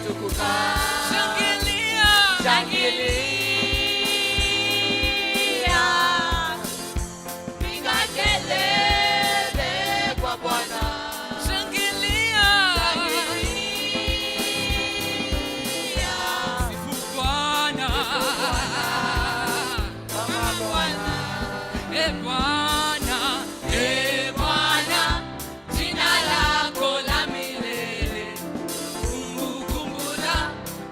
Ametukuka. Shangilia. Shangilia. Piga kelele kwa Bwana. Shangilia. Shangilia. Sifu Bwana. Kama Bwana. E Bwana, E Bwana, jina lako la milele, kumbukumbu la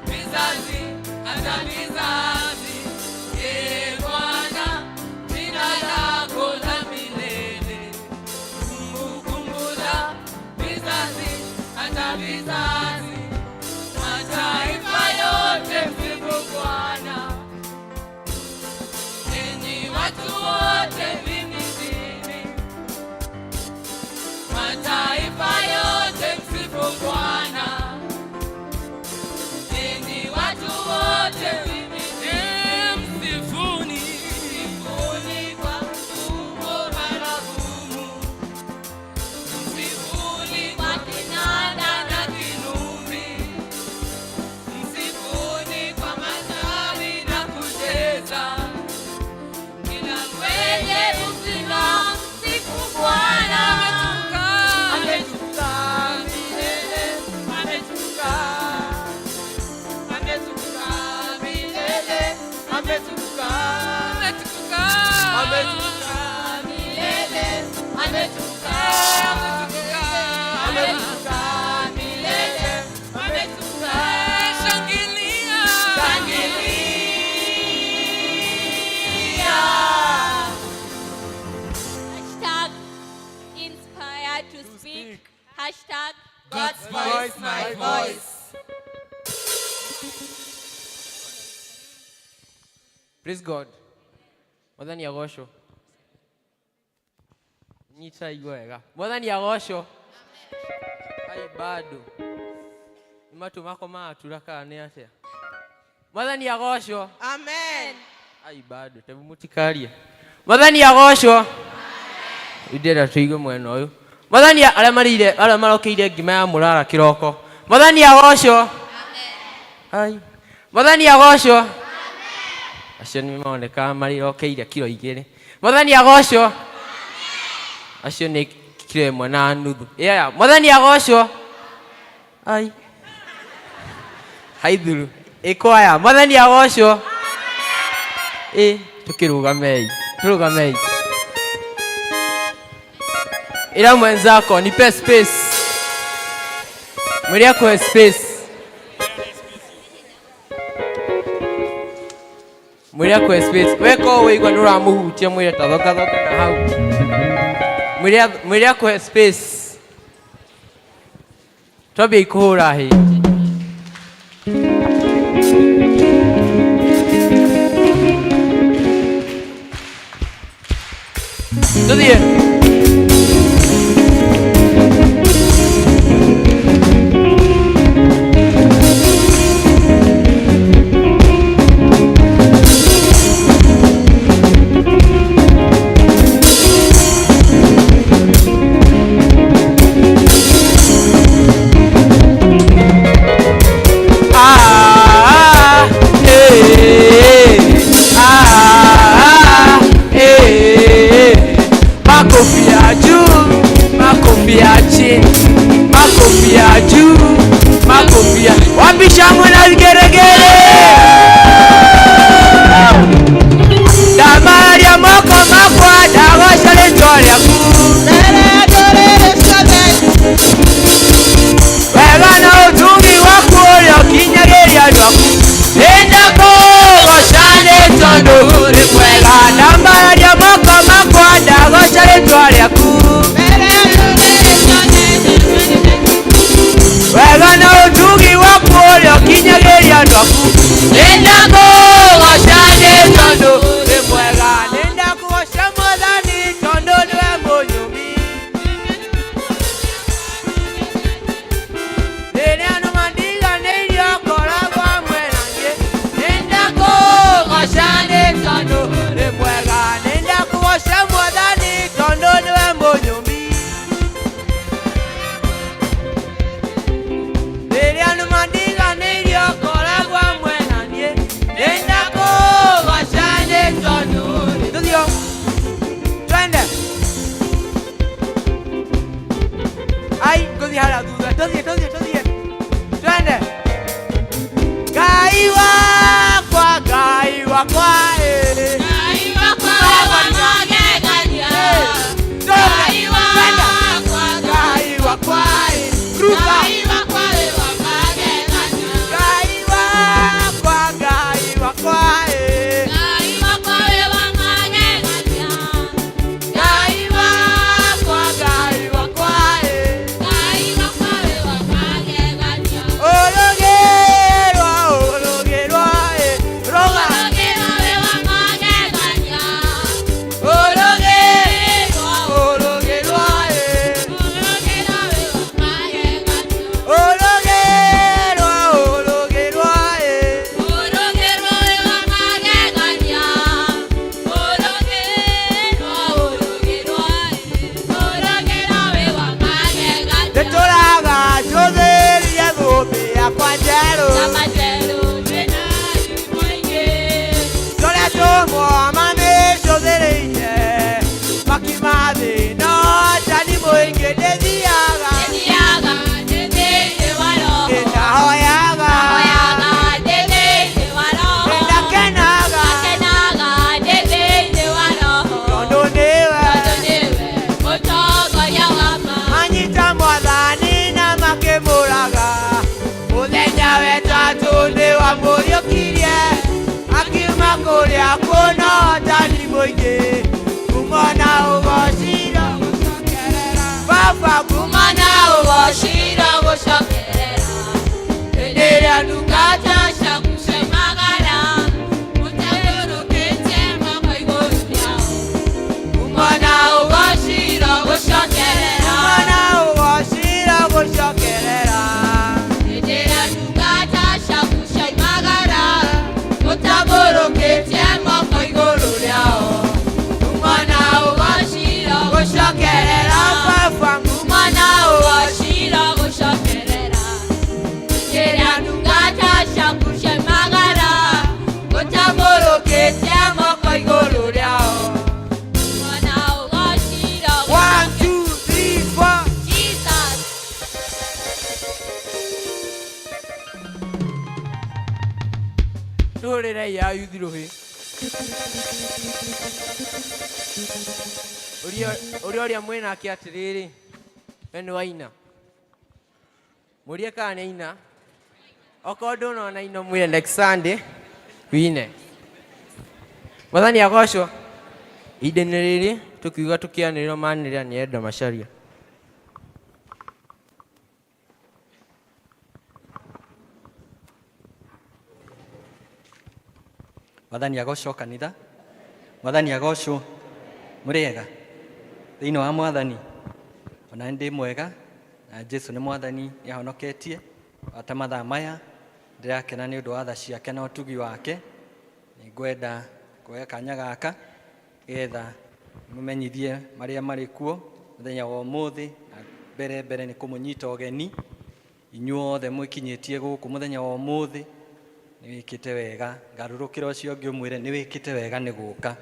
vizazi hata vizazi. E Bwana, jina lako la milele, kumbukumbu la vizazi hata vizazi. Mataifa yote msifu Bwana. Enyi watu wote mhimidini, mataifa yote msifu Bwana. Enyi watu wote mhimidini, msifuni, msifuni kwa umbo baragumu, msifuni kwa kinanda na kinubi, msifuni kwa matari na kucheza. Kila mwenye pumzi msifu Bwana. Ametukuka milele, ametukuka. Ametukuka milele, ametukuka. Ametukuka. Ametukuka milele, ametukuka. Ametukuka. Ametukuka milele, ametukuka. Shangilia. Shangilia. #InspiredToSpeak. #God's Voice, my voice. Praise God. Mwathani agocwo. Nyita igua wega. Mwathani agocwo. Ai bado. Nĩ matũ makwa maratura kana nĩ atĩa? Mwathani agocwo. Amen. Ai bado, tebu mũtikarie. Mwathani agocwo. Ndĩrenda tũigue mwena ũyũ. Mwathani arĩa marĩire arĩa marokeire ngima ya mũrara kĩroko. Mwathani agocwo. Ai. Mwathani agocwo. Acio nĩ maroneka marĩrokeire kiro 2. Mwathani agocwo. Acio nĩ kiro 1.5. Yeah, Mwathani agocwo. Ai. Haithuru. Ĩkwaya. Mwathani agocwo. Ĩ, tukĩrũgamei. Tũrũgamei. Ĩra mwenzako nipe space. Mwĩre akũhe space. Mwĩre akũhe space. We korwo wĩigua nĩ ũramũhutia mwĩre ta thonga thonga na hau. Mwĩre akũhe space. Twambie kũhũra hĩ. Tuthiĩ. Ah, eh, ah, eh. Makofi ya juu, makofi ya chini, makofi ya juu, makofi ya wapi? Shangwe na vigeregere. Ndamaria moko makwa ndagoca rĩtwa rĩaku wega na ũtugi waku ũrĩa ũkinyagĩria andũ aku nĩndakũgoca nĩ tondũ ũrĩ mwega. Ndambararia moko makwa ndagoca rĩtwa rĩaku wega na ũtugi waku ũrĩa ũkinyagĩria. Tũthiĩ, tũthiĩ, tũthiĩ. Twende. Ngai wakwa, Ngai wakwa, eh. Ngai wakwa wa magegania. Twende, Ngai twende. wakwa, Ngai wakwa, eh. Ruka. Ngai wakwa we wa magegania. Ngai wakwa, Ngai wakwa, eh. Ngai wakwa we wa magegania. Ngai wakwa, Ngai wakwa, eh. Ngai wakwa we wa magegania. Ũrũgĩrwa, ũrũgĩrwa, eh. Rũga. Ũrũgĩro we wa magegania. Ũrũgĩrwa, ũrũgĩrwa, eh. Ũrũgĩro we wa magegania. Ũrũgĩrwa, ũrũgĩrwa, eh. Ũrũgĩro we wa magegania. Ũrũgĩro, ũrũgĩro, ũrũgĩro we wa magegania. Nĩtũragacũthĩrĩria thũmbĩ yakwa njerũ. Namajeru twĩna mũingĩ. Tũrĩa tũmwo mamĩcũthĩrĩirie, makiuma thĩ no njani mũingĩ ndĩthiaga. Ndĩthiaga ndĩ thĩinĩ wa Roho. Nĩndahoyaga, Hoyaga ndĩ thĩinĩ wa Roho. nĩndakenaga, Ngakenaga ndĩ thĩinĩ wa Roho. tondũ nĩwe Tondũ nĩwe mũtongoria wa ma. manyita mwathani na makĩmũraga. Mũthenya wetatũ nĩwamũriũkirie, akiuma kũrĩa kũna ũtani mũingĩ. Ngumo na ũgociro gũcokerera. Baba, ngumo na Mana ũgociro gũcokerera. Hĩndĩ ĩrĩa ndungata ciaku ciaumagara, mũtambũrũkĩtie moko igũrũ rĩao. Ngumo na ũgociro gũcokerera. Ngumo na ũgociro gũcokerera. Hĩndĩ ĩrĩa ndungata ciaku ciaumagara, mũtambũrũkĩtie moko igũrũ rĩao. Ngumo na ũgociro Gũcokerera gũcokerera. baba, Ngumo na ũgociro gũcokerera. Hĩndĩ ndungata ciaku ciaumagara, ũtambũrũkĩtie moko igũrũ rĩao. Ngumo na ũgociro One, two, three, four. Jesus. Tũhũrĩre ya yuthi rũhĩ. Ũria ũrĩa mwĩnake atĩrĩrĩ, we nĩ waina. Mũrie kana nĩ aina. Okorwo ndũnona ino mwĩre next Sunday wine. Mwathani agocwo. Ihinda-inĩ rĩrĩ tũkiuga tũkĩanĩrĩra manĩrĩra nĩ enda Macharia. Mwathani agocwo kanitha. Mwathani agocwo. Mũrĩega thĩinĩ wa mwathani. Ona ndĩ mwega na Jesu nĩ mwathani nĩ ahonoketie ata mathaa maya ndĩrakena nĩ ũndũ wa tha ciake na ũtugi wake. Nĩngwenda kuoya kanya gaka getha mũmenyithie marĩa marĩ kuo mũthenya wa ũmũthĩ. Na mbere mbere nĩ kũmũnyita ũgeni inyuothe mwĩkinyĩtie gũkũ mũthenya wa ũmũthĩ. Nĩ wĩkĩte wega. Ngarũrũkĩra ũcio ũngĩ ũmwĩre nĩ wĩkĩte wega nĩ gũka.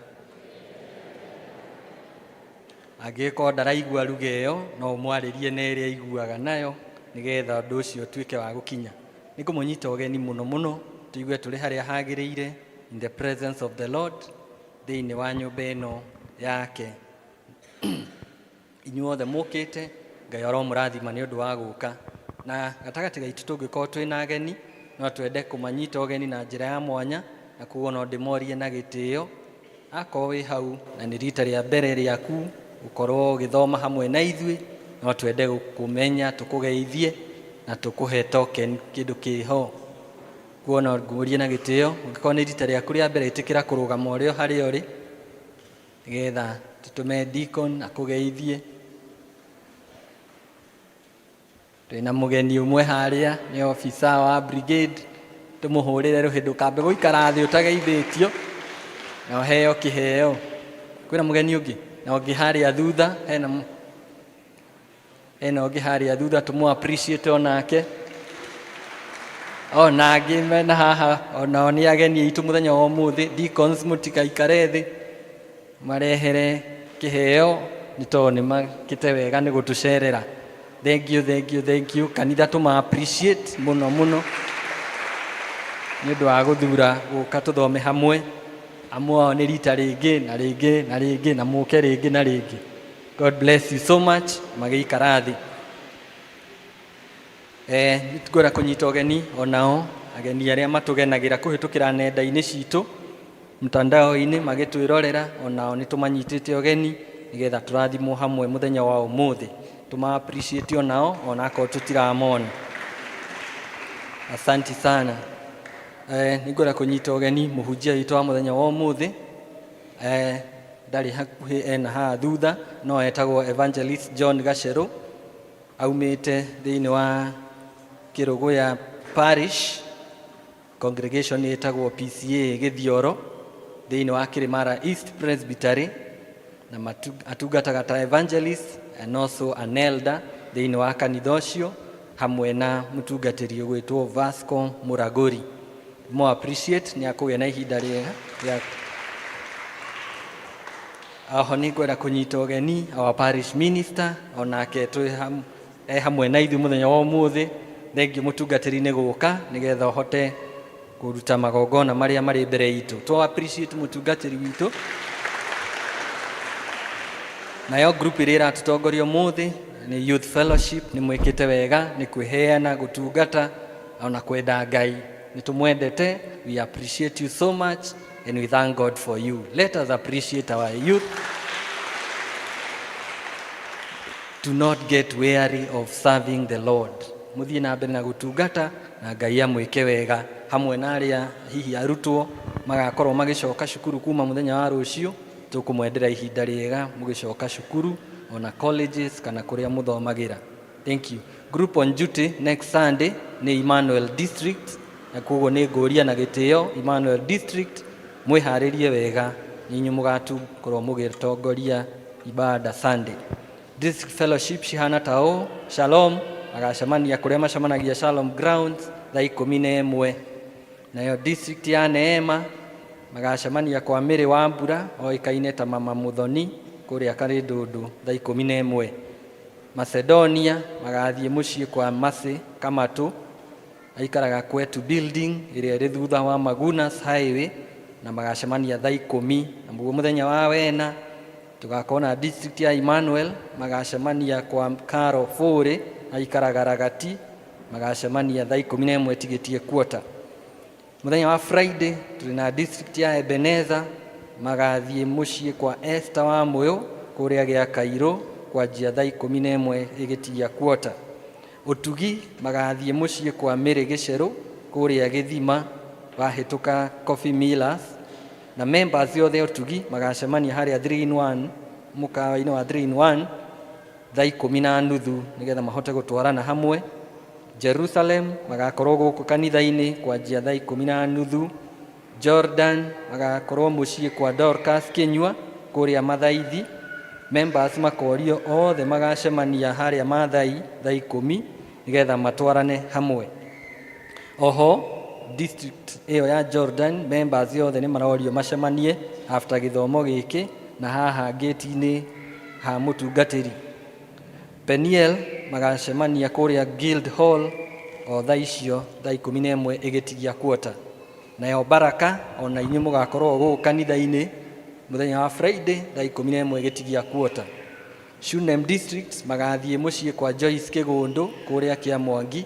Angĩkorwo ndaraigua ruga ĩyo no ũmwarĩrie na ĩrĩa aiguaga nayo nĩgetha ũndũ ũcio ũtuĩke wa gũkinya. Nĩ ngũmũnyita ũgeni mũno mũno tũigue tũrĩ harĩa hagĩrĩire in the presence of the Lord thĩinĩ wa nyũmba ĩno yake. Inyuothe mũkĩte Ngai aromũrathima nĩ ũndũ wa gũka. Na gatagatĩ gaitũ tũngĩkorwo twĩna ageni no twende kũmanyita ũgeni na njĩra ya mwanya, na koguo no ndĩmorie na gĩtĩo akorwo wĩ hau na nĩ rita rĩa mbere rĩaku gũkorwo ũgĩthoma hamwe na ithuĩ, no twende gũkũmenya tũkũgeithie na tũkũhe token kĩndũ kĩho. Kuo no ngũrie na gĩtĩo ũngĩkorwo nĩ rita rĩaku rĩa mbere ĩtĩkĩra kũrũgama ũrĩ o harĩa ũrĩ nĩgetha tũtũme deacon akũgeithie. Twĩna mũgeni ũmwe harĩa nĩ officer wa brigade, tũmũhũrĩre rũhĩ ndũkambe gũikara thĩ ũtageithĩtio na ũheo kĩheo. Kwĩna mũgeni ũngĩ na ũngĩ harĩa thutha, hena ũngĩ harĩa thutha tũmũ appreciate onake. Ona angĩ mena haha onao nĩ ageni aitũ mũthenya wa ũmũthĩ. Deacons mũtikaikare thĩ, marehere kĩheo nĩ tondũ nĩ makĩte wega nĩ gũtũcerera. Thank you, thank you, thank you. Kanitha tũma appreciate mũno mũno nĩ ũndũ wa gũthura gũka tũthome hamwe. Amwe ao nĩ rita rĩngĩ na rĩngĩ na rĩngĩ na mũke rĩngĩ na rĩngĩ. God bless you so much. Magĩikara thĩ. Nĩtũkwenda kũnyita ũgeni onao ageni arĩa matũgenagĩra kũhĩtũkĩra nenda-inĩ citũ mtandao-inĩ magĩtwĩrorera, onao nĩ tũmanyitĩte ũgeni nĩgetha tũrathimwo hamwe mũthenya wa ũmũthĩ. Tũma appreciate onao onakorwo tũtiramona. Asanti sana. Nĩngwenda kũnyita ũgeni mũhunjia witũ wa mũthenya wa ũmũthĩ. Ndarĩ hakuhĩ, ena haha thutha, no etagwo Evangelist John Gacheru, aumĩte thĩinĩ wa Kĩrũgũya Parish, congregation ĩtagwo PCA Gĩthioro thĩinĩ wa Kĩrĩmara East Presbytery, na atungataga ta evangelist and also an elder thĩinĩ wa kanitha ũcio hamwe na mũtungatĩri ũgwĩtwo Vasco Muraguri. Mo appreciate nĩ akũgĩa na ihinda rĩega rĩa. Oho nĩ ngwenda kũnyita ũgeni our parish minister, onake twĩ e hamwe na ithuĩ mũthenya wa ũmũthĩ. Thengiũ mũtungatĩri nĩ gũka nĩgetha ũhote kũruta magongona marĩa marĩ mbere itũ. Tũ appreciate mũtungatĩri witũ. Nayo group ĩrĩa ĩratũtongoria ũmũthĩ nĩ Youth Fellowship. Nĩ mwĩkĩte wega nĩ kwĩheana gũtungata ona kwenda Ngai. Nĩ tũmwendete. We appreciate you so much and we thank God for you. Let us appreciate our youth. Do not get weary of serving the Lord. Mũthiĩ na mbere na gũtungata na Ngai amwĩke wega hamwe na arĩa hihi arutwo magakorwo magĩcoka cukuru kuma mũthenya wa rũciũ. Tũkũmwendera ihinda rĩega mũgĩcoka cukuru ona colleges kana kũrĩa mũthomagĩra. Thank you. Group on duty next Sunday nĩ Emmanuel District, na koguo nĩ ngũria na gĩtĩo Emmanuel District mwĩharĩrie wega, nĩ inyuĩ mũgatukorwo mũgĩtongoria ibada Sunday. District Fellowship cihana ta ũũ: Shalom magacemania kũrĩa macemanagia, Shalom Grounds, thaa 11. Nayo district ya Neema magacemania kwa Mĩrĩ wa Mbura, oĩkaine ta Mama Muthoni, kũrĩa Karĩndũndũ, thaa 11. Macedonia magathiĩ mũciĩ kwa Mercy Kamatũ, aikaraga Kwetu building ĩrĩa ĩrĩ thutha wa Magunas Highway, na magacemania thaa 10. Na mũguo mũthenya wa wena tũgakorwo na district ya Emmanuel, magacemania kwa Caro Fũrĩ, aikaraga Ragati, magacemania thaa 11 tigĩtie quarter. Mũthenya wa Friday tũrĩ na district ya Ebenezer, magathiĩ mũciĩ kwa Esther wa Mũyũ kũrĩa gĩa Kairũ kwanjia thaa 11 ĩgĩtigia quarter. Ũtugi magathiĩ mũciĩ kwa Mĩrĩ Gĩcerũ kũrĩa Gĩthima, wahĩtũka Coffee Millers, na members othe Ũtugi magacemania harĩa 3 in 1, mũkawa-inĩ wa 3 in 1, thaa 10:30 nĩgetha mahote gũtwarana hamwe. Jerusalem magakorwo gũkũ kanitha-inĩ kwanjia thaa 10:30. Jordan magakorwo mũciĩ kwa Dorcas Kĩnyua kũrĩa Mathaithi. Members makorio othe magacemania harĩa Mathai thaa 10 nĩgetha matwarane hamwe. Oho district ĩyo ya Jordan members othe nĩ marorio macemanie after gĩthomo gĩkĩ na haha gate-inĩ ha mũtungatĩri. Peniel magacemania kũrĩa Guild Hall o thaa icio, thaa 11 ĩgĩtigia quarter. Nayo Baraka ona inyuĩ mũgakorwo gũkũ kanitha-inĩ mũthenya wa Friday thaa 11 ĩgĩtigia quarter. Shunem District magathiĩ mũciĩ kwa Joyce Kĩgũndũ kũrĩa Kĩamwangi,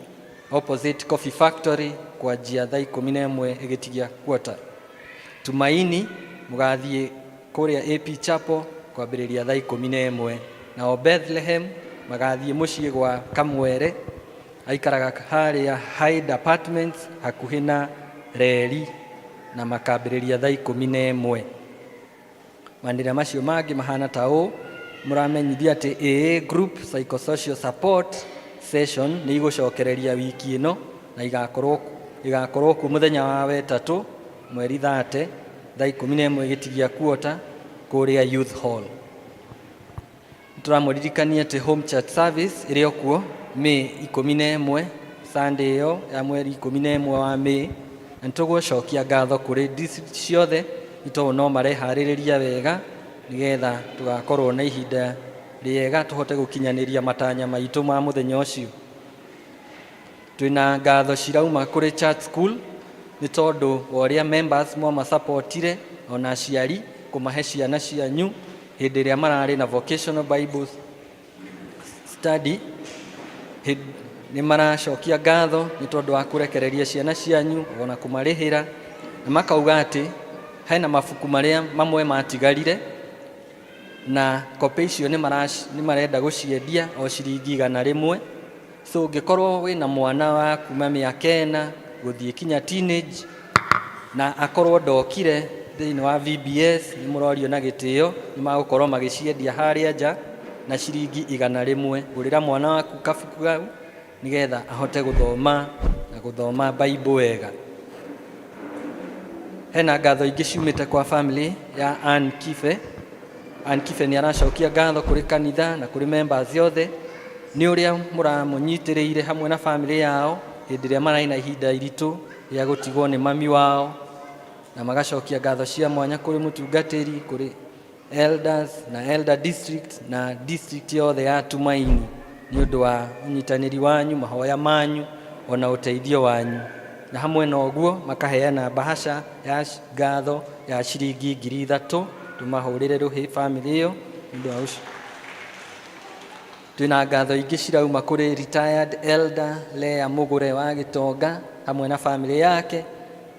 opposite Coffee Factory, kwanjia thaa 11 ĩgĩtigia quarter. Tumaini mũgathiĩ kũrĩa AP Chapel kwambĩrĩria thaa 11. Nao Bethlehem magathiĩ mũciĩ gwa Kamwere, aikaraga harĩa Hyde Apartments hakuhĩ na reri, na makambĩrĩria thaa 11. Manĩrĩa macio mangĩ mahana ta ũũ: mũramenyithia atĩ AA group psychosocial support session nĩ igũcokereria wiki ĩno na igakorwo kuo mũthenya wa wetatũ mweri 30 thaa 11 ĩgĩtigia quarter kũrĩa Youth Hall. Tũramũririkania atĩ home church service ĩrĩ o kuo May 11, Sunday ĩyo ya mweri 11 wa May, na nĩtũgũcokia ngatho kũrĩ district ciothe nĩ tondũ no mareharĩrĩria wega nĩgetha tũgakorwo na ihinda. Rĩega tũhote gũkinyanĩria matanya maitũ ma mũthenya ũcio. Twĩna ngatho cirauma kũrĩ church school nĩ tondũ wa ũrĩa members mwamasapotire ona aciari kũmahe ciana cianyu hĩndĩ ĩrĩa mararĩ na vocational Bible study. Nĩ maracokia ngatho nĩ tondũ wa kũrekereria ciana cianyu ona kũmarĩhĩra, na makauga atĩ hena mabuku marĩa mamwe matigarire na kopĩ icio nĩ marenda gũciendia o ciringi 100. So ũngĩkorwo wĩna mwana wa kuma mĩaka 4 gũthiĩ kinya teenage na akorwo ndokire thĩinĩ wa VBS, nĩ mũrorio na gĩtĩo nĩ magũkorwo magĩciendia harĩa nja na ciringi 100. Gũrĩra mwana waku kabuku kau nĩgetha ahote gũthoma na gũthoma Bible wega. Hena ngatho ingĩ ciumĩte kwa family ya Ann Kibe. Ann Kibe nĩ aracokia ngatho kũrĩ kanitha na kũrĩ members othe nĩ ũrĩa mũramũnyitĩrĩire hamwe na family yao hĩndĩ ĩrĩa mararĩ na ihinda iritũ rĩa gũtigwo nĩ mami wao, na magacokia ngatho cia mwanya kũrĩ mũtungatĩri, kũrĩ elders na elder district na district yothe ya Tumaini nĩ ũndũ wa ũnyitanĩri wanyu, mahoya manyu ona ũteithio wanyu. Na hamwe na ũguo makaheana bahasha ya ngatho ya ciringi 3,000 tũmahũrĩre rũhĩ family ĩyo nĩ ũndũ wa ũcio. Twĩna ngatho ingĩ cirauma kũrĩ retired elder Lea Mũgũre wa Gĩtonga hamwe na family yake.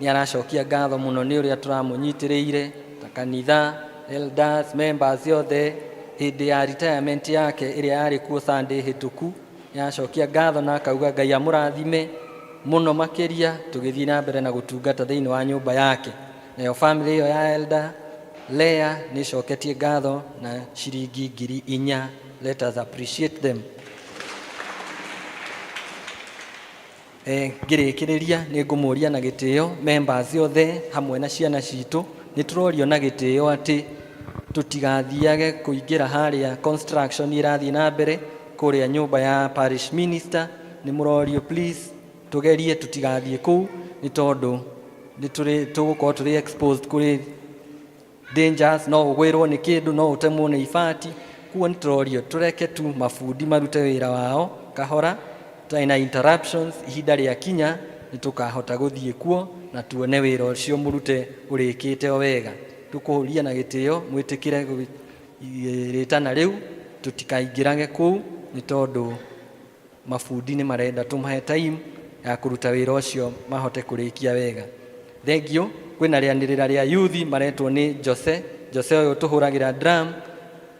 Nĩ aracokia ngatho mũno nĩ ũrĩa tũramũnyitĩrĩire ta kanitha, elders, members othe hĩndĩ ya retirement yake ĩrĩa yarĩ kuo Sunday hĩtũku. Nĩ aracokia ngatho na akauga Ngai amũrathime mũno makĩria tũgĩthiĩ na mbere na gũtungata thĩinĩ wa nyũmba yake. Nayo family ĩyo ya elder Lea nĩ ĩcoketie ngatho na ciringi 4,000. Let us appreciate them. Ngĩrĩkĩrĩria nĩ ngũmũria na gĩtĩo members othe hamwe na ciana citũ, nĩ tũrorio na gĩtĩo atĩ tũtigathiage kũingĩra harĩa construction ĩrathiĩ na mbere kũrĩa nyũmba ya parish minister. Nĩ mũrorio please tũgerie tũtigathiĩ kũu nĩ tondũ nĩ tũgũkorwo tũrĩ exposed kũrĩ dangers, no ũgwĩrwo nĩ kĩndũ, no ũtemwo nĩ ibati. Kuo nĩ tũrorio tũreke tu mabundi marute wĩra wao kahora, tũtarĩ na interruptions. Ihinda rĩa kinya nĩ tũkahota gũthiĩ kuo na tuone wĩra ũcio mũrute ũrĩkĩte o wega. Tũkũria na gĩtĩo mwĩtĩkĩre rĩtana rĩu, tũtikaingĩrage kũu nĩ tondũ mabundi nĩ marenda tũmahe time ya kũruta wĩra ũcio mahote kũrĩkia wega. Thank you. Kwĩna rĩanĩrĩra rĩa youth maretwo nĩ Jose. Jose ũyũ tũhũragĩra drum.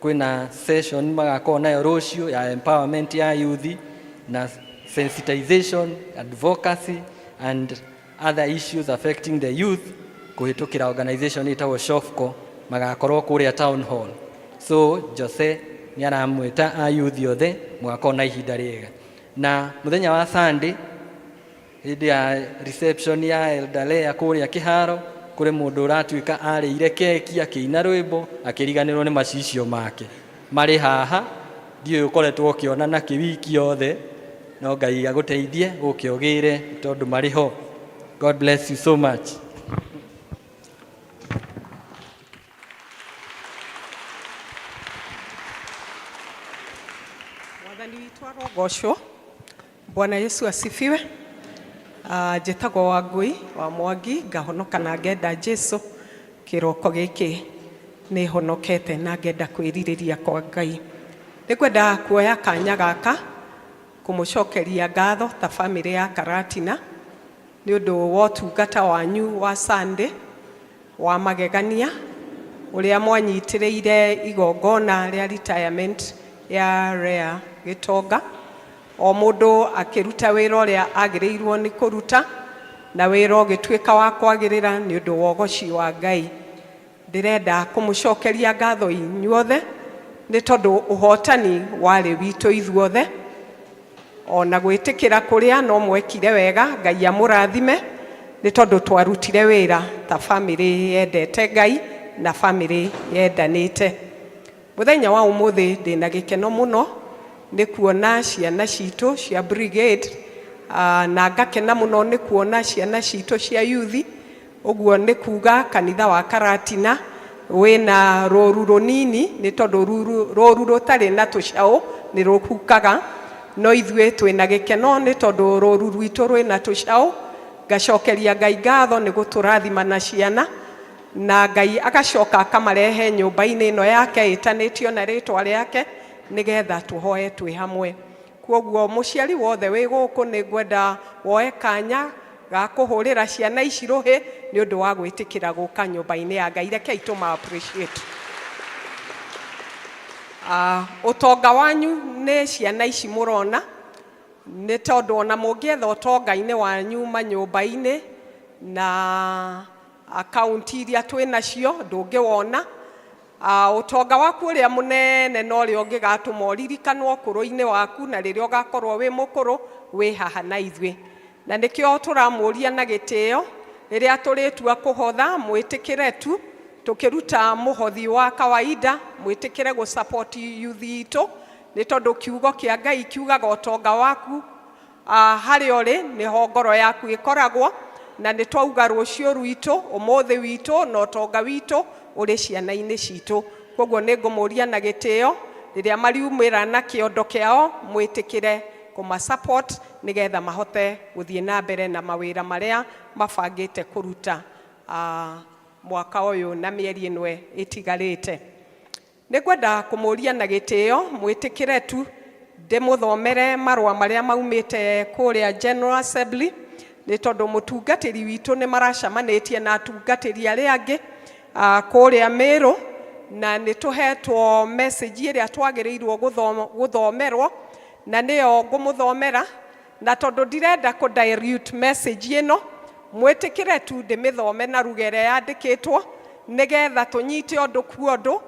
Kwĩna session magakorwo nayo rũciũ ya empowerment ya youth na sensitization, advocacy and other issues affecting the youth kũhĩtũkĩra organization ĩtagwo Shofco, magakorwo kũrĩa town hall. So Jose nĩ aramwĩta a youth othe mũgakorwo na ihinda rĩega. Na mũthenya wa Sunday hĩndĩ ya reception ya Elder Lea kũrĩa kĩharo, kũrĩ mũndũ ũratuĩka arĩire keki akĩina rwĩmbo akĩriganĩrwo nĩ macicio make marĩ haha. Ndiũĩ ũkoretwo ũkĩona na kĩwiki yothe, no Ngai agũteithie ũke ũgĩre tondũ marĩ ho. God bless you so much. Mwathani witũ arogocwo. Bwana Yesu asifiwe. Njĩtagwo Wangui wa Mwangi, ngahonoka na ngenda Jesu. Kĩroko gĩkĩ nĩ honokete na ngenda kwĩrirĩria kwa Ngai. Nĩngwenda kuoya kanya gaka kũmũcokeria ngatho ta family ya Karatina nĩ ũndũ wa ũtungata wanyu wa Sunday wa magegania ũrĩa mwanyitĩrĩire igongona rĩa retirement ya Lea Gĩtonga. O mũndũ akĩruta wĩra ũrĩa agĩrĩirwo nĩ kũruta na wĩra ũgĩtuĩka wa kwagĩrĩra nĩ ũndũ wa ũgoci wa Ngai. Ndĩrenda kũmũcokeria ngatho inyuothe nĩ tondũ ũhotani warĩ witũ ithuothe, ona gwĩtĩkĩra kũrĩa no mwekire wega. Ngai amũrathime nĩ tondũ twarutire wĩra ta family yendete Ngai na family yendanĩte. Mũthenya wa ũmũthĩ ndĩna gĩkeno mũno nĩ kuona ciana citũ cia brigade, na ngakena mũno nĩ kuona ciana citũ cia youth. Ũguo nĩ kuga kanitha wa Karatina Wĩna rũru rũnini nĩ tondũ rũru rũtarĩ na tũcaũ nĩ rũhukaga, no ithuĩ twĩna gĩkeno nĩ tondũ rũru rwitũ rwĩna tũcaũ. Ngacokeria Ngai ngatho nĩ gũtũrathima na ciana, na Ngai agacoka akamarehe nyũmba-inĩ ĩno yake ĩtanĩtio na rĩtwa rĩake nĩgetha tũhoe twĩ hamwe. Koguo mũciari wothe wĩ gũkũ, nĩ ngwenda woe kanya ga kũhũrĩra ciana ici rũhĩ nĩ ũndũ wa gwĩtĩkĩra gũka nyũmba-inĩ ya Ngai. Rekei tũma appreciate. Ũtonga wanyu nĩ ciana ici mũrona, nĩ tondũ ona mũngĩetha ũtonga-inĩ wanyu manyũmba-inĩ na akaunti iria twĩ nacio ndũngĩwona. Ũtonga waku ũrĩa mũnene na ũrĩa ũngĩgatũma ũririkanwo ũkũrũ-inĩ waku na rĩrĩa ũgakorwo wĩ mũkũrũ wĩ haha na ithuĩ, na nĩkĩo tũramũria na gĩtĩo rĩrĩa tũrĩtua kũhotha, mwĩtĩkĩre tu tũkĩruta mũhothi wa kawaida, mwĩtĩkĩre gũ support youth itũ, nĩ tondũ kiugo kĩa Ngai kiugaga ũtonga waku harĩa ũrĩ nĩho ngoro yaku ĩkoragwo, na nĩ twauga rũciũ rwitũ, ũmũthĩ witũ na ũtonga witũ ũrĩ ciana-inĩ citũ. Koguo nĩ ngũmũria na gĩtĩo rĩrĩa mariumĩra na kĩondo kĩao, mwĩtĩkĩre kũma support nĩgetha mahote gũthiĩ na mbere na mawĩra marĩa mabangĩte kũruta mwaka ũyũ na mĩeri ĩno ĩtigarĩte. Nĩ ngwenda kũmũria na gĩtĩo mwĩtĩkĩre tu ndĩmũthomere marũa marĩa maumĩte kũrĩa General Assembly, nĩ tondũ mũtungatĩri witũ nĩ maracemanĩtie na atungatĩri arĩa angĩ kũrĩa Meru, na nĩ tũhetwo message ĩrĩa twagĩrĩirwo gũthomerwo, na nĩyo ngũmũthomera, na tondũ ndirenda kũ dilute message ĩno, mwĩtĩkĩre tu ndĩmĩthome na ruga ĩrĩa yandĩkĩtwo nĩgetha tũnyite ũndũ ku ũndũ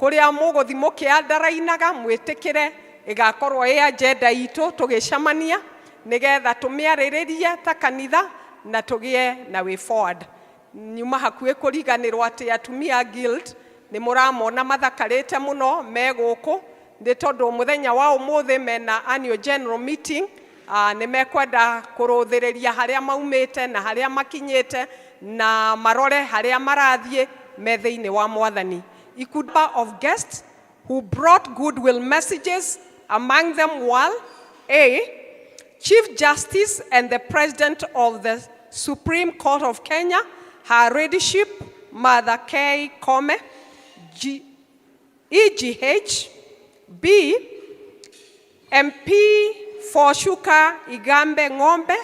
kũrĩa mũgũthi mũkĩandarainaga, mwĩtĩkĩre ĩgakorwo ĩ agenda itũ tũgĩcemania nĩgetha tũmĩarĩrĩrie ta kanitha na tũgĩe na way forward. Nyuma hakuhĩ kũriganĩrwo atĩ atumia guild nĩ mũramona mathakarĩte mũno me gũkũ, nĩ tondũ mũthenya wa ũmũthĩ mena annual general meeting. Nĩ mekwenda kũrũthĩrĩria harĩa maumĩte na harĩa makinyĩte na marore harĩa marathiĩ me thĩinĩ wa Mwathani. Ikundi of guests who brought goodwill messages, among them were A, Chief Justice and the President of the Supreme Court of Kenya, Her Ladyship Martha K. Koome, G, EGH, B, MP for Chuka Igembe Ng'ombe,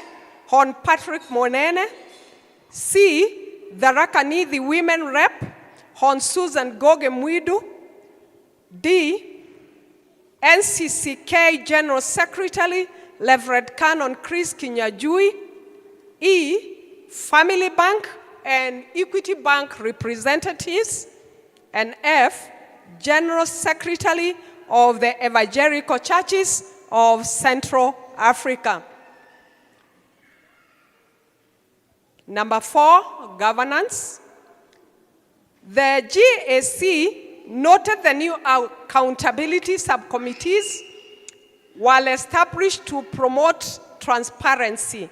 Hon Patrick Monene, C, Tharaka Nithi Women Rep, Hon Susan Goge Mwidu, D, NCCK General Secretary, Reverend Canon Chris Kinyajui, E, Family Bank and Equity Bank representatives, and F, General Secretary of the Evangelical Churches of Central Africa. Number 4, governance. The GAC noted the new accountability subcommittees were established to promote transparency.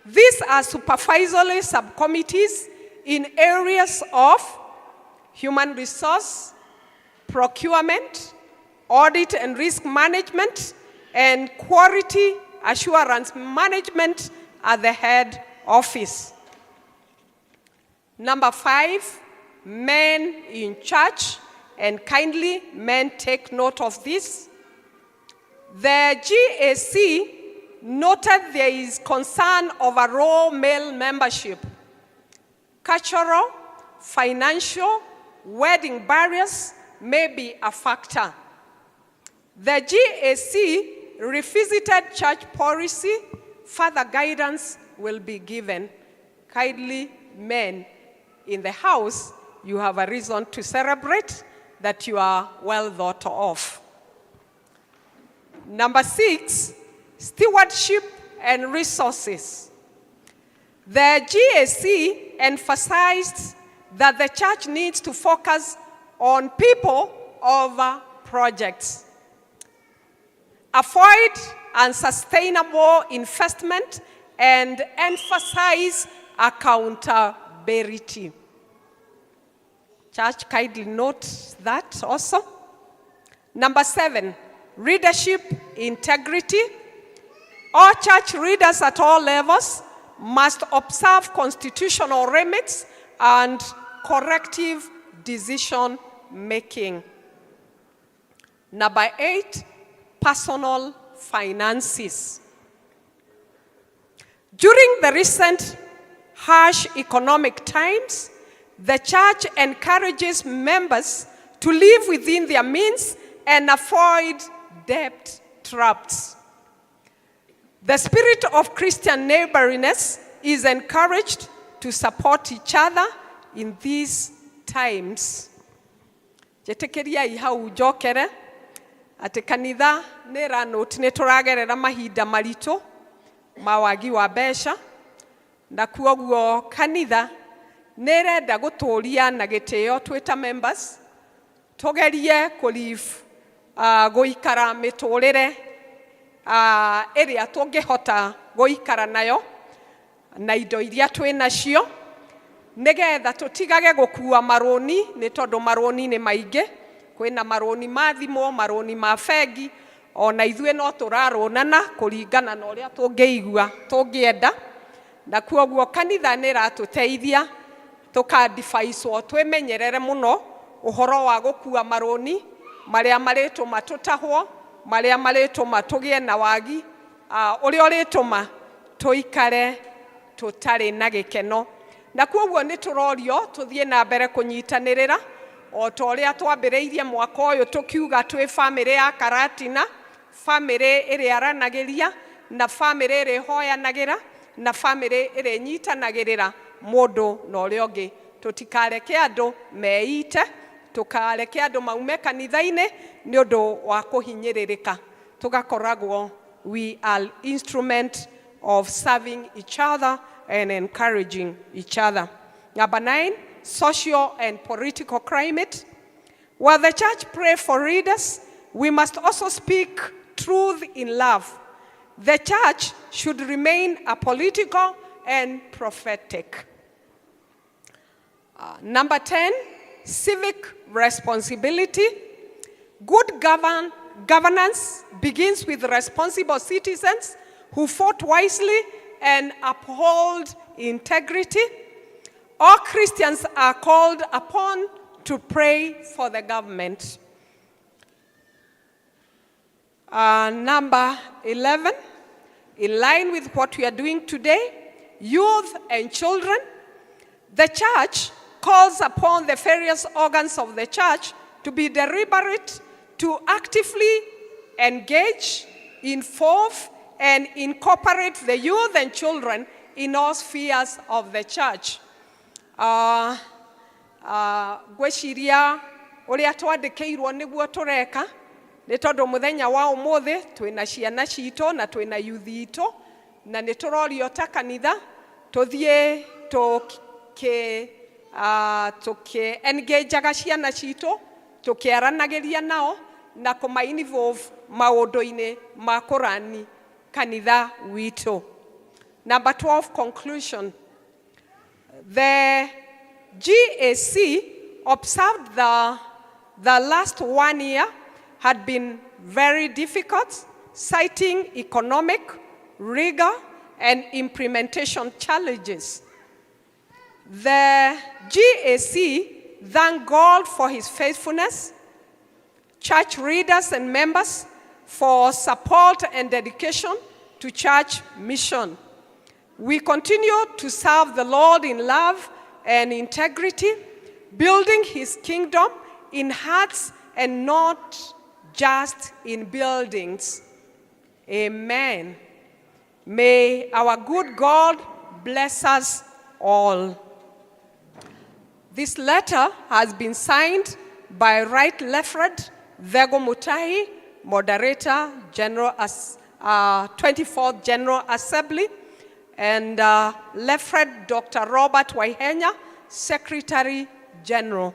These are supervisory subcommittees in areas of human resource, procurement, audit and risk management, and quality assurance management at the head office. Number 5, men in church, and kindly men take note of this. The GAC noted there is concern over low male membership. Cultural, financial, wedding barriers may be a factor. The GAC revisited church policy. Further guidance will be given. Kindly, men in the house, you have a reason to celebrate that you are well thought of. Number 6, stewardship and resources. The GAC emphasized that the church needs to focus on people over projects. Avoid unsustainable investment and emphasize accountability. Church, kindly note that also. Number 7, leadership integrity. All church leaders at all levels must observe constitutional limits and corrective decision making. Number 8, personal finances. During the recent harsh economic times, the church encourages members to live within their means and avoid debt traps. The spirit of Christian neighborliness is encouraged to support each other in these times. Njĩtĩkĩriai hau njokere atĩ kanitha nĩ ĩranũti nĩ tũragerera mahinda maritũ ma wagi wa mbeca, na kuoguo kanitha nĩ ĩrenda gũtũria na gĩtĩo twĩ ta members tũgerie kũlive, gũikara mĩtũrĩre ĩrĩa tũngĩhota gũikara nayo na indo iria twĩ nacio, nĩgetha tũtigage gũkua marũni, nĩ tondũ marũni nĩ maingĩ. Kwĩna marũni ma thimũ, marũni ma bengi, ona ithuĩ no tũrarũnana kũringana na ũrĩa tũngĩigua tũngĩenda. Na kuoguo kanitha nĩ ĩratũteithia tũkadivaicwo twĩmenyerere mũno ũhoro wa gũkua marũni marĩa marĩtũma tũtahwo, marĩa marĩtũma tũgĩe na wagi, ũrĩa ũrĩtũma tũikare tũtarĩ na gĩkeno. Na kuoguo nĩ tũrorio tũthiĩ na mbere kũnyitanĩrĩra o ta ũrĩa twambĩrĩirie mwaka ũyũ tũkiuga twĩ bamĩrĩ ya Karatina, bamĩrĩ ĩrĩa aranagĩria na bamĩrĩ ĩrĩa ĩhoyanagĩra na bamĩrĩ ĩrĩa ĩnyitanagĩrĩra mũndũ na ũrĩa ũngĩ. Tũtikareke andũ meite, tũkareke andũ maume kanitha-inĩ nĩ ũndũ wa kũhinyĩrĩrĩka. Tũgakoragwo we are instrument of serving each other and encouraging each other. Number 9, social and political climate. While the church pray for leaders, we must also speak truth in love. The church should remain apolitical and prophetic. Number 10, civic responsibility. Good governance begins with responsible citizens who vote wisely and uphold integrity. All Christians are called upon to pray for the government. Number 11, in line with what we are doing today, youth and children. The church calls upon the various organs of the church to be deliberate, to actively engage, involve, and incorporate the youth and children in all spheres of the church. Ngwĩciria ũrĩa twandĩkĩirwo nĩguo tũreka, nĩ tondũ mũthenya wa ũmũthĩ twĩna ciana citũ na twĩna youth itũ, na nĩ tũrorio ta kanitha tũthiĩ tũkĩ engageaga ciana citũ, tũkĩaranagĩria nao na kũma involve maũndũ-inĩ ma kũrani kanitha witũ. Number 12, conclusion. The GAC observed the last 1 year had been very difficult, citing economic, rigor, and implementation challenges. The GAC thanked God for his faithfulness, church leaders and members for support and dedication to church mission. We continue to serve the Lord in love and integrity, building his kingdom in hearts and not just in buildings. Amen. May our good God bless us all. This letter has been signed by Right Reverend Vego Mutahi, Moderator, 24th General Assembly, and Reverend Dr. Robert Waihenya, Secretary General.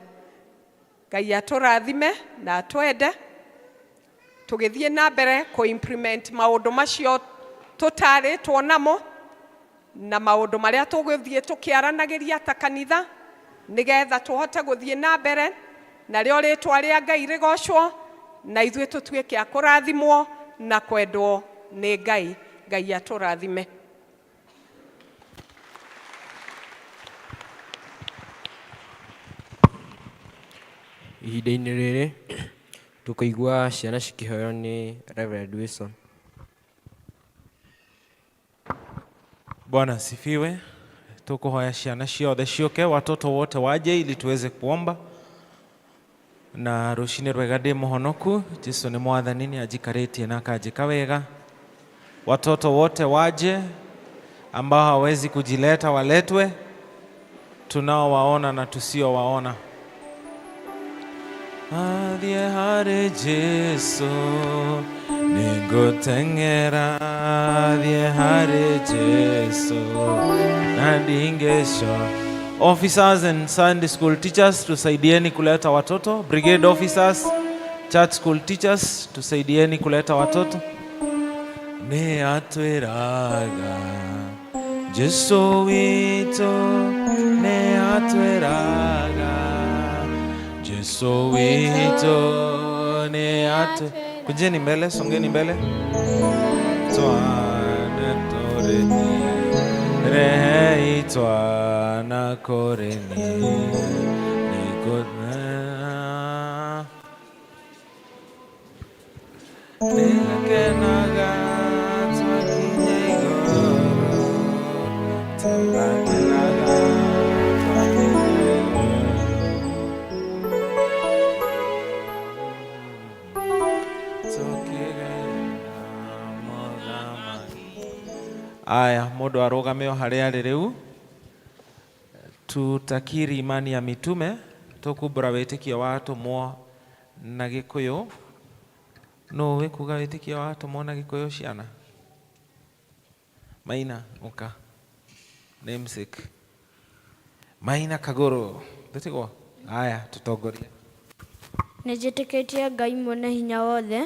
Ngai atũrathime na atwende tũgĩthiĩ na mbere kũ-implement maũndũ macio tũtarĩtwo namo na maũndũ marĩa tũgũthiĩ tũkĩaranagĩria ta kanitha. Nĩgetha tũhote gũthiĩ na mbere narĩo rĩtwa rĩa Ngai rĩgocwo na ithuĩ tũtuĩke a kũrathimwo na kwendwo nĩ Ngai. Ngai atũrathime. Ihinda-inĩ rĩrĩ tũkũigua ciana cikĩhoywo nĩ Reverend Wilson. Bwana asifiwe. Tukuhoya ciana ciothe ciũke, watoto wote waje ili tuweze kuomba. Na rũcinĩ rwega, ndĩ mũhonoku, Jesu nĩ mwathani, nĩ anjikarĩtie na akanjĩka wega. Watoto wote waje, ambao hawawezi kujileta waletwe, tunaowaona na tusiowaona. Athiĩ harĩ Jesu nĩngũteng'era, thiĩ harĩ Jesu na ndingesho. Officers and Sunday school teachers, tusaidieni kuleta watoto. Brigade officers, church school teachers, tusaidieni kuleta watoto. Nĩ atwĩraga Jesu witũ, nĩ atwĩraga Jesu witũ, nĩ atwĩ. Kujeni mbele, songeni mbele. Twana tũrĩ rehei twana kũrĩ niĩ nĩngũ- Nĩngenaga twakinya igũrũ, tũgakenaga twakinya igũrũ, tũkĩgena mũthamaki. Aya, mũndũ arũgame o harĩa arĩ rĩu. Tutakiri imani ya mitume, tũkumbũra wĩtĩkio wa atũmwo na Gĩkũyũ. Nũ wĩkuga wĩtĩkio wa atũmwo na Gĩkũyũ, ciana? Maina, ũka. Namesake. Maina Kagũrũ. Ndĩtigwo? Aya, tũtongorie. Nĩnjĩtĩkĩtie Ngai mwene hinya wothe,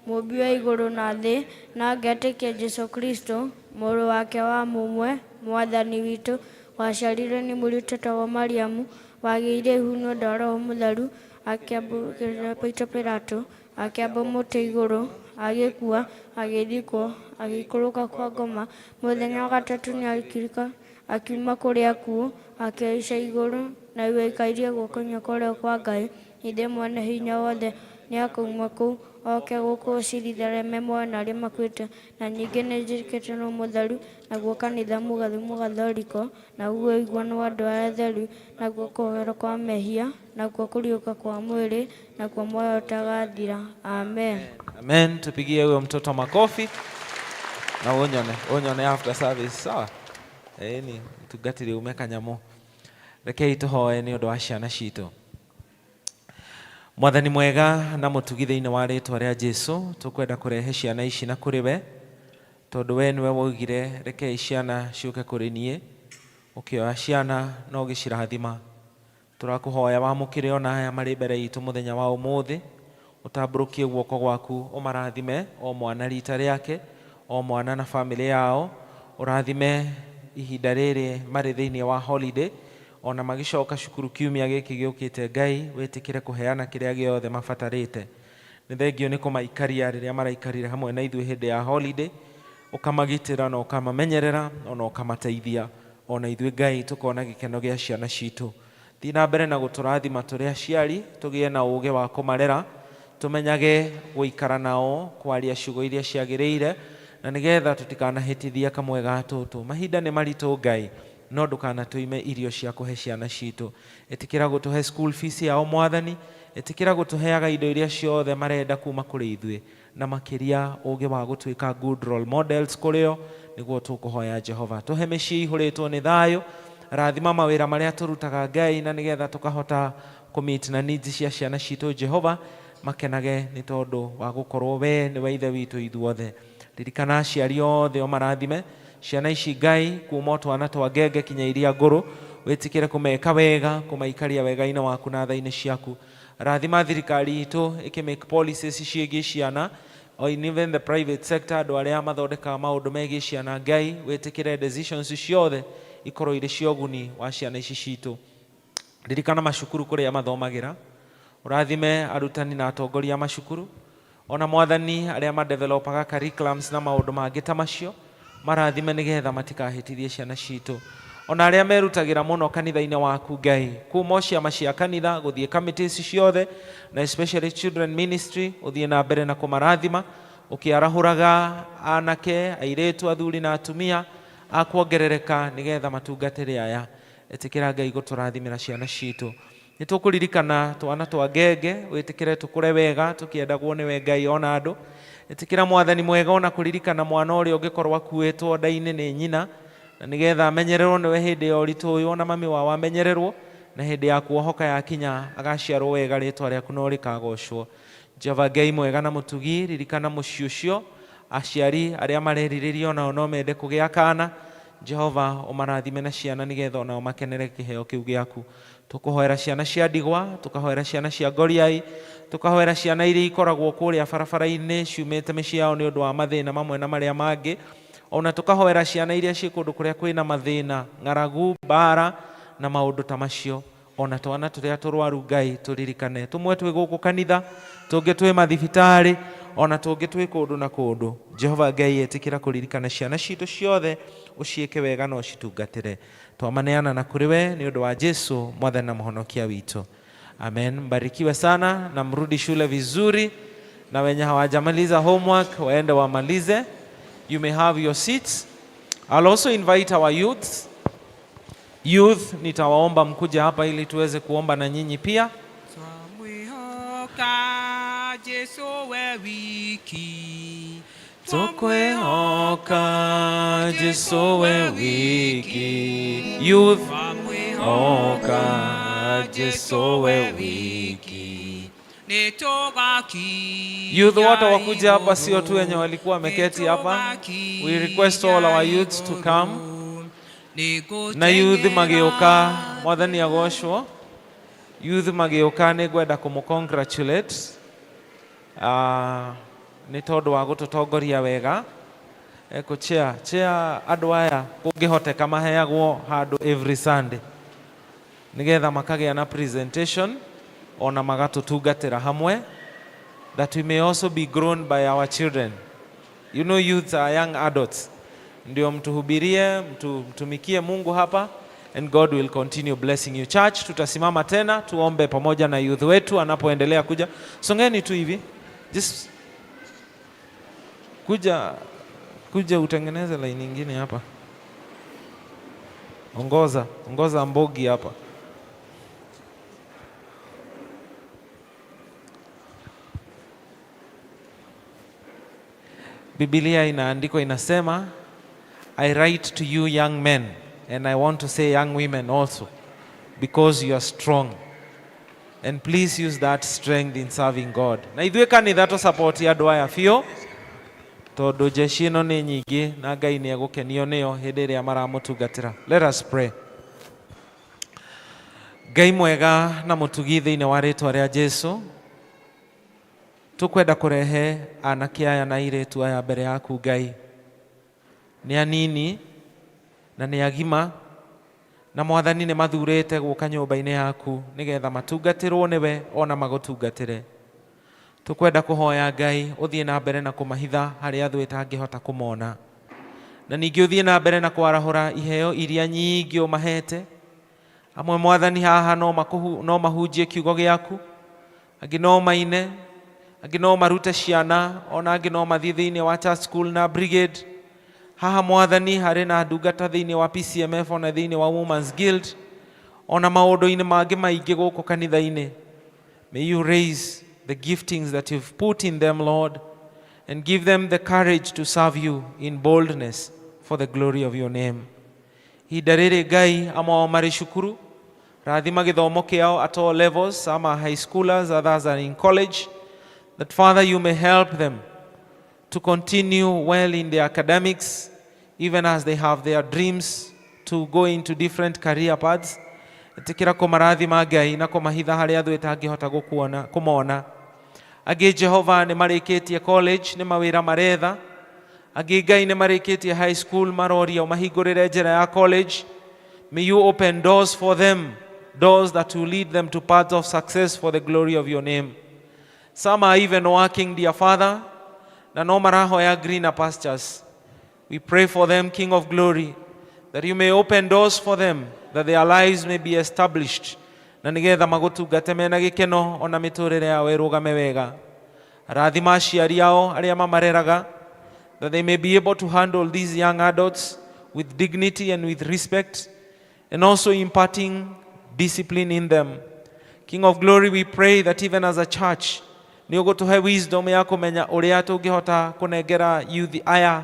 mũũmbi wa igũrũ na thĩ, na ngetĩkia Jesũ Kristo, mũrũ wake wa mũmwe, mwathani witũ, waciarirwo nĩ mũirĩtu wetagwo Mariamu, wagĩire ihu nĩ ũndũ wa Roho Mũtheru, akĩambũkĩrio Pontio Pilato, akĩambwo mũtĩ igũrũ, agĩkua, agĩthikwo, agĩikũrũka kwa ngoma, mũthenya wa gatatũ nĩariũkire akiuma kũrĩ akuũ, akĩhaica igũrũ, na rĩu aikarĩire guoko-inĩ kwa ũrĩo kwa Ngai, Ithe mwene hinya wothe. Nĩakauma kũu oke gũkũ acirithie arĩa me muoyo na arĩa makuĩte. Na ningĩ nĩnjĩtĩkĩtie Roho Mũtheru, naguo kanitha mũtheru mũgathoriko, naguo ũiguano wa andũ arĩa atheru, naguo kũoherwo kwa mehia, nakuo kũriũka kwa mwĩrĩ, nakuo muoyo ũtagathira. Amen. Amen. Tupigie huyo mtoto makofi na unyone, unyone after service, sawa? Ĩni tungatĩri ume kanyamũ. Rekei tũhoe nĩ ũndũ wa ciana citũ. Mwathani mwega na mũtugi, thĩinĩ wa rĩtwa rĩa Jesu tũkwenda kũrehe ciana ici na kũrĩ we, tondũ we nĩwe waugire, "Rekei ciana ciũke kũrĩ niĩ." Ũkĩoya ciana na ũgĩcirathima. Tũrakũhoya wamũkĩre ona aya marĩ mbere itũ mũthenya wa ũmũthĩ, ũtambũrũkie guoko gwaku, ũmarathime o mwana rita rĩake, o mwana na famĩlĩ yao. Ũrathime ihinda rĩrĩ marĩ thĩinĩ wa holiday, ona magĩcoka cukuru kiumia gĩkĩ gĩũkĩte. Ngai, wĩtĩkĩre kũheana kĩrĩa gĩothe mabatarĩte. Nĩ thengio nĩ kũmaikaria rĩrĩa maraikarire hamwe na ithuĩ hĩndĩ ya holiday, ũkamagitĩra na ũkamamenyerera ona ũkamateithia, ona ithuĩ Ngai tũkona gĩkeno gĩa ciana citũ. Thiĩ na mbere na gũtũrathima tũrĩ aciari, tũgĩe na ũũgĩ wa kũmarera, tũmenyage gũikara nao, kwaria ciugo iria ciagĩrĩire, na nĩgetha tũtikanahĩtithie kamwe ga tũtũ. Mahinda nĩ maritũ, Ngai, no ndũkanatũime irio cia kũhe ciana citũ. Ĩtĩkĩra gũtũhe school fees yao, Mwathani. Ĩtĩkĩra gũtũheaga indo iria ciothe marenda kuma kũrĩ ithuĩ, na makĩria ũũgĩ wa gũtuĩka good role models kũrĩ o, nĩguo tũkũhoya. Jehova, tũhe mĩciĩ ihũrĩtwo nĩ thayũ. Rathima mawĩra marĩa tũrutaga, Ngai, na nĩgetha tũkahota kũmeet na needs cia ciana citũ. Jehova, makenage nĩ tondũ wa gũkorwo we nĩwe ithe witũ ithuothe. Ririkana aciari othe, ũmarathime. Ciana ici, Ngai, kuma o twana twa ngenge kinya iria ngũrũ, wĩtĩkĩre kũmeka wega, kũmaikaria wega-inĩ waku na tha-inĩ ciaku. Rathima thirikari itũ ĩkĩ make policies ciĩgiĩ ciana, or in even the private sector, andũ arĩa mathondekaga maũndũ megiĩ ciana. Ngai, wĩtĩkĩre decisions ciothe ikorwo irĩ cia ũguni wa ciana ici citũ. Ririkana macukuru kũrĩa mathomagĩra, ũrathime arutani na atongoria a macukuru, ona Mwathani arĩa madevelopaga curriculums na maũndũ mangĩ ta macio, marathime nĩgetha matikahĩtithie ciana citũ. Ona arĩa merutagĩra mũno kanitha-inĩ waku Ngai, kuma o ciama cia kanitha gũthiĩ committees ciothe na especially children ministry, ũthiĩ na mbere na kũmarathima ũkĩarahũraga anake, airĩtu, athuri na atumia a kuongerereka nĩgetha matungatĩre aya. Ĩtĩkĩra Ngai gũtũrathimĩra ciana citũ. Nĩ tũkũririkana twana twa ngenge, wĩtĩkĩre tũkũre wega tũkĩendagwo nĩwe Ngai ona andũ. Ĩtĩkĩra Mwathani mwega ona kũririkana mwana ũrĩa ũngĩkorwo akuĩtwo nda-inĩ nĩ nyina, na nĩgetha amenyererwo nĩwe hĩndĩ ya ũritũ ũyũ, ona mami wao amenyererwo, na hĩndĩ ya kuohoka yakinya agaciarwo wega, rĩtwa rĩaku no rĩkagocwo. Jehova Ngai mwega na mũtugi, ririkana mũciĩ ũcio, aciari arĩa marerirĩria onao no mende kũgĩa kana. Jehova ũmarathime na ciana nĩgetha onao makenere kĩheo kĩu gĩaku. Tũkũhoera ciana cia ndigwa, tũkahoera ciana cia ngoriai, tũkahoera ciana iria ikoragwo kũrĩa barabara-inĩ ciumĩte mĩciĩ yao nĩ ũndũ wa mathĩna mamwe na marĩa mangĩ, ona tũkahoera ciana iria ciĩ kũndũ kũrĩa kwĩna mathĩna, ng'aragu, mbara na maũndũ ta macio. Ona twana tũrĩa tũrwaru Ngai tũririkane, tũmwe twĩ gũkũ kanitha, tũngĩ twĩ mathibitarĩ, ona tũngĩ twĩ kũndũ na kũndũ. Jehova Ngai ĩtĩkĩra kũririkana ciana citũ ciothe, ũciĩke wega na ũcitungatĩre. Twamaneana na kũrĩ we nĩ ũndũ wa Jesu Mwathani na Mũhonokia witũ. Amen. Mbarikiwe sana na mrudi shule vizuri, na wenye hawajamaliza homework waende wamalize. You may have your seats. I'll also invite our youths. Youth, nitawaomba mkuje hapa ili tuweze kuomba na nyinyi pia. Twamwihoka Jesu we wiki. Tukwihoka Jesu we wiki. Youth, hoka Jesu we wiki. Youth wote wakuja hapa, sio tu wenye walikuwa wameketi hapa. We request all our youths to come. Na youth magĩũka, Mwathani agocwo. Youth magĩũka, nĩ ngwenda kũmũ congratulate nĩ tondũ wa gũtũtongoria wega. Ekũ chair chair andũ aya kũngĩhoteka maheagwo handũ every Sunday nĩgetha makagĩa na presentation ona magatũtungatĩra hamwe, that we may also be grown by our children. You know, youths are young adults. Ndio mtuhubirie, mtumikie Mungu hapa and God will continue blessing you. Church, tutasimama tena tuombe pamoja na youth wetu anapoendelea kuja. Songeni tu hivi. Just kuja kuja utengeneze line nyingine hapa. Ongoza, ongoza mbogi hapa. Biblia inaandikwa inasema, "I write to you young men," and I want to say young women also, "because you are strong. And please use that strength in serving God." Na ithuĩ kanitha tũ support andũ aya biũ tondũ jeshi ĩno nĩ nyingĩ na Ngai nĩ egũkenio nĩyo hĩndĩ ĩrĩa maramũtungatĩra. Let us pray. Ngai mwega na mũtugi, thĩinĩ wa rĩtwa rĩa Jesu tũkwenda kũrehe anake aya na airĩtu aya mbere yaku Ngai. Nĩ anini na nĩ agima, na Mwathani nĩ mathurĩte gũka nyũmba-inĩ yaku nĩgetha matungatĩrwo nĩwe ona magũtungatĩre. Tũkwenda kũhoya Ngai ũthiĩ na mbere na kũmahitha harĩa thũ ĩtangĩhota kũmona, na ningĩ ũthiĩ na mbere na kwarahũra iheo iria nyingĩ ũmahete. Amwe Mwathani haha no mahunjie kiugo gĩaku, angĩ no maine, angĩ no marute ciana, ona angĩ no mathiĩ thĩinĩ wa church school na brigade. Haha Mwathani harĩ na ndungata thĩinĩ wa PCMF ona thĩinĩ wa Women's Guild ona maũndũ-inĩ mangĩ maingĩ gũkũ kanitha-inĩ. May you raise the giftings that you've put in them, Lord, and give them the courage to serve you in boldness for the glory of your name. Ihinda rĩrĩ Ngai, amwe ao marĩ cukuru, rathima gĩthomo kĩao at all levels. Some are high schoolers, others are in college, that Father, you may help them to continue well in their academics even as they have their dreams to go into different career paths. Ĩtĩkĩra kũmarathima Ngai na kũmahitha harĩa thũ ĩtangĩhota gũkuona kũmona. Angĩ Jehova nĩ marĩkĩtie college, nĩ mawĩra maretha. Angĩ Ngai nĩ marĩkĩtie high school, maroria ũmahingũrĩre njĩra ya college. May you open doors for them, doors that will lead them to paths of success for the glory of your name. Some are even working, dear Father, na no marahoya greener pastures. We pray for them, King of Glory, that you may open doors for them, that their lives may be established, na nigetha magũtungate mena gĩkeno ona mĩtũrĩre yao ĩrũgame wega. Rathima aciari ao arĩa mamareraga, that they may be able to handle these young adults with dignity and with respect, and also imparting discipline in them. King of Glory, we pray that even as a church, nĩ ũgũtũhe wisdom ya kũmenya ũrĩa tũngĩhota kũnengera youth aya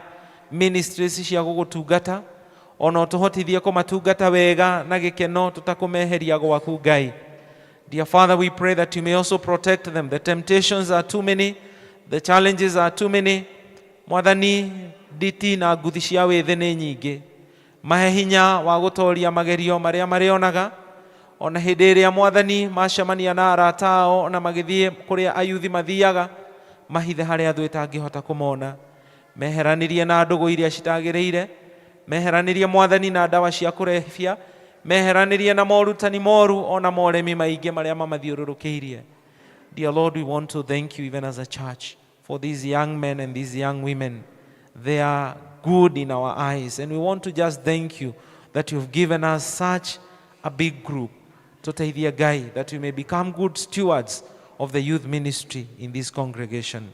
ministries cia gũgũtungata, ona ũtũhotithie kũmatungata wega na gĩkeno tũtakũmeheria gwaku Ngai. Dear Father, we pray that you may also protect them. The temptations are too many, the challenges are too many. Mwathani, nditi na nguthi cia wĩthĩ nĩ nyingĩ. Mahe hinya wa gũtoria magerio marĩa marĩonaga, ona hĩndĩ ĩrĩa Mwathani macemania na arata ao na magĩthiĩ kũrĩa ayuthi mathiaga, mahithe harĩa thũ ĩtangĩhota kũmona. Meheranirie na ndũgũ iria citagĩrĩire, meheranirie Mwathani na ndawa cia kũrebia, meheranirie na morutani moru ona moremi maingĩ marĩa mamathiũrũrũkĩirie. Dear Lord, we want to thank you even as a church for these young men and these young women. They are good in our eyes, and we want to just thank you that you've given us such a big group. Tũteithie Ngai, that we may become good stewards of the youth ministry in this congregation.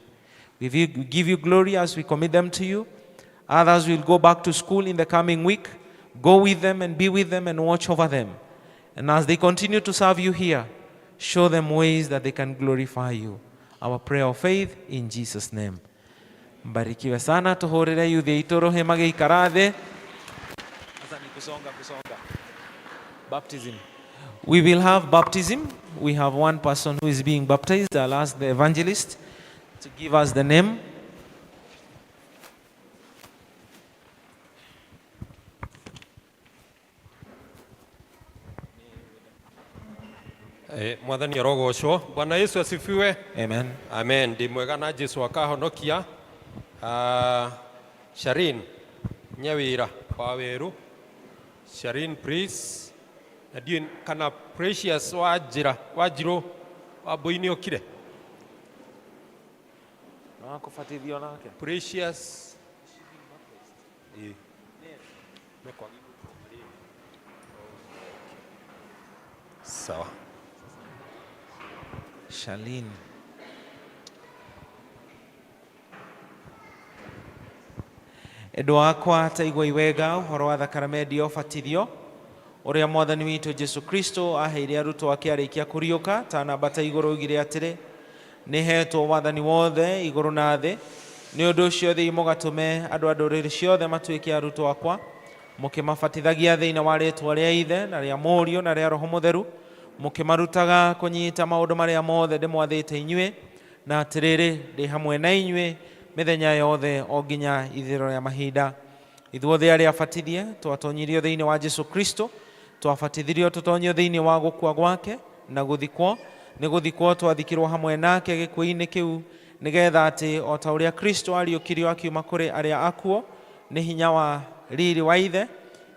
We give you glory as we commit them to you. Others will go back to school in the coming week. Go with them and be with them and watch over them. And as they continue to serve you here, show them ways that they can glorify you. Our prayer of faith in Jesus' name. Mbarikiwe sana, tuhurire youth aitũ rũhĩ magĩikara thĩ. Sasa ni kusonga kusonga. Baptism. We will have baptism. We have one person who is being baptized. I'll ask the evangelist to give us the name. Mwathani arogocwo. Bwana Yesu asifiwe. Amen. Amen. Ndi mwega na Jesu akahonokia. Sharin Nyawira wa Weru. Sharin please. Na ndiũĩ kana Precious wa njĩra wa Njirũ wa Mbũi nĩ okire. No akũbatithio nake. Precious. Ĩĩ. Sawa. Shalin. Endwa akwa ta iguai wega ũhoro wa thakramenti ya ũbatithio ũrĩa Mwathani witũ Jesu Kristo aheire arutwo ake arĩkia kũriũka tanambata igũrũ oigire atĩrĩ, nĩ hetwo wathani wothe igũrũ na thĩ, nĩ ũndũ ũcio thiĩi mũgatũme andũ a ndũrĩrĩ ciothe matuĩke arutwo akwa, mũkĩmabatithagia thĩinĩ wa rĩĩtwa rĩa Ithe na rĩa Mũriũ na rĩa Roho Mũtheru, mũkĩmarutaga kũnyita maũndũ marĩa mothe ndĩmwathĩte inyuĩ, na atĩrĩrĩ, ndĩ hamwe na inyuĩ mĩthenya yothe o nginya ithirĩro rĩa mahinda. Ithuothe arĩa abatithie twatonyirio thĩinĩ wa Jesu Kristo, twabatithirio tũtonyio thĩinĩ wa gũkua gwake na gũthikwo, nĩ gũthikwo twathikirwo hamwe nake gĩkuũ-inĩ kĩu, nĩgetha atĩ o ta ũrĩa Kristo ariũkirio akiuma kũrĩ arĩa akuũ nĩ hinya wa riri wa Ithe,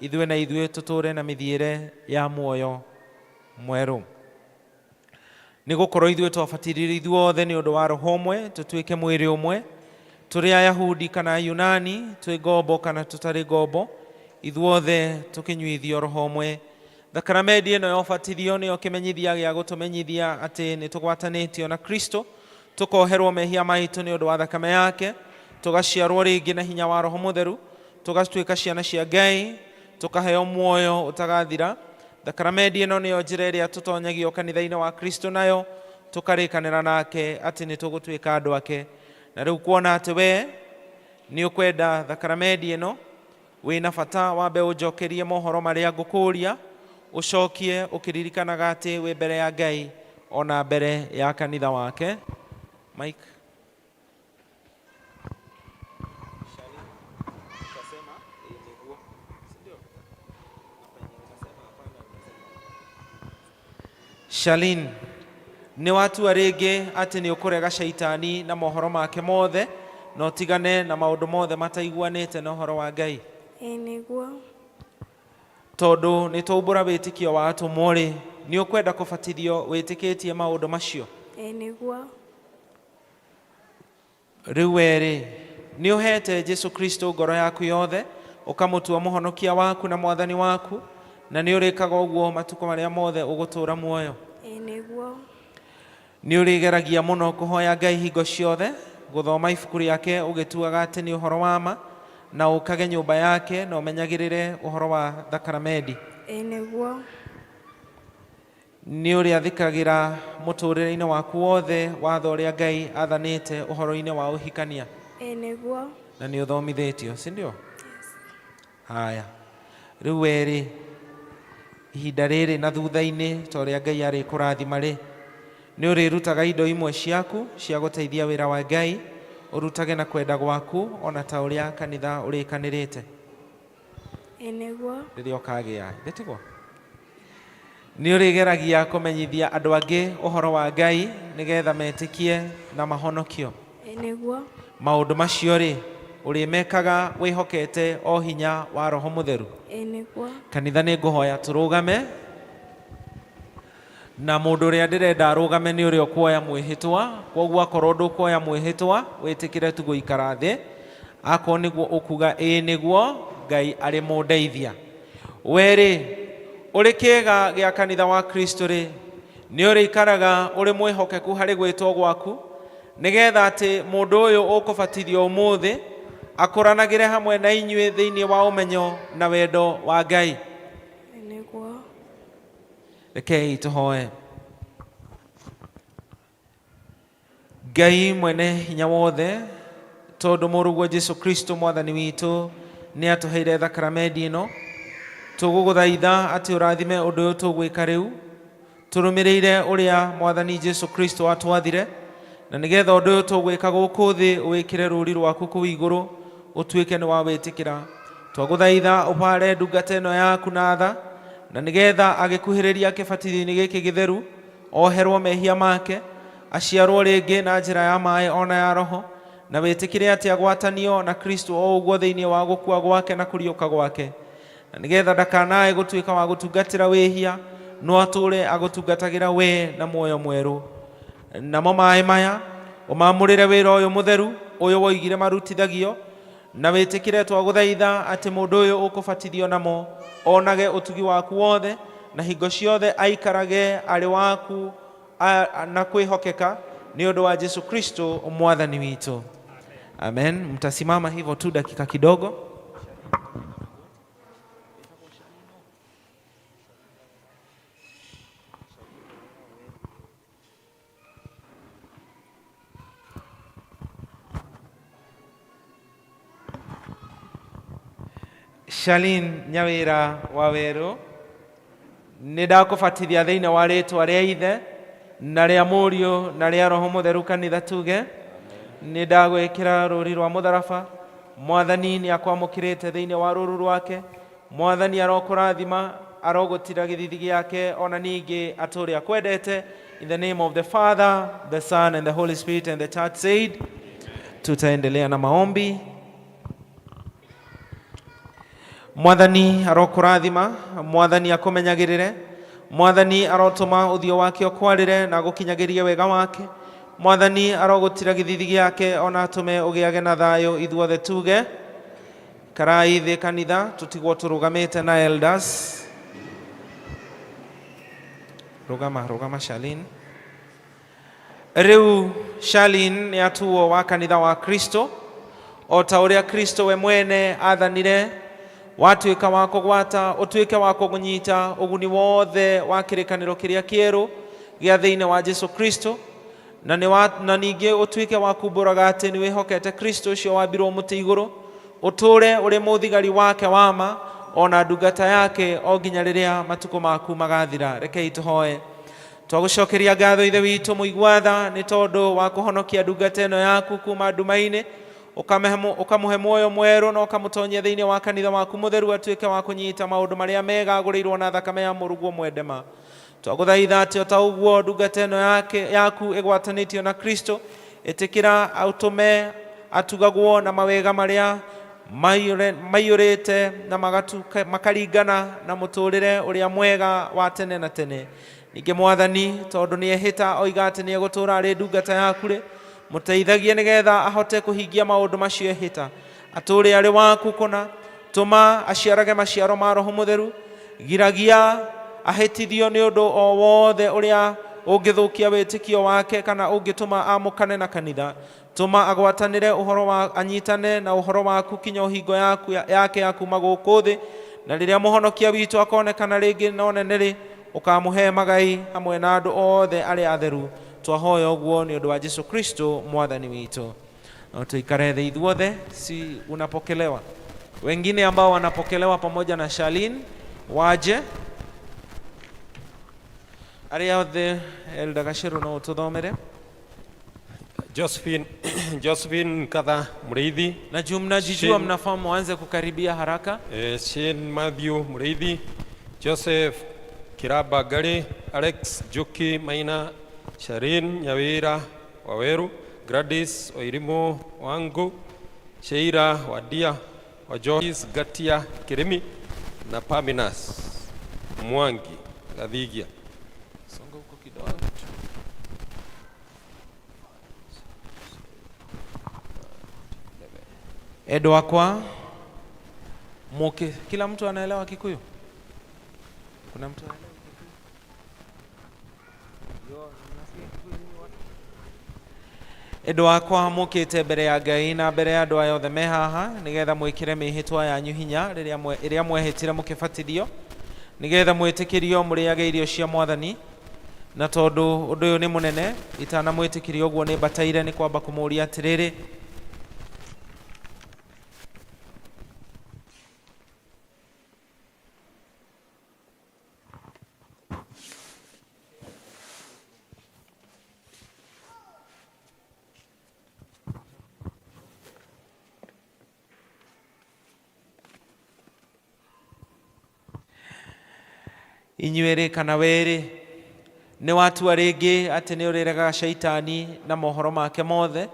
ithuĩ na ithuĩ tũtũũre na mĩthiĩre ya muoyo mwerũ. Nĩ gũkorwo ithuĩ twabatithirio ithuothe nĩ ũndũ wa roho ũmwe, tũtuĩke mwĩrĩ ũmwe, tũrĩ Ayahudi kana Ayunani, twĩ ngombo kana tũtarĩ ngombo, ithuothe tũkĩnyuithio roho ũmwe. Thakramenti ĩno ya ũbatithio nĩyo kĩmenyithia gĩa gũtũmenyithia atĩ nĩ tũgwatanĩtio na Kristo, tũkoherwo mehia maitũ nĩ ũndũ wa thakame yake, tũgaciarwo rĩngĩ na hinya wa Roho Mũtheru, tũgatuĩka ciana cia Ngai, tũkaheo muoyo ũtagathira. Thakramenti ĩno nĩyo njĩra ĩrĩa tũtonyagio kanitha-inĩ wa Kristo nayo, tũkarĩkanĩra nake atĩ nĩ tũgũtuĩka andũ ake. Na rĩu kuona atĩ we nĩ ũkwenda thakramenti ĩno, wĩna bata wambe ũnjokerie mohoro marĩa ngũkũũria, ũcokie ũkĩririkanaga atĩ wĩ mbere ya Ngai ona mbere ya kanitha wake. Mike. Shalin, nĩ watua rĩngĩ atĩ nĩ ũkũrega caitani na mohoro make mothe, na ũtigane na maũndũ mothe mataiguanĩte na ũhoro wa Ngai. Ĩĩ nĩguo. Tondũ nĩ twaumbũra wĩtĩkio wa atũmwo rĩ, Nĩ ũkwenda kũbatithio wĩtĩkĩtie maũndũ macio? Ĩĩ nĩguo. Rĩu we-rĩ, nĩ ũheete Jesu Kristo ngoro yaku yothe, ũkamũtua mũhonokia waku na mwathani waku, na nĩ ũrĩkaga ũguo matukũ marĩa mothe ũgũtũũra muoyo? Ĩĩ nĩguo. Nĩ ũrĩgeragia mũno kũhoya Ngai hingo ciothe, gũthoma ibuku rĩake ũgĩtuaga atĩ nĩ ũhoro wa ma, na ũkage nyũmba yake na ũmenyagĩrĩre ũhoro wa thakaramendi? Ĩĩ nĩguo. Nĩ ũrĩathĩkagĩra mũtũũrĩre-inĩ waku wothe watho ũrĩa Ngai athanĩte ũhoro-inĩ wa ũhikania? Ĩĩ nĩguo. Na nĩ ũthomithĩtio, si ndio? Haya, rĩu we-rĩ, ihinda rĩrĩ na thutha-inĩ ta ũrĩa Ngai arĩkũrathima-rĩ, nĩ ũrĩrutaga indo imwe ciaku cia gũteithia wĩra wa Ngai, ũrutage na kwenda gwaku o na ta ũrĩa kanitha ũrĩkanĩrĩte? Ĩĩ nĩguo. Rĩrĩa ũkagĩa, githĩ tiguo? Nĩ ũrĩgeragia kũmenyithia andũ angĩ ũhoro wa Ngai nĩgetha metĩkie na mahonokio? Ĩĩ nĩguo. Maũndũ macio-rĩ, ũrĩmekaga wĩhokete o hinya wa Roho Mũtheru? Ĩĩ nĩguo. Kanitha nĩ ngũhoya tũrũgame, na mũndũ ũrĩa ndĩrenda arũgame nĩ ũrĩa ũkuoya mwĩhĩtwa. Kwoguo akorwo ndũkuoya mwĩhĩtwa, wĩtĩkĩre tu gũikara thĩ. Akorwo nĩguo ũkuga ĩĩ nĩguo, Ngai arĩ mũndeithia. We-rĩ, ũrĩ kĩĩga gĩa kanitha wa Kristo-rĩ, nĩ ũrĩikaraga ũrĩ mwĩhokeku harĩ gwĩtwo gwaku, nĩgetha atĩ mũndũ ũyũ ũkũbatithio ũmũthĩ akũranagĩre hamwe na inyuĩ thĩinĩ wa ũmenyo na wendo wa Ngai? Nĩguo. Rekei tũhoe. Ngai mwene hinya wothe, tondũ mũrũguo Jesu Kristo mwathani witũ nĩ atũheire thakaramendi ĩno, tũgũgũthaitha atĩ ũrathime ũndũ ũyũ tũgwĩka rĩu, tũrũmĩrĩire ũrĩa mwathani Jesu Kristo atwathire, na nĩgetha ũndũ ũyũ tũgwĩka gũkũ thĩ ũwĩkĩre rũũri rwaku kũu igũrũ, ũtuĩke nĩ wa wĩtĩkĩra. Twagũthaitha ũbaare ndungata ĩno yaku na tha, na nĩgetha agĩkuhĩrĩria kĩbatithio-inĩ gĩkĩ gĩtheru, oherwo mehia make, aciarwo rĩngĩ na njĩra ya maĩ ona ya roho, na wĩtĩkĩre atĩ agwatanio na Kristo o ũguo thĩinĩ wa gũkua gwake na kũriũka gwake, na nĩgetha ndakanae gũtuĩka wa gũtungatĩra wĩhia, no atũũre agũtungatagĩra we na muoyo mwerũ. Namo maĩ maya ũmamũrĩre wĩra ũyũ mũtheru ũyũ woigire marutithagio, na wĩtĩkĩre twagũthaitha atĩ mũndũ ũyũ ũkũbatithio namo onage ũtugi waku wothe, na hingo ciothe aikarage arĩ waku na kwĩhokeka nĩ ũndũ wa Jesu Kristo mwathani witũ. Amen. Mtasimama hivyo tu dakika kidogo. Charlene Nyawira Waweru, nĩ ndakũbatithia thĩinĩ wa rĩtwa rĩa Ithe na rĩa Mũriũ na rĩa Roho Mũtheru kanitha tuge. Nĩ ndagwĩkĩra rũũri rwa mũtharaba. Mwathani nĩ akwamũkĩrĩte thĩinĩ wa rũũru rwake. Mwathani arokũrathima, arogũtira gĩthithi gĩake, ona ningĩ atũũre akwendete. In the name of the Father, the Son and the Holy Spirit, and the church said. Tutaendelea na maombi. Mwathani arokũrathima, Mwathani akũmenyagĩrĩre, Mwathani arotũma ũthiũ wake ũkwarĩre na agũkinyagĩrie wega wake. Mwathani arogũtira gĩthithi gĩake ona atũme ũgĩage na thayũ. Ithuothe tuge karai thĩ kanitha, tũtigwo tũrũgamĩte na elders. Rũgama, rũgama Charlene. Rĩu Charlene nĩ atuo wa kanitha wa Kristo, o ta ũrĩa Kristo we mwene athanire, watuĩka wa kũgwata, ũtuĩke wa kũnyita ũguni wothe wa kĩrĩkanĩro kĩrĩa kĩerũ gĩa thĩinĩ wa Jesu Kristo, na nĩ wa, na ningĩ ũtuĩke wa kumbũraga atĩ nĩ wĩhokete Kristo ũcio wambirwo mũtĩ igũrũ, ũtũũre ũrĩ mũthigari wake wa ma ona ndungata yake o nginya rĩrĩa matukũ maku magathira. Rekei tũhoe. Twagũcokeria ngatho Ithe witũ mũigua tha nĩ tondũ wa kũhonokia ndungata ĩno yaku kuma nduma-inĩ, ũkamũhe muoyo mwerũ na ũkamũtonyia thĩinĩ wa kanitha waku mũtheru atuĩke wa kũnyita maũndũ marĩa mega agũrĩirwo na thakame ya mũrũguo mwendema. Twagũthaitha atĩ o ta ũguo ndungata ĩno yake yaku ĩgwatanĩtio na Kristo, ĩtĩkĩra ũtũme atugagwo na mawega marĩa Maiyũrĩte na makaringana na mũtũrĩre ũrĩa mwega wa tene na tene. Ningĩ Mwathani, tondũ nĩehĩta oiga atĩ nĩegũtũũra arĩ ndungata yaku rĩ, mũteithagie nĩgetha ahote kũhingia maũndũ macio ehĩta, atũũre arĩ waku kũna. Tũma aciarage maciaro ma Roho Mũtheru, giragia ahĩtithio nĩ ũndũ o wothe ũrĩa ũngĩthũkia wĩtĩkio wake kana ũngĩtũma amũkane na kanitha. Tũma agwatanĩre ũhoro wa anyitane na ũhoro waku kinya ũhingo yaku yake ya kuma gũkũ thĩ, na rĩrĩa mũhonokia witũ akonekana rĩngĩ na ũnene rĩ, ũkamũhe magai hamwe na andũ othe arĩa atheru. Twahoya ũguo nĩ ũndũ wa Jesu Kristo Mwathani witũ. Na tuikare thĩ ithuothe, si unapokelewa. Wengine ambao wanapokelewa pamoja na Charlene waje. Arĩa othe Elder Gacheru no ũtũthomere. Josephine, Josephine Nkatha Muriithi. Na juu mnajijua, mnafaa mwanze kukaribia haraka. Shane Matthew Muriithi, Joseph Kiraba Gari, Alex Juki Maina, Sharin Nyawira Waweru, Gladys Oirimo Wangu, Sheila Wadia wa Joyce Gatia Kirimi na Paminas Mwangi Gathigia. Songa huko kidogo. Edo wakwa muke, kila mtu anaelewa Kikuyu? Kuna mtu anaelewa Kikuyu? Yo, mnasikia Kikuyu nyinyi watu? Edo wakwa mukite mbere ya Ngai na mbere ya andũ aya othe me haha, nigetha mwikire mĩhĩtwa yanyu hinya rĩrĩa ĩrĩa mwehĩtire mũkĩbatithio, nigetha mwĩtĩkĩrio mũrĩage irio cia Mwathani. Na tondũ ũndũ ũyũ nĩ mũnene, itanamwĩtĩkĩria ũguo nĩ mbataire nĩ kwamba kũmũũria atĩrĩrĩ, inyuĩ rĩ kana we rĩ, nĩ watua rĩngĩ atĩ nĩ ũrĩregaga caitani na mohoro make mothe,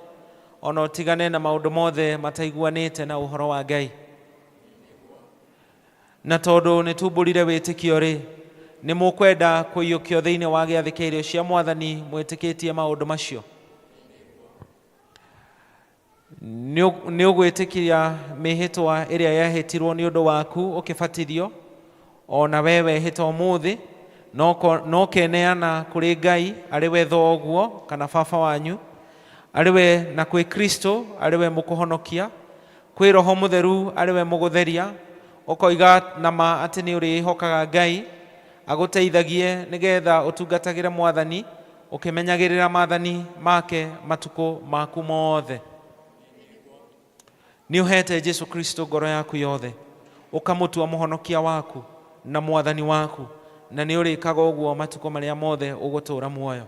ona ũtigane na maũndũ mothe mataiguanĩte na ũhoro wa Ngai. Na tondũ nĩ tumbũrire wĩtĩkio rĩ, nĩ mũkwenda kũiyũkio thĩinĩ wa gĩathĩ kĩa irio cia Mwathani mwĩtĩkĩtie maũndũ macio? Nĩ ũgwĩtĩkia mĩhĩtwa ĩrĩa yehĩtirwo nĩ ũndũ waku ũkĩbatithio, ona we wehĩta ũmũthĩ, no keneana kũrĩ Ngai arĩ we thoguo kana baba wanyu, arĩ we na kwĩ Kristo arĩ we mũkũhonokia, kwĩ Roho Mũtheru arĩ we mũgũtheria, ũkoiga na ma atĩ nĩ ũrĩhokaga Ngai agũteithagie nĩgetha ũtungatagĩre Mwathani ũkĩmenyagĩrĩra maathani make matukũ maku mothe. Nĩ ũhete Jesu Kristo ngoro yaku yothe, ũkamũtua mũhonokia waku na Mwathani waku, na nĩ ũrĩkaga ũguo matukũ marĩa mothe ũgũtũũra muoyo.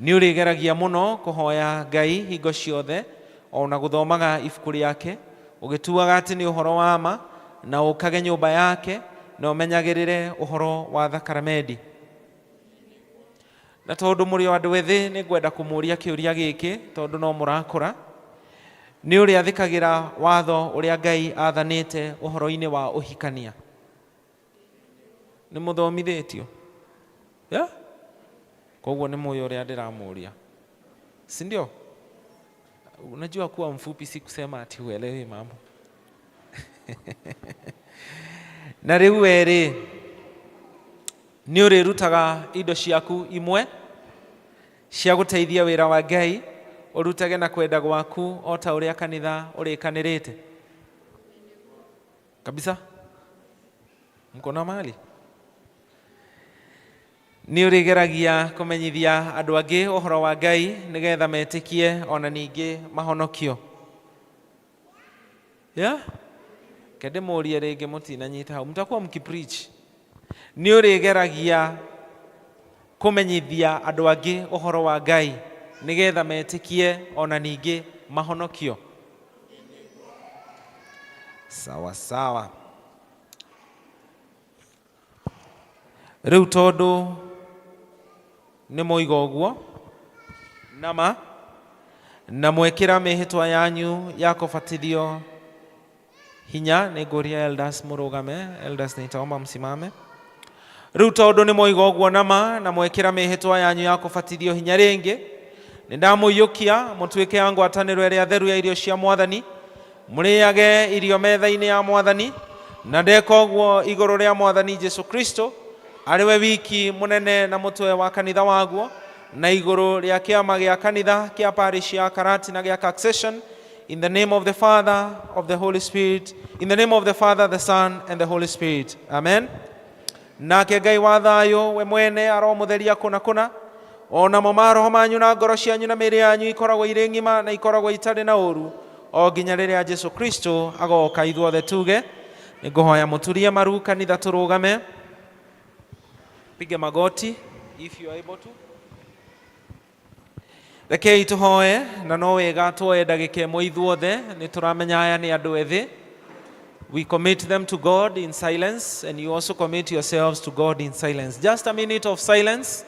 Nĩ ũrĩgeragia mũno kũhoya Ngai hingo ciothe, ona gũthomaga ibuku rĩake, ũgĩtuaga atĩ nĩ ũhoro wa ma, na ũkage nyũmba yake, na ũmenyagĩrĩre ũhoro wa thakramenti. Na tondũ mũrĩ o andũ ethĩ, nĩ ngwenda kũmũũria kĩũria gĩkĩ, tondũ no mũrakũra. Nĩ ũrĩathĩkagĩra watho ũrĩa Ngai aathanĩte ũhoro-inĩ wa ũhikania? Nĩ mũthomithĩtio? Yeah? Koguo nĩ mũĩ ũrĩa ndĩramũũria, si ndio? Unajua kuwa mfupi si kusema ati huelewi mambo. Na rĩu we rĩ, nĩ ũrĩrutaga indo ciaku imwe cia gũteithia wĩra wa Ngai, ũrutage na kwenda gwaku o ta ũrĩa kanitha ũrĩkanĩrĩte kabisa. Mko na mali? Nĩ ũrĩgeragia kũmenyithia andũ angĩ ũhoro wa Ngai nĩgetha metĩkie ona ningĩ mahonokio. Yeah? Kende mũrie rĩngĩ mũtinanyita hau, mtakuwa mkipreach. Nĩ ũrĩgeragia kũmenyithia andũ angĩ ũhoro wa Ngai nĩgetha metĩkie ona ningĩ mahonokio. Sawa sawa. Rĩu tondũ nĩ moiga ũguo nama Na mwekĩra mĩhĩtwa yanyu ya kũbatithio hinya, nĩ ngũria elders mũrũgame. Elders, nitaomba msimame. Rĩu tondũ nĩ mwoiga ũguo nama na mwekĩra mĩhĩtwa yanyu ya kũbatithio hinya rĩngĩ, nĩ ndamũiyũkia mũtuĩke a ngwatanĩro ĩrĩa theru ya irio cia Mwathani, mũrĩage irio metha-inĩ ya Mwathani, na ndeka ũguo igũrũ rĩa Mwathani Jesu Kristo, arĩ we wiki mũnene na mũtwe wa kanitha waguo, na igũrũ rĩa kĩama gĩa kanitha kĩa parish ya Karatina gĩa Succession. In the name of the Father, of the Holy Spirit, in the name of the Father, the Son, and the Holy Spirit. Amen. Nake Ngai wa thayũ we mwene aromũtheria kũna kũna, o namo maroho manyu na ngoro cianyu na mĩĩrĩ yanyu ikoragwo irĩ ng'ima na ikoragwo itarĩ na ũru o nginya rĩrĩa Jesu Kristo agoka. Ithuothe tuge, nĩ ngũhoya mũturie maru kanitha, tũrũgame. Pige magoti if you are able to. Rekei tũhoe, na no wega tuoe ndagĩka ĩmwe ithuothe. Nĩ tũramenya aya nĩ andũ ethĩ. We commit them to God in silence, and you also commit yourselves to God in silence. Just a minute of silence.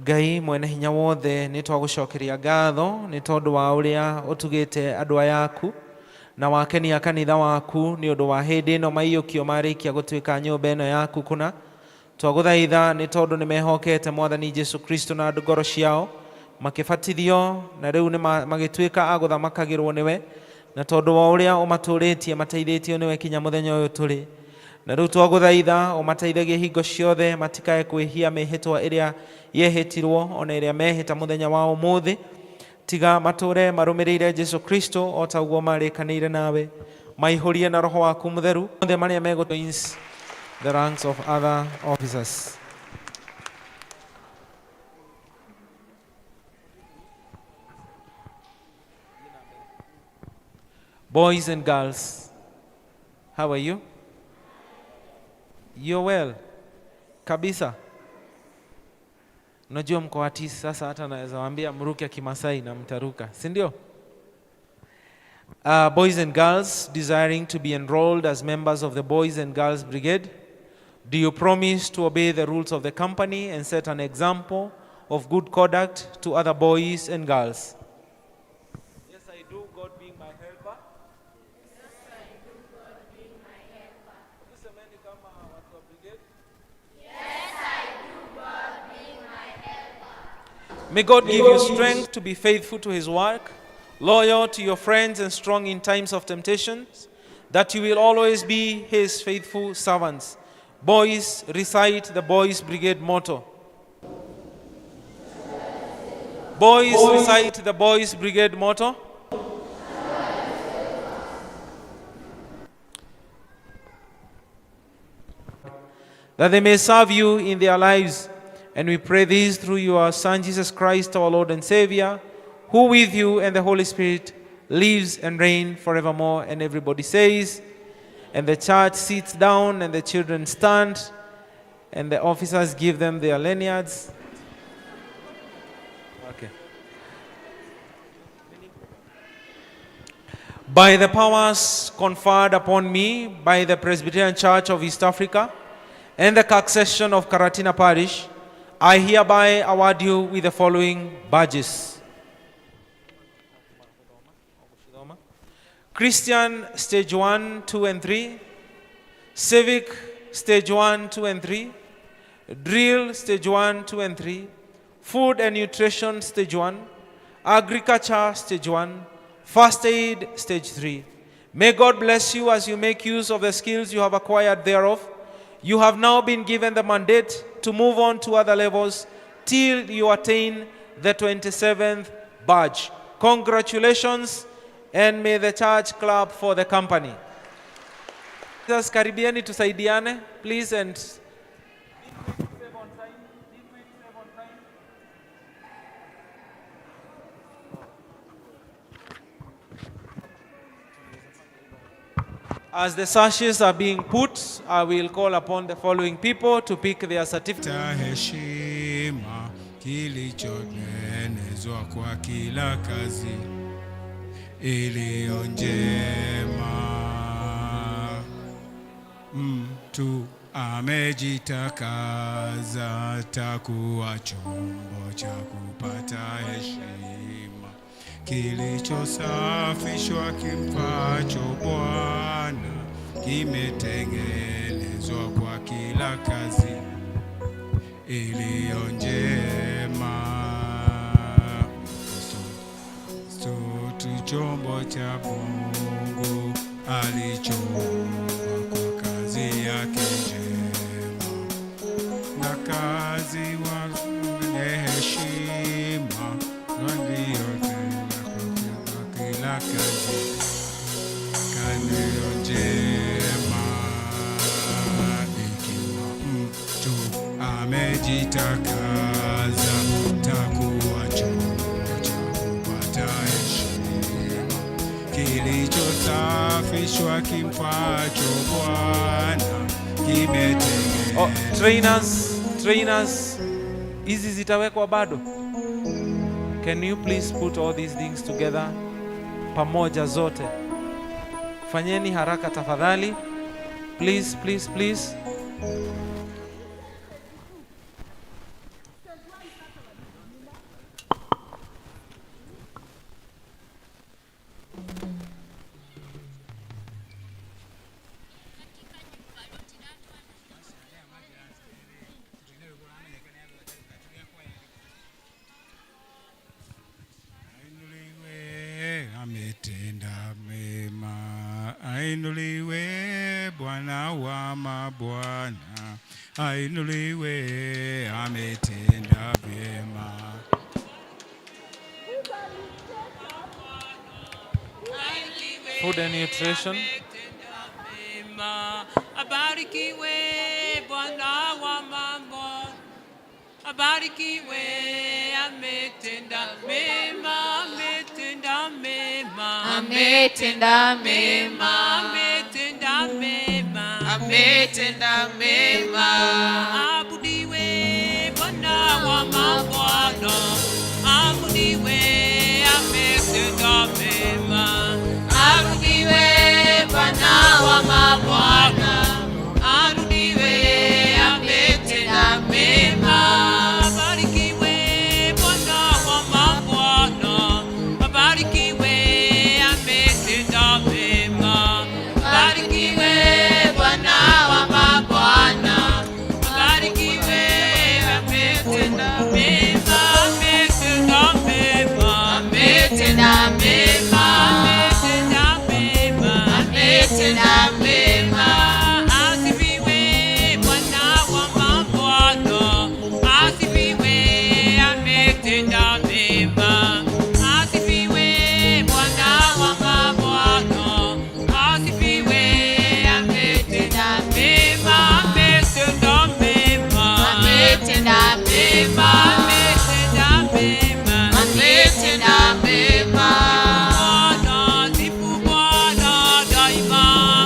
Ngai mwene hinya wothe, nĩ twagũcokeria ngatho nĩ tondũ wa ũrĩa ũtugĩte andũ aya aku na wakenia kanitha waku nĩ ũndũ wa hĩndĩ ĩno maiyũkio marĩkia gũtuĩka nyũmba ĩno yaku kũna. Twagũthaitha nĩ tondũ nĩ mehokete Mwathani Jesu Kristo na ngoro ciao, makĩbatithio, na rĩu nĩ magĩtuĩka a gũthamakagĩrwo nĩwe, na tondũ wa ũrĩa ũmatũrĩtie mateithĩtio nĩwe kinya mũthenya ũyũ tũrĩ. Na rĩu twagũthaitha ũmateithagie hingo ciothe matikae kwĩhia mĩhĩtwa ĩrĩa yehĩtirwo ona ĩrĩa mehĩta mũthenya wa ũmũthĩ, tiga matũre marũmĩrĩire Jesu Kristo o ta ũguo marĩkanĩire nawe. Maihũrie na Roho waku Mũtheru othe marĩa megũ the ranks of other officers. Boys and girls, how are you? You're well kabisa. Unajua mko watisi sasa, hata naweza waambia mruke Kimasai na mtaruka, si ndio? Boys and girls desiring to be enrolled as members of the Boys and Girls Brigade, do you promise to obey the rules of the company and set an example of good conduct to other boys and girls? Yes, I do, God being my helper. Yes, I do, God being my helper. Semeni kama watu wa brigade. Yes, I do, God being my helper. May God give you strength to be faithful to his work, loyal to your friends, and strong in times of temptations, that you will always be his faithful servants. Boys, recite the Boys Brigade motto. Boys, recite the Boys Brigade motto. That they may serve you in their lives. And we pray this through your Son, Jesus Christ, our Lord and Savior, who with you and the Holy Spirit lives and reigns forevermore. And everybody says, and the church sits down and the children stand, and the officers give them their lanyards. Okay. By the powers conferred upon me by the Presbyterian Church of East Africa and the Succession of Karatina Parish, I hereby award you with the following badges. Christian Stage 1, 2, and 3, Civic Stage 1, 2, and 3, Drill Stage 1, 2, and 3, Food and Nutrition Stage 1, Agriculture Stage 1, First Aid Stage 3. May God bless you as you make use of the skills you have acquired thereof. You have now been given the mandate to move on to other levels till you attain the 27th badge. Congratulations, and may the church clap for the company. Just karibieni tusaidiane, please, and be quick, save on time. Be quick, save on time. As the sashes are being put, I will call upon the following people to pick their certificate. Heshima kilichotengenezwa kwa kila kazi iliyo njema. Mtu amejitakaza, takuwa chombo cha kupata heshima, kilichosafishwa kimfacho Bwana, kimetengenezwa kwa kila kazi iliyo njema. Kristo tu chombo cha Mungu alichoumba kwa kazi yake njema, na kazi wenye heshima waliotenda kwa kila kazi iliyo njema. Ikiwa mtu amejitakaza, takuwa chombo cha kupata heshima, kilichosafishwa kimfacho Bwana, kimetengenezwa. Oh, trainers, trainers, hizi zitawekwa bado? Can you please put all these things together pamoja zote? Fanyeni haraka tafadhali. Please, please, please. Ainuliwe, ametenda mema. Ainuliwe, Bwana wa mabwana. Ainuliwe, ametenda vyema. Food and nutrition. Mema. Abarikiwe Bwana wa mambo, abarikiwe, ametenda mema, ametenda mema, Ametenda mema. Ametenda mema, Ametenda mema. Abudiwe Bwana wa mabwana, abudiwe, ametenda mema. Abudiwe Bwana wa mabwana, abudiwe, ametenda mema. Abarikiwe Bwana wa mabwana, abarikiwe, ametenda mema. Abarikiwe Bwana wa mabwana, abarikiwe, ametenda mema, ametenda mema, ametenda mema, ametenda mema, ametenda mema. Asifiwe Bwana wa mabwana, asifiwe, ametenda mema. Asifiwe Bwana wa mabwana, asifiwe, ametenda mema, ametenda mema, Ametenda mema, ametenda mema, ametenda mema. Bwana, sifu Bwana daima,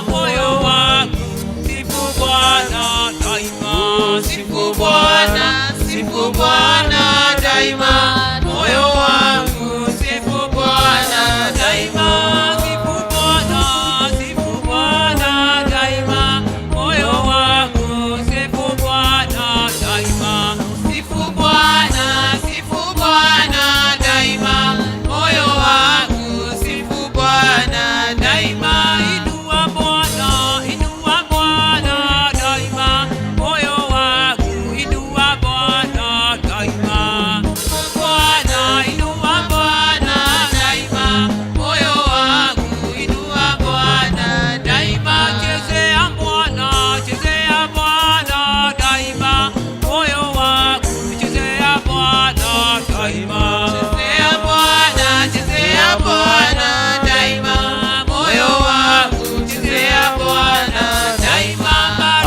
moyo wangu, sifu Bwana daima. Sifu Bwana, sifu Bwana daima, moyo wangu, sifu Bwana daima. Sifu Bwana, sifu Bwana daima, moyo wangu, sifu Bwana daima. Sifu Bwana, sifu Bwana daima, moyo wangu, sifu Bwana daima. Inua Bwana, inua Bwana daima, moyo wangu, inua Bwana daima. Bwana, inua Bwana daima, moyo wangu, inua Bwana daima. Chezea Bwana, chezea Bwana daima, moyo wangu, chezea Bwana daima. Chezea Bwana, chezea Bwana daima, moyo wangu, chezea Bwana daima.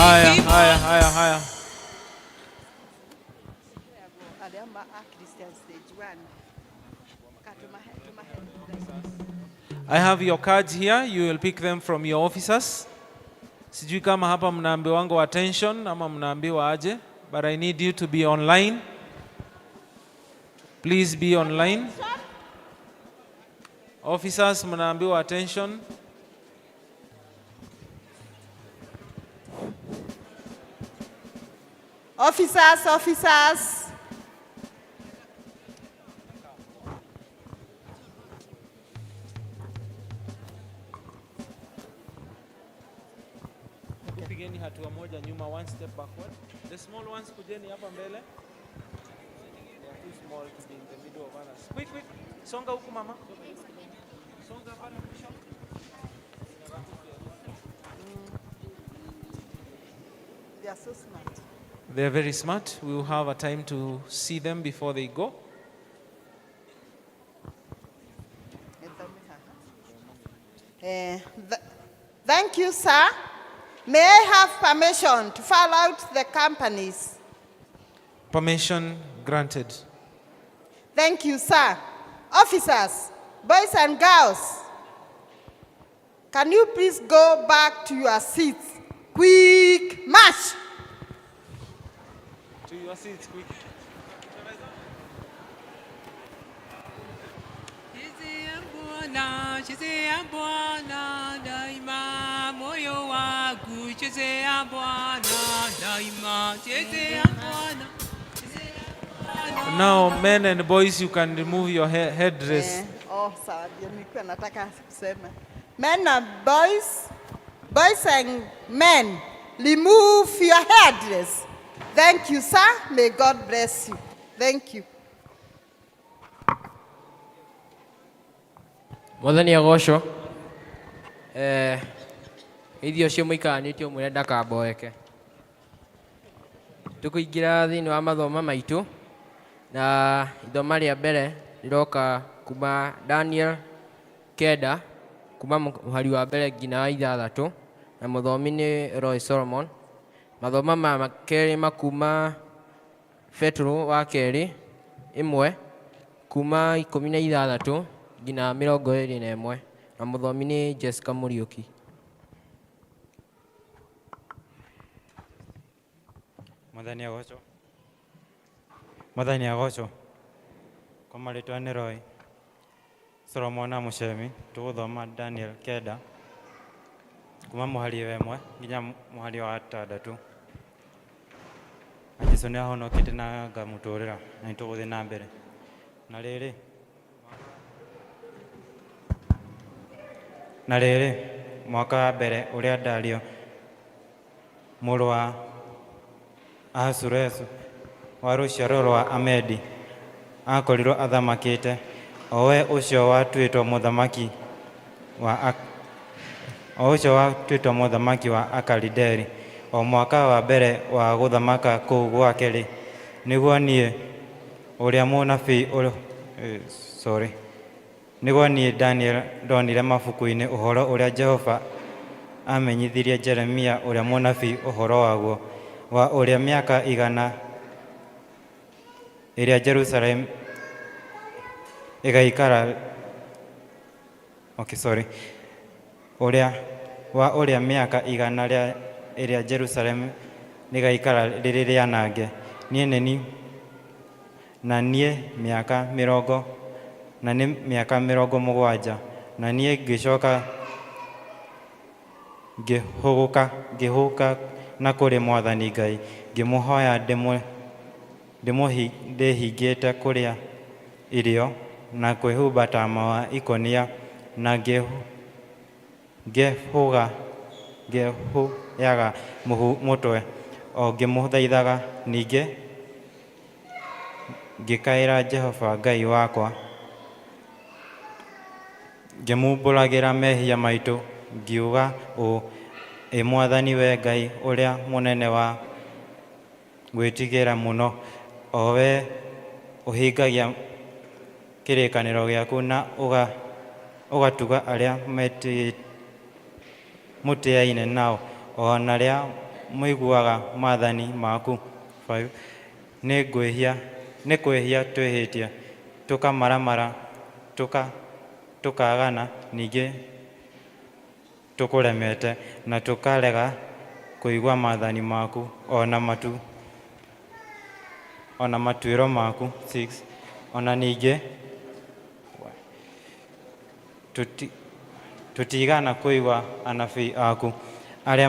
Haya, haya, haya, haya. Arĩa ma a Christian stage one. Ka tũmahe. I have your cards here. You will pick them from your officers. Sijui kama hapa mnaambiwango attention ama mnaambiwa aje, but I need you to be online. Please be online. Officers, mnaambiwa attention. Officers, officers. Pigeni hatua moja nyuma, one step backward. The small ones kujeni hapa mbele. They are too small to be in the middle of others. Quick, quick. Songa huku mama. Songa pale mwisho. They are so smart. They are very smart. We will have a time to see them before they go. Thank you, sir. May I have permission to file out the companies? Permission granted. Thank you, sir. Officers, boys and girls, can you please go back to your seats? Quick march! To your seats, quick. Bwana, chezea Bwana daima, moyo wangu chezea Bwana daima, chezea Bwana. Now, men and boys, you can remove your headdress. Oh, sawa, ndio nilikuwa nataka kusema. Men and boys, boys and men, remove your headdress. Thank you, sir. May God bless you. Thank you. Mwathani agocwo. Ithuĩ ũcio mũikaranĩtie ũmwĩre ndakamboeke. Tũkũingĩra thĩinĩ wa mathoma maitũ na ithoma rĩa mbere rĩroka kuma Daniel 9 kuma mũhari wa mbere nginya wa 6 na mũthomi nĩ Roy Solomon. Mathoma ma kerĩ makuma Petro wa kerĩ 1 kuma 16 nginya 21 na mũthomi nĩ Jessica Mũriũki. Mwathani agocwo. Mwathani agocwo. Kwa marĩtwa nĩ Roy Solomon na Mũcemi, tũgũthoma Daniel 9 kuma mũhari wa 1 nginya mũhari wa 6. Na Jesũ nĩahonokete na ngamũtũrĩra na nĩtũgũthiĩ na mbere. Na rĩrĩ, mwaka wa mbere ũrĩa Dario mũrũ wa Ahasuerusu wa rũciaro rwa Amedi akorirwo athamakĩte, o we ũcio watuĩtwo mũthamaki wa o ũcio watuĩtwo mũthamaki wa Akalidei, o mwaka wa mbere wa gũthamaka kũu gwake-rĩ, nĩguo niĩ ũrĩa mũnabii sorry, nĩguo niĩ Daniel ndonire mabuku-inĩ ũhoro ũrĩa Jehova amenyithirie Jeremia ũrĩa mũnabii ũhoro waguo, wa ũrĩa mĩaka 100 ĩrĩa Jerusalem ĩgaikara, okay, sorry, ũrĩa wa ũrĩa mĩaka 100 rĩa ĩrĩa Jerusalem rĩgaikara rĩrĩ rĩanange. Niĩ nĩ ni na niĩ mĩaka mĩrongo na nĩ mĩaka 70, na niĩ ngĩcoka ngĩhũgũka na kũrĩ Mwathani Ngai, ngĩmũhoya ndĩhingĩte kũrĩa irio na kwĩhumba taama wa ikũnia, na ngĩhũyaga mũhu mũtwe o ngĩmũthaithaga. Ningĩ ngĩkaĩra Jehova Ngai wakwa, ngĩmumbũragĩra mehia maitũ, ngiuga ũũ: Ĩ Mwathani, we Ngai ũrĩa mũnene wa gwĩtigĩra mũno, o we ũhingagia kĩrĩkanĩro gĩaku na ũgatuga arĩa mũtĩaine nao, o na arĩa mũiguaga maathani maku. 5. Nĩ kwĩhia twĩhĩtie, tũkamaramara, tũkaagana, ningĩ tũkũremete, na tũkarega kũigua maathani maku, o na matuĩro maku. 6. O na ningĩ tũtigana kũigua anabii aku arĩa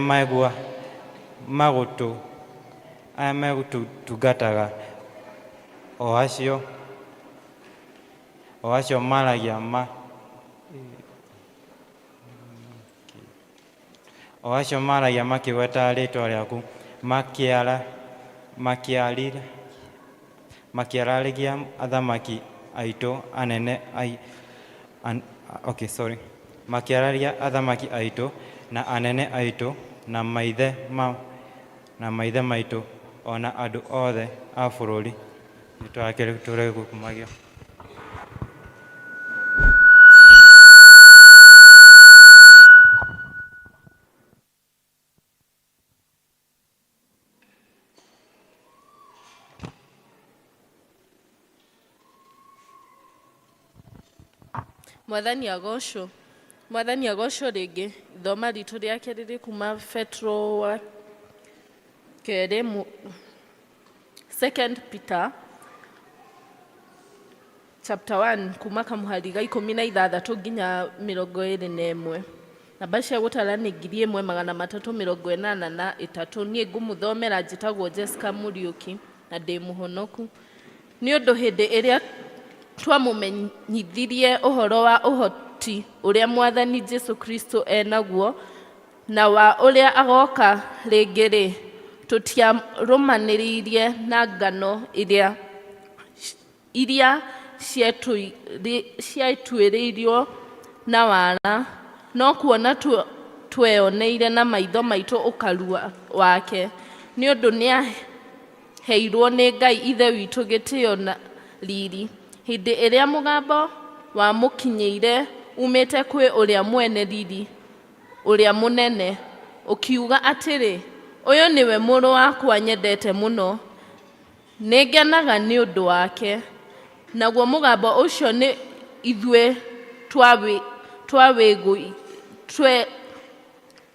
Arĩa megũtungataga, o acio o acio maragia ma o acio maragia makĩgwetaga rĩĩtwa rĩaku, makĩara makĩarira makĩararĩria athamaki aitũ anene ai, an, okay, sorry. Makĩararia athamaki aitũ na anene aitũ na maithe ma, na maithe maitũ o na andũ othe a bũrũri. Nĩtũrakĩrĩ gũkumagio. Mwathani agocwo. Mwathani agocwo rĩngĩ. Ithoma ritũ rĩake rĩrĩ kuma Petro wa kerĩ Second Peter chapter 1 kuma kamũhari ga 16 nginya 21. Namba cia gũtara nĩ 1383. Niĩ ngũmũthomera njĩtagwo Jessica Mũriũki na ndĩ mũhonoku. Nĩ ũndũ hĩndĩ ĩrĩa twamũmenyithirie ũhoro wa ũhoti ũrĩa Mwathani Jesu Kristo enaguo na wa ũrĩa agoka rĩngĩ-rĩ, tũtiarũmanĩrĩirie na ngano iria iria ciatuĩrĩirio na wara, no kuona tweoneire na maitho maitũ ũkaru wake. Nĩ ũndũ nĩaheirwo nĩ Ngai Ithe witũ gĩtĩo na riri, hĩndĩ ĩrĩa mũgambo wamũkinyĩire umĩte kwĩ ũrĩa mwene riri ũrĩa mũnene, ũkiuga atĩrĩ, ũyũ nĩwe mũrũ wakwa nyendete mũno, nĩngenaga nĩ ũndũ wake. Naguo mũgambo ũcio nĩ ithuĩ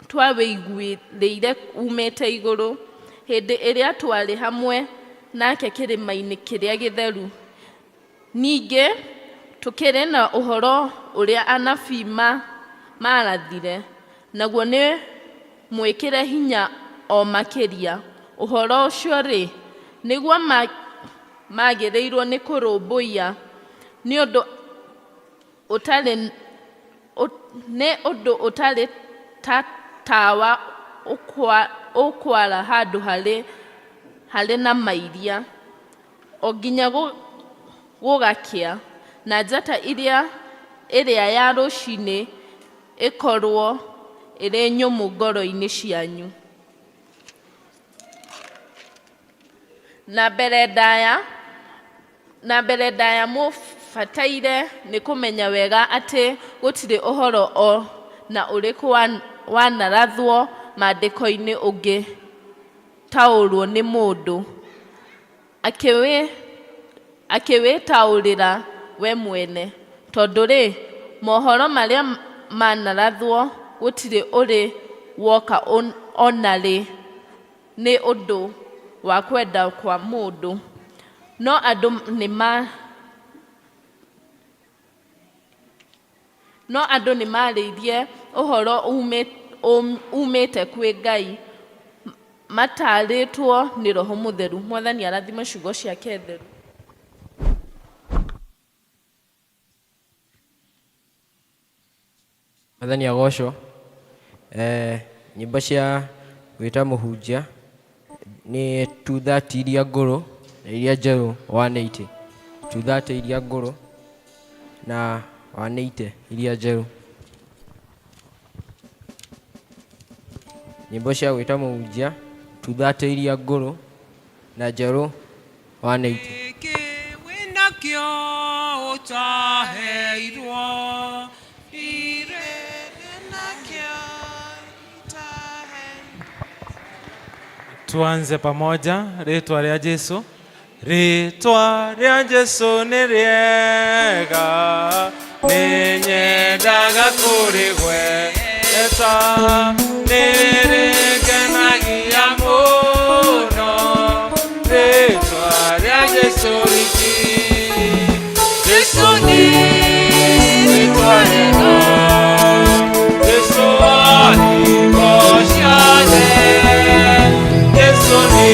twawĩiguĩrĩire umĩte igũrũ, hĩndĩ ĩrĩa twarĩ hamwe nake kĩrĩma-inĩ kĩrĩa gĩtheru. Ningĩ tũkĩrĩ na ũhoro ũrĩa anabii marathire, naguo nĩ mwĩkĩre hinya o makĩria. Ũhoro ũcio-rĩ, nĩguo magĩrĩirwo nĩ kũrũmbũiya, nĩ ũndũ ũtarĩ nĩ ũndũ ũtarĩ ta tawa ũkwara handũ harĩ harĩ na mairia, o nginya gũgakĩa, na njata ĩrĩa ĩrĩa ya rũcinĩ ĩkorwo ĩrĩ nyũmũ ngoro-inĩ cianyu. Na mbere ndaya na mbere ndaya mũbataire nĩ kũmenya wega atĩ gũtirĩ ũhoro o na ũrĩkũ wanarathwo maandĩko-inĩ ũngĩtaũrwo nĩ mũndũ akĩwĩtaũrĩra we mwene. Tondũ rĩ, mohoro marĩa manarathwo gũtirĩ ũrĩ woka ona rĩ nĩ ũndũ wa kwenda kwa mũndũ, no andũ nĩ ma no andũ nĩ marĩirie ũhoro umĩte kwĩ Ngai matarĩtwo nĩ Roho Mũtheru. Mwathani arathime ciugo ciake theru. Mwathani agocwo. Nyĩmbo cia gwĩta mũhunjia nĩ 230 iria ngũrũ na iria njerũ 180. 230 iria ngũrũ na 180 iria njerũ. Nyĩmbo cia gwĩta mũhunjia 230 iria ngũrũ na njerũ 180. Wĩnakĩo ũtaheirwo ndirĩ nakĩo. Tuanze pamoja. Rĩtwa rĩa Jesu, rĩtwa rĩa Jesu nĩ rĩega, nĩ nyendaga kũrĩgweta, nĩ rĩngenagia mũno, rĩtwa rĩa Jesu riki. Jesu nĩ rĩtwa rĩega, Jesu wa hingo ciothe, Jesu nĩ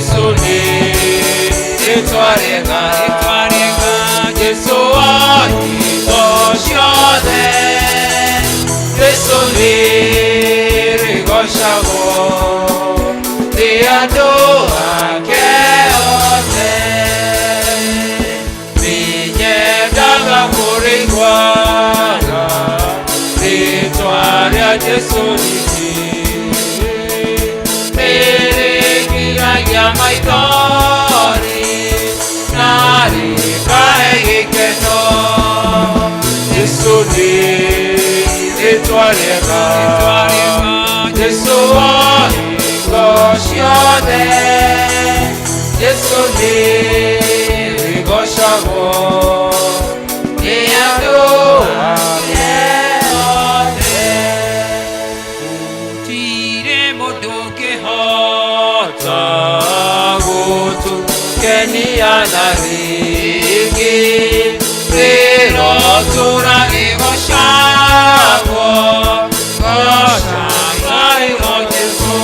Jesu nĩ rĩtwa rĩega rĩtwa rĩega Jesu wa hingo ciothe Jesu nĩ rĩgocagwo nĩ andũ ake othe Nĩnyendaga kũrĩiguaga rĩtwa rĩa Jesu riki Nĩrĩgiragia maithori na rĩkahe gĩkeno Jesu nĩ rĩtwa rĩega Jesu wa hingo ciothe Jesu nĩ rĩgocagwo nĩ andũ ake othe Gũtirĩ mũndũ ũngĩhota gũtũkenia na rĩngĩ rĩrotũra rĩgocagwo gocaga Jesu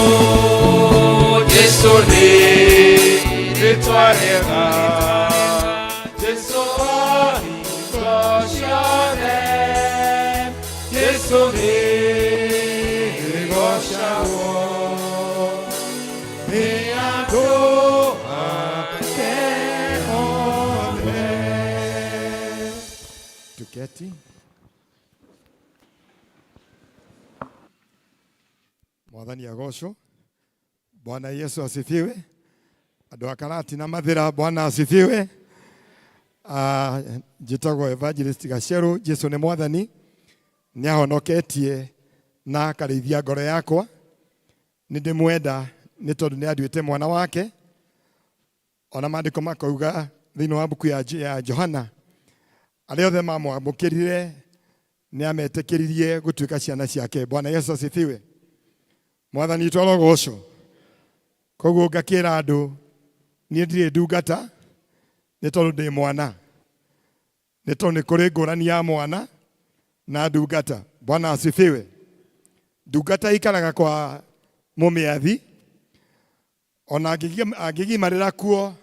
Jesu nĩ rĩtwa rĩega Jesu wa hingo ciothe Jesu nĩ rĩgocagwo nĩ andũ ake othe. Tuketi. Mwathani agocwo. Bwana Yesu asifiwe. Andũ a Karatina Mathĩra, Bwana asifiwe. Njĩtagwo Evangelist Gacheru. Jesu nĩ mwathani, nĩ ahonoketie na akarĩithia ngoro yakwa. Nĩ ndĩmwenda nĩ tondũ nĩ anduĩte mwana wake. Ona maandĩko makauga thĩinĩ wa mbuku ya Johana, arĩa othe mamwamũkĩrire nĩ ametĩkĩririe gũtuĩka ciana ciake. Bwana Yesu asifiwe. Mwathani witũ arogocwo. Koguo ngakĩra andũ niĩ ndirĩ ndungata nĩ tondũ ndĩ mwana, nĩ tondũ nĩ kũrĩ ngũrani ya mwana na ndungata. Bwana asifiwe. Ndungata ikaraga kwa mũmĩathi ona angĩgimarĩra kuo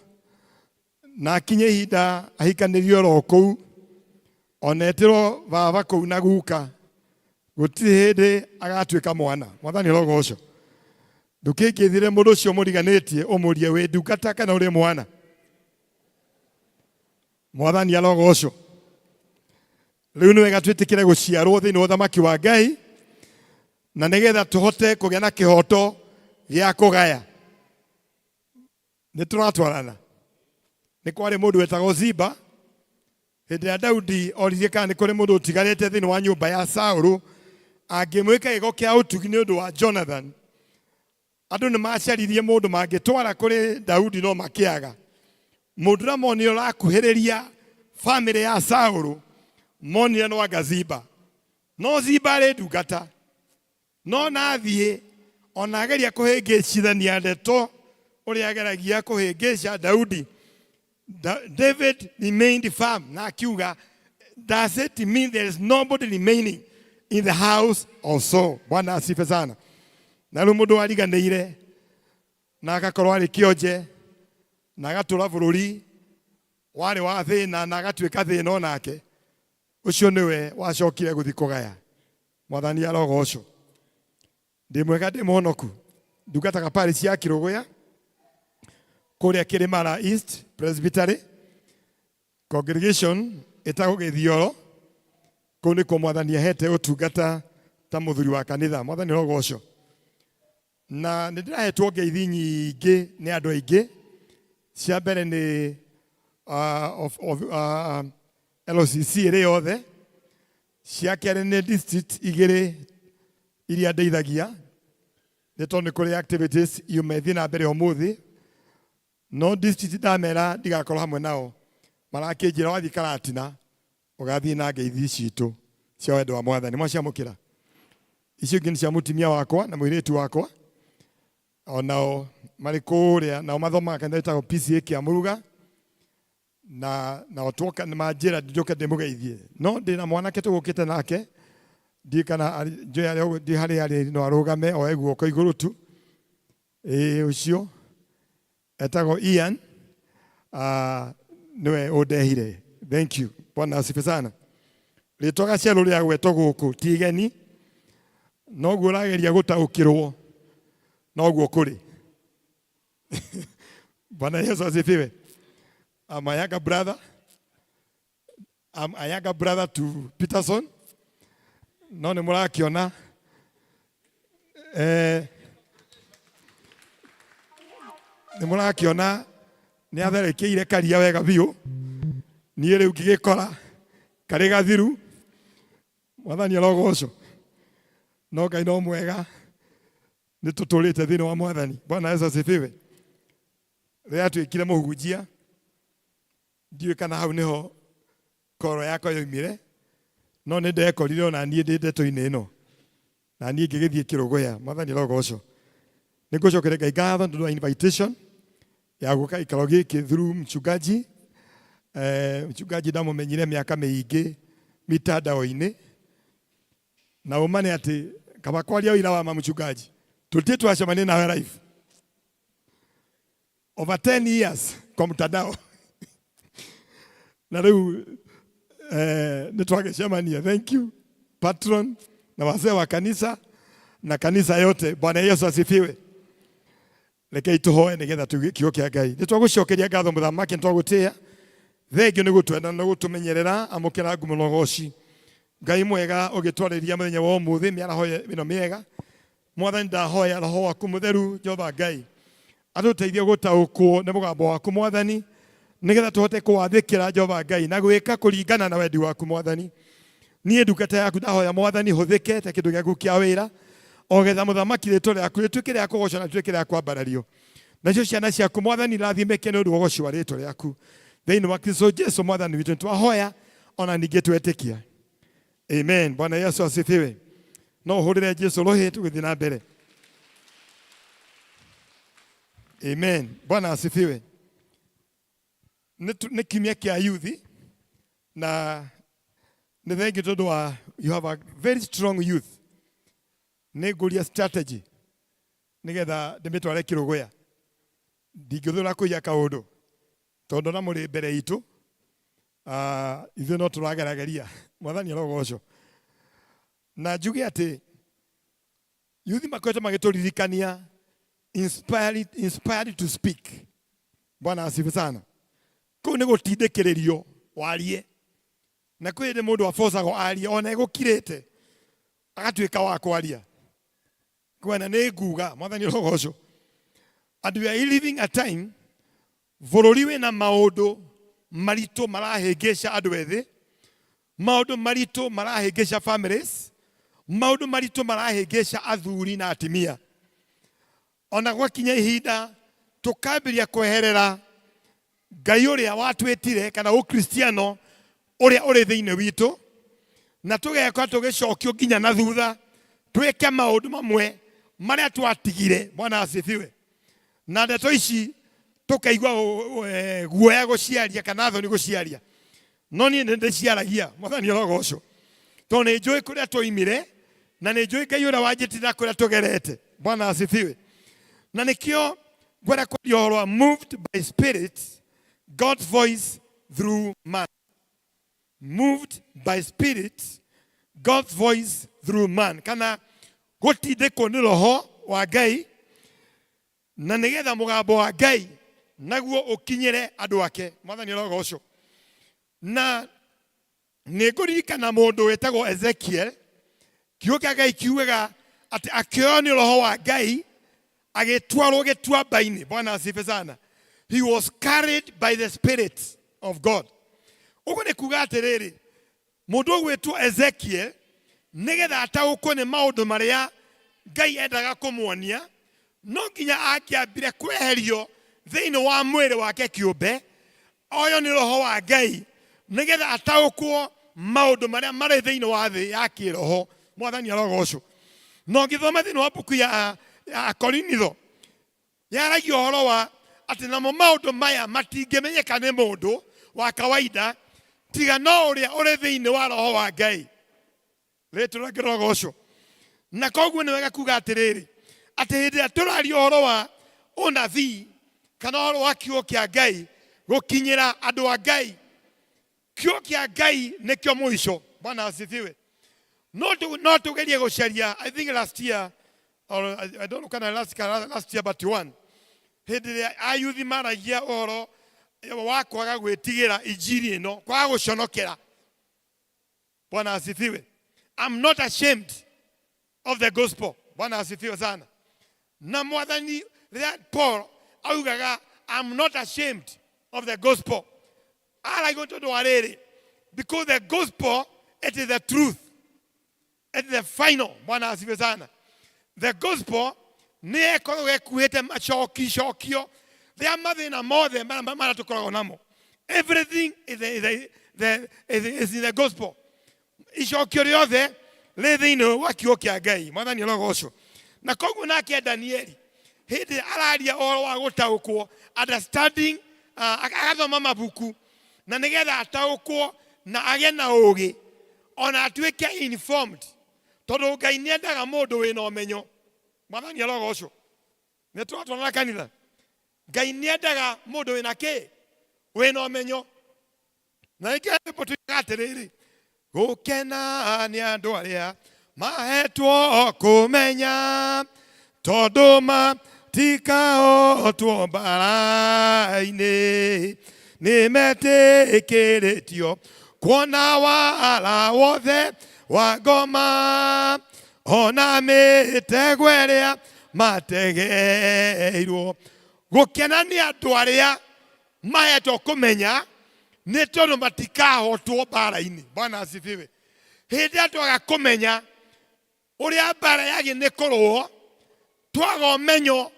na akinye ihinda ahikanĩrio oro kũu, ona etĩrwo baba kũu na guka, gũtirĩ hĩndĩ agatuĩka mwana. Mwathani arogocwo. Ndũkĩngĩthire mũndũ ũcio mũriganĩtie ũmũrie wĩ ndungata kana ũrĩ mwana. Mwathani arogocwo. Rĩu nĩ wega twĩtĩkĩre gũciarwo thĩinĩ wa ũthamaki wa Ngai, na nĩgetha tũhote kũgĩa na kĩhoto gĩa kũgaya. Nĩ tũratwarana. Nĩ kwarĩ mũndũ wetagwo Ziba. Hĩndĩ ĩrĩa Daudi oririe kana nĩ kũrĩ mũndũ ũtigarĩte thĩinĩ wa nyũmba ya Saũlũ angĩmwĩka gĩko kĩa ũtugi nĩ ũndũ wa Jonathan, andũ nĩ macaririe mũndũ mangĩtwara kũrĩ Daudi no makĩaga. Mũndũ ũrĩa monire ũrakuhĩrĩria bamĩrĩ ya Saũlũ monire no anga Ziba. No Ziba arĩ ndungata, no nathiĩ ona ageria kũhĩngĩcithania ndeto ũrĩa ageragia kũhĩngĩca Daudi, David remained firm na akiuga, does it mean there is nobody remaining in the house of Saul? Bwana asifiwe sana. Na rĩu mũndũ wariganĩire na agakorwo arĩ kĩonje na agatũra bũrũri warĩ wa thĩna na agatuĩka thĩna onake, ũcio nĩwe wacokire gũthiĩ kũgaya. Mwathani arogocwo. Ndĩ mwega, ndĩ mũhonoku. Ndungataga parish ya Kĩrũgũya kũrĩa Kĩrĩmara East Presbytery congregation ĩtagwo Gĩthioro. Kũu nĩkuo Mwathani ahete ũtungata ta mũthuri wa kanitha. Mwathani arogocwo. Na nĩ ndĩrahetwo ngeithi nyingĩ nĩ andũ aingĩ. Cia mbere nĩ LCC ĩrĩ yothe. Cia kerĩ nĩ district igĩrĩ iria ndeithagia, nĩ tondũ nĩ kũrĩ activities iuma ithiĩ na mbere ũmũthĩ, no district ndamera ndigakorwo hamwe nao, marakĩnjĩra wathiĩ Karatina ũgathiĩ na ngeithi citũ cia wendo wa Mwathani. Mwaciamũkĩra? Icio ingĩ nĩ cia mũtumia wakwa na mũirĩtu wakwa, onao marĩ kũrĩa, nao mathomaga kanitha wĩtagwo PCA Kĩamũruga, na nao twoka nĩ manjĩra njũke ndĩmũgeithie, no ndĩna mwanake tũgũkĩte nake, ndiĩ kana njũĩ harĩa ndiĩ harĩa arĩ, no arũgame oe guoko igũrũ tu. Ĩĩ ũcio. Etagwo Ian, nĩwe ũndehire. Thank you. Bwana asifiwe sana. Rĩtwa Gacerũ rĩagwetwo gũkũ ti igeni, noguo ũrageria gũtaũkĩrwo noguo kũrĩ. Bwana Yesu asifiwe. I'm a younger brother. I'm a younger brother to Peterson. No nĩ mũrakĩona nĩ mũrakĩona nĩ atherekeire karia wega biũ. Niĩ rĩu ngĩgĩkora karĩ gathiru. Mwathani arogocwo. No Ngai no mwega, nĩ tũtũrĩte thĩinĩ wa Mwathani. Bwana Yesu asifiwe. Rĩrĩa atuĩkire mũhunjia, ndiũĩ kana hau nĩho koro yakwa yoimire, no nĩ ndekorire ona niĩ ndĩ ndeto-inĩ ĩno, na niĩ ngĩgĩthiĩ kĩrũgũya. Mwathani arogocwo. Nĩ ngũcokeria Ngai ngatho nĩ ũndũ wa invitation ya gũka gĩikaro gĩkĩ through mchungaji. Mchungaji ndamũmenyire mĩaka mĩingĩ mitandao-inĩ, na ũma nĩ atĩ kaba kwaria ũira wa ma mchungaji, tũtirĩ twacemania nawe live over 10 years kwa mtandao na rĩu nĩ twagĩcemania. Thank you patron na wazee wa kanisa na kanisa yote. Bwana Yesu asifiwe. Rekei tũhoe nĩgetha tuge kiugo kĩa Ngai. Nĩ twagũcokeria ngatho mũthamaki, nĩ twagũtĩĩa. Thengio nĩ gũtwenda na gũtũmenyerera, amũkĩra ngumo na ũgoci. Ngai mwega ũgĩtwarĩria mũthenya wa ũmũthĩ mĩaraho ĩno mĩega. Mwathani ndahoya roho waku mũtheru Jehova Ngai atũteithie gũtaũkwo nĩ mũgambo waku Mwathani, nĩgetha tũhote kũwathĩkĩra Jehova Ngai na gwĩka kũringana na wendi waku Mwathani. Niĩ ndungata yaku ndahoya Mwathani hũthĩke ta kĩndũ gĩaku kĩa wĩra, o getha mũthamaki rĩtwa rĩaku rĩtuĩke rĩa kũgocwo na rĩtuĩke rĩa kwambarario. Nacio ciana ciaku Mwathani irathimĩke nĩ ũndũ wa ũgoci wa rĩtwa rĩaku. Thĩinĩ wa Kristo Jesu Mwathani witũ nĩtwahoya ona ningĩ twetĩkia. Amen. Bwana Yesu asifiwe. No ũhũrĩre Jesu rũhĩ tũgĩthiĩ na mbere. Amen. Bwana asifiwe. Nĩ kiumia kĩa youth na nĩ thengiũ tondũ wa you have a very strong youth. Nĩ ngũria strategy nĩgetha ndĩmĩtware kĩrũgũya. Ndingĩthũra kũiya kaũndũ tondũ na mũrĩ mbere itũ, ithuĩ no tũragerageria. Mwathani arogocwo. Na njuge atĩ youth makoretwo magĩtũririkania inspired to speak. Bwana asifiwe sana. Kũu nĩ gũtindĩkĩrĩrio warie, na kwĩ hĩndĩ mũndũ abocagwo arie ona egũkirĩte agatuĩka wa kwaria. Kwena nĩ nguga Mwathani arogocwo. And we are living a time bũrũri wĩna maũndũ maritũ marahĩngĩca andũ ethĩ, maũndũ maritũ marahĩngĩca families, maũndũ maritũ marahĩngĩca athuri na atimia. Ona gwakinya ihinda tũkambĩrĩria kweherera Ngai ũrĩa watwĩtire kana ũkristiano ũrĩa ũrĩ thĩinĩ witũ, na tũgekora tũgĩcokio nginya na thutha twĩke maũndũ mamwe marĩa twatigire. Bwana asifiwe. Na ndeto ici tũkaigua guoya gũciaria kana thoni gũciaria, no niĩ nĩ ndĩciaragia. Mwathani arogocwo, tondũ nĩ njũĩ kũrĩa twoimire na nĩ njũĩ Ngai ũrĩa wanjĩtire na kũrĩa tũgerete. Bwana asifiwe. Na nĩkĩo ngwenda kwaria ũhoro wa moved by spirit, God's voice through man. Moved by spirit, God's voice through man, kana gũtindĩkwo nĩ roho wa Ngai na nĩgetha mũgambo wa Ngai naguo ũkinyĩre andũ ake. Mwathani arogocwo. Na nĩ ngũririkana mũndũ wĩtagwo Ezekiel, kiugo kĩa Ngai kiugaga atĩ akĩoywo nĩ roho wa Ngai agĩtwarwo gĩtuamba-inĩ. Bwana asifiwe sana. He was carried by the spirit of God. Ũguo nĩ kuga atĩrĩrĩ, mũndũ ũgwĩtwo Ezekiel nĩgetha ataũkwo nĩ maũndũ marĩa Ngai endaga kũmuonia, no nginya angĩambire kweherio thĩinĩ wa mwĩrĩ wake kĩũmbe, oyo nĩ roho wa Ngai, nĩgetha ataũkwo maũndũ marĩa marĩ thĩinĩ wa thĩ ya kĩroho. Mwathani arogocwo. Na ũngĩthoma thĩinĩ wa mbuku ya Akorinitho, yaragia ũhoro wa atĩ namo maũndũ maya matingĩmenyeka nĩ mũndũ wa kawaida tiga no ũrĩa ũrĩ thĩinĩ wa roho wa Ngai. Rĩtwa rĩake rĩrogocwo. Na koguo nĩ wega kuga atĩrĩrĩ, atĩ hĩndĩ ĩrĩa tũraria ũhoro wa ũnabii Kana ũhoro wa kiugo kĩa Ngai gũkinyĩra andũ a Ngai. Kiugo kĩa Ngai nĩkĩo mũico. Bwana asifiwe. No tu, no tugerie gũcaria, I think last year or I don't know kana last, kana last year but one, hĩndĩ ĩrĩa ayuthi maragia ũhoro wa kwaga gwĩtigĩra injiri ĩno, kwaga gũconokera. Bwana asifiwe. I'm not ashamed of the gospel. Bwana asifiwe sana. Na mwathani rĩrĩa Paul augaga I'm not ashamed of the gospel, aragio tondũ wa rĩrĩ, because the gospel, it is the truth, it is the final. Bwana asifiwe sana. The gospel nĩ ĩkoragwo ĩkuĩte macokicokio rĩa mathĩna mothe marĩa tũkoragwo namo. Everything is, the, is, the, the, is, is in the gospel. Icokio rĩothe rĩ thĩinĩ wa kiugo kĩa Ngai. Mwathani arogocwo. Na koguo nake Danieli hĩndĩ araria ũhoro wa gũtaũkwo, understanding, agathoma mabuku na nĩgetha ataũkwo na agĩe na ũũgĩ, ona atuĩke informed, tondũ Ngai nĩendaga mũndũ wĩna ũmenyo. Mwathani arogocwo. Nĩ tũratwarana kanitha. Ngai nĩendaga mũndũ wĩna kĩ? Wĩna ũmenyo. Na nĩkĩo rwĩmbo tuigaga atĩrĩrĩ, gũkena nĩ andũ arĩa mahetwo kũmenya, tondũ matikahotwo mbara-inĩ, nĩ metĩkĩrĩtio kuona wara wothe wa ngoma, ona mĩtego ĩrĩa mategeirwo. Gũkena nĩ andũ arĩa mahetwo kũmenya, nĩ tondũ matikahotwo mbara-inĩ. Bwana asifiwe. Hĩndĩ ĩrĩa twaga kũmenya ũrĩa mbara yagĩ nĩ kũrũo, twaga ũmenyo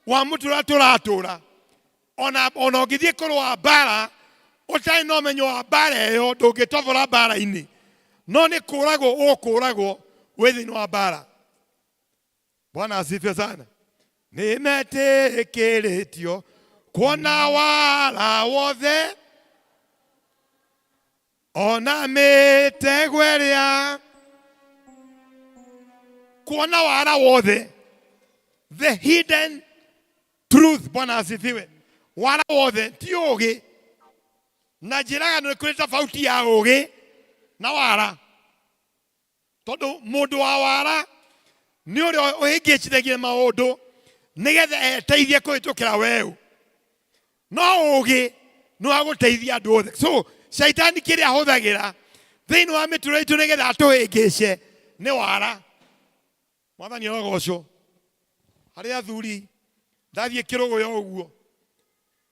wa mũtũrĩre ũrĩa tũratũra, ona ũngĩthiĩ kũrũa mbara ũtarĩ na ũmenyo wa mbara ĩyo, ndũngĩtobora mbara-inĩ, no nĩ kũragwo ũkũragwo wĩ thĩinĩ wa mbara. Bwana asifiwe sana. Nĩ metĩkĩrĩtio kuona wara wothe, ona mĩtego ĩrĩa, kuona wara wothe, the hidden truth. Bwana asifiwe. Wara wothe ti ũũgĩ, na njĩraga nĩ kũrĩ tofauti ya ũũgĩ na wara, tondũ mũndũ wa wara nĩ ũrĩa ũhĩngĩcithagia maũndũ nĩgetha eteithie kũhĩtũkĩra weũ, no ũũgĩ nĩ wa gũteithia andũ othe. So shaitani kĩrĩa ahũthagĩra thĩinĩ wa mĩtũrĩre itũ nĩgetha atũhĩngĩce nĩ wara. Mwathani arogocwo. Harĩ athuri ndathiĩ kĩrũgũya ũguo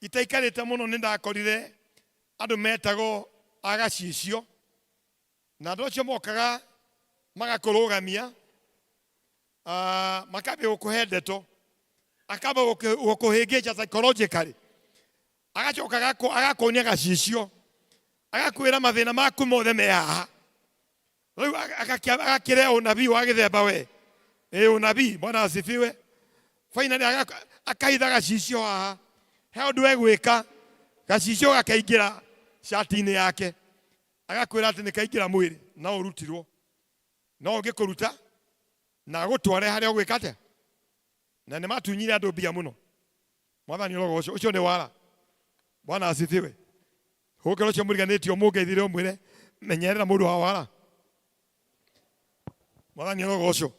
itaikarĩte mũno, nĩ ndakorire andũ metagwo agacicio, na andũ acio mokaga magakũrũgamia, makambia gũkũhe ndeto, akamba gũkũhĩngĩca psychologically, agacoka agakuonia gacicio, agakwĩra mathĩna maku mothe me haha. Rĩu agakĩrehe ũnabii wa gĩthemba we, ĩ ũnabii. Bwana asifiwe. Finally akahitha gacicio haha, he ũndũ egwĩka, gacicio gakaingĩra cati-inĩ yake, agakwĩra atĩ nĩ kaingĩra mwĩrĩ, no ũrutirwo, no ũngĩkũruta na agũtware harĩa ũgwĩka atĩa. Na nĩ matunyire andũ mbia mũno. Mwathani ũrogocwo. Ũcio nĩ wara. Bwana asifiwe. Hũkĩra ũcio mũriganĩtio mũngeithire ũmwĩre menyerera mũndũ wa wara. Mwathani ũrogocwo.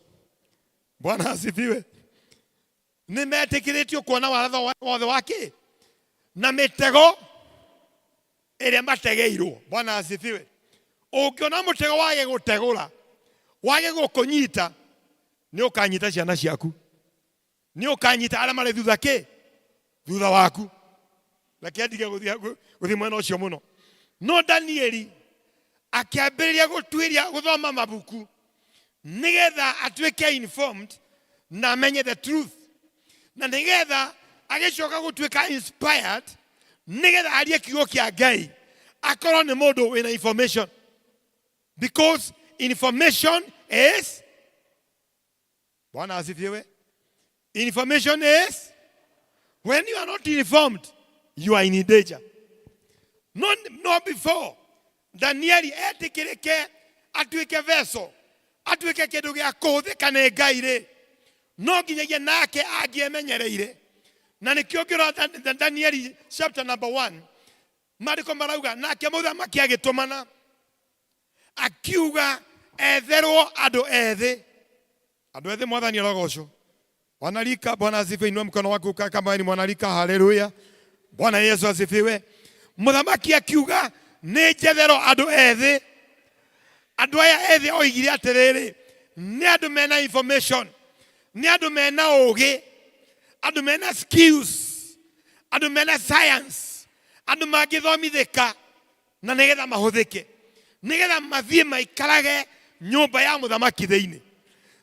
Bwana asifiwe. Nĩ metĩkĩrĩtio kuona watho wothe wa kĩ na mĩtego ĩrĩa mategeirwo. Bwana asifiwe. Ũngĩona mũtego wage gũtegũra, wage gũkũnyita, nĩ ũkanyita ciana ciaku, nĩ ũkanyita arĩa marĩ thutha kĩ thutha waku. Reke ndige gũthiĩ mwena ũcio mũno. No Danieli akĩambĩrĩria gũtuĩria gũthoma mabuku nĩgetha atuĩke informed na amenye the truth, na nĩgetha agĩcoka gũtuĩka inspired, nĩgetha arie kiugo kĩa Ngai akorwo nĩ mũndũ wĩna information, because information is, Bwana asifiwe, information is, when you are not informed you are in danger. No, no before Danieli etĩkĩrĩke atuĩke vessel, atuĩke kĩndũ gĩa kũhũthĩka nĩ Ngai rĩ, no nginyagia nake angĩemenyereire, Na nĩkĩo ngĩrora Danieli chapter number 1 maandĩko marauga nake mũthamaki agĩtũmana akiuga etherwo andũ ethĩ andũ ethĩ mwathani arogocwo wanarika bwana asifiwe inua mkono wako kama wewe ni mwanarika haleluya bwana yesu asifiwe mũthamaki akiuga nĩ njetherwo andũ ethĩ andũ aya ethĩ oigire atĩrĩrĩ nĩ andũ mena information nĩ andũ mena ũgĩ andũ mena skills andũ mena science andũ mangĩthomithĩka na nĩgetha mahũthĩke nĩgetha mathiĩ maikarage nyũmba ya mũthamaki thĩinĩ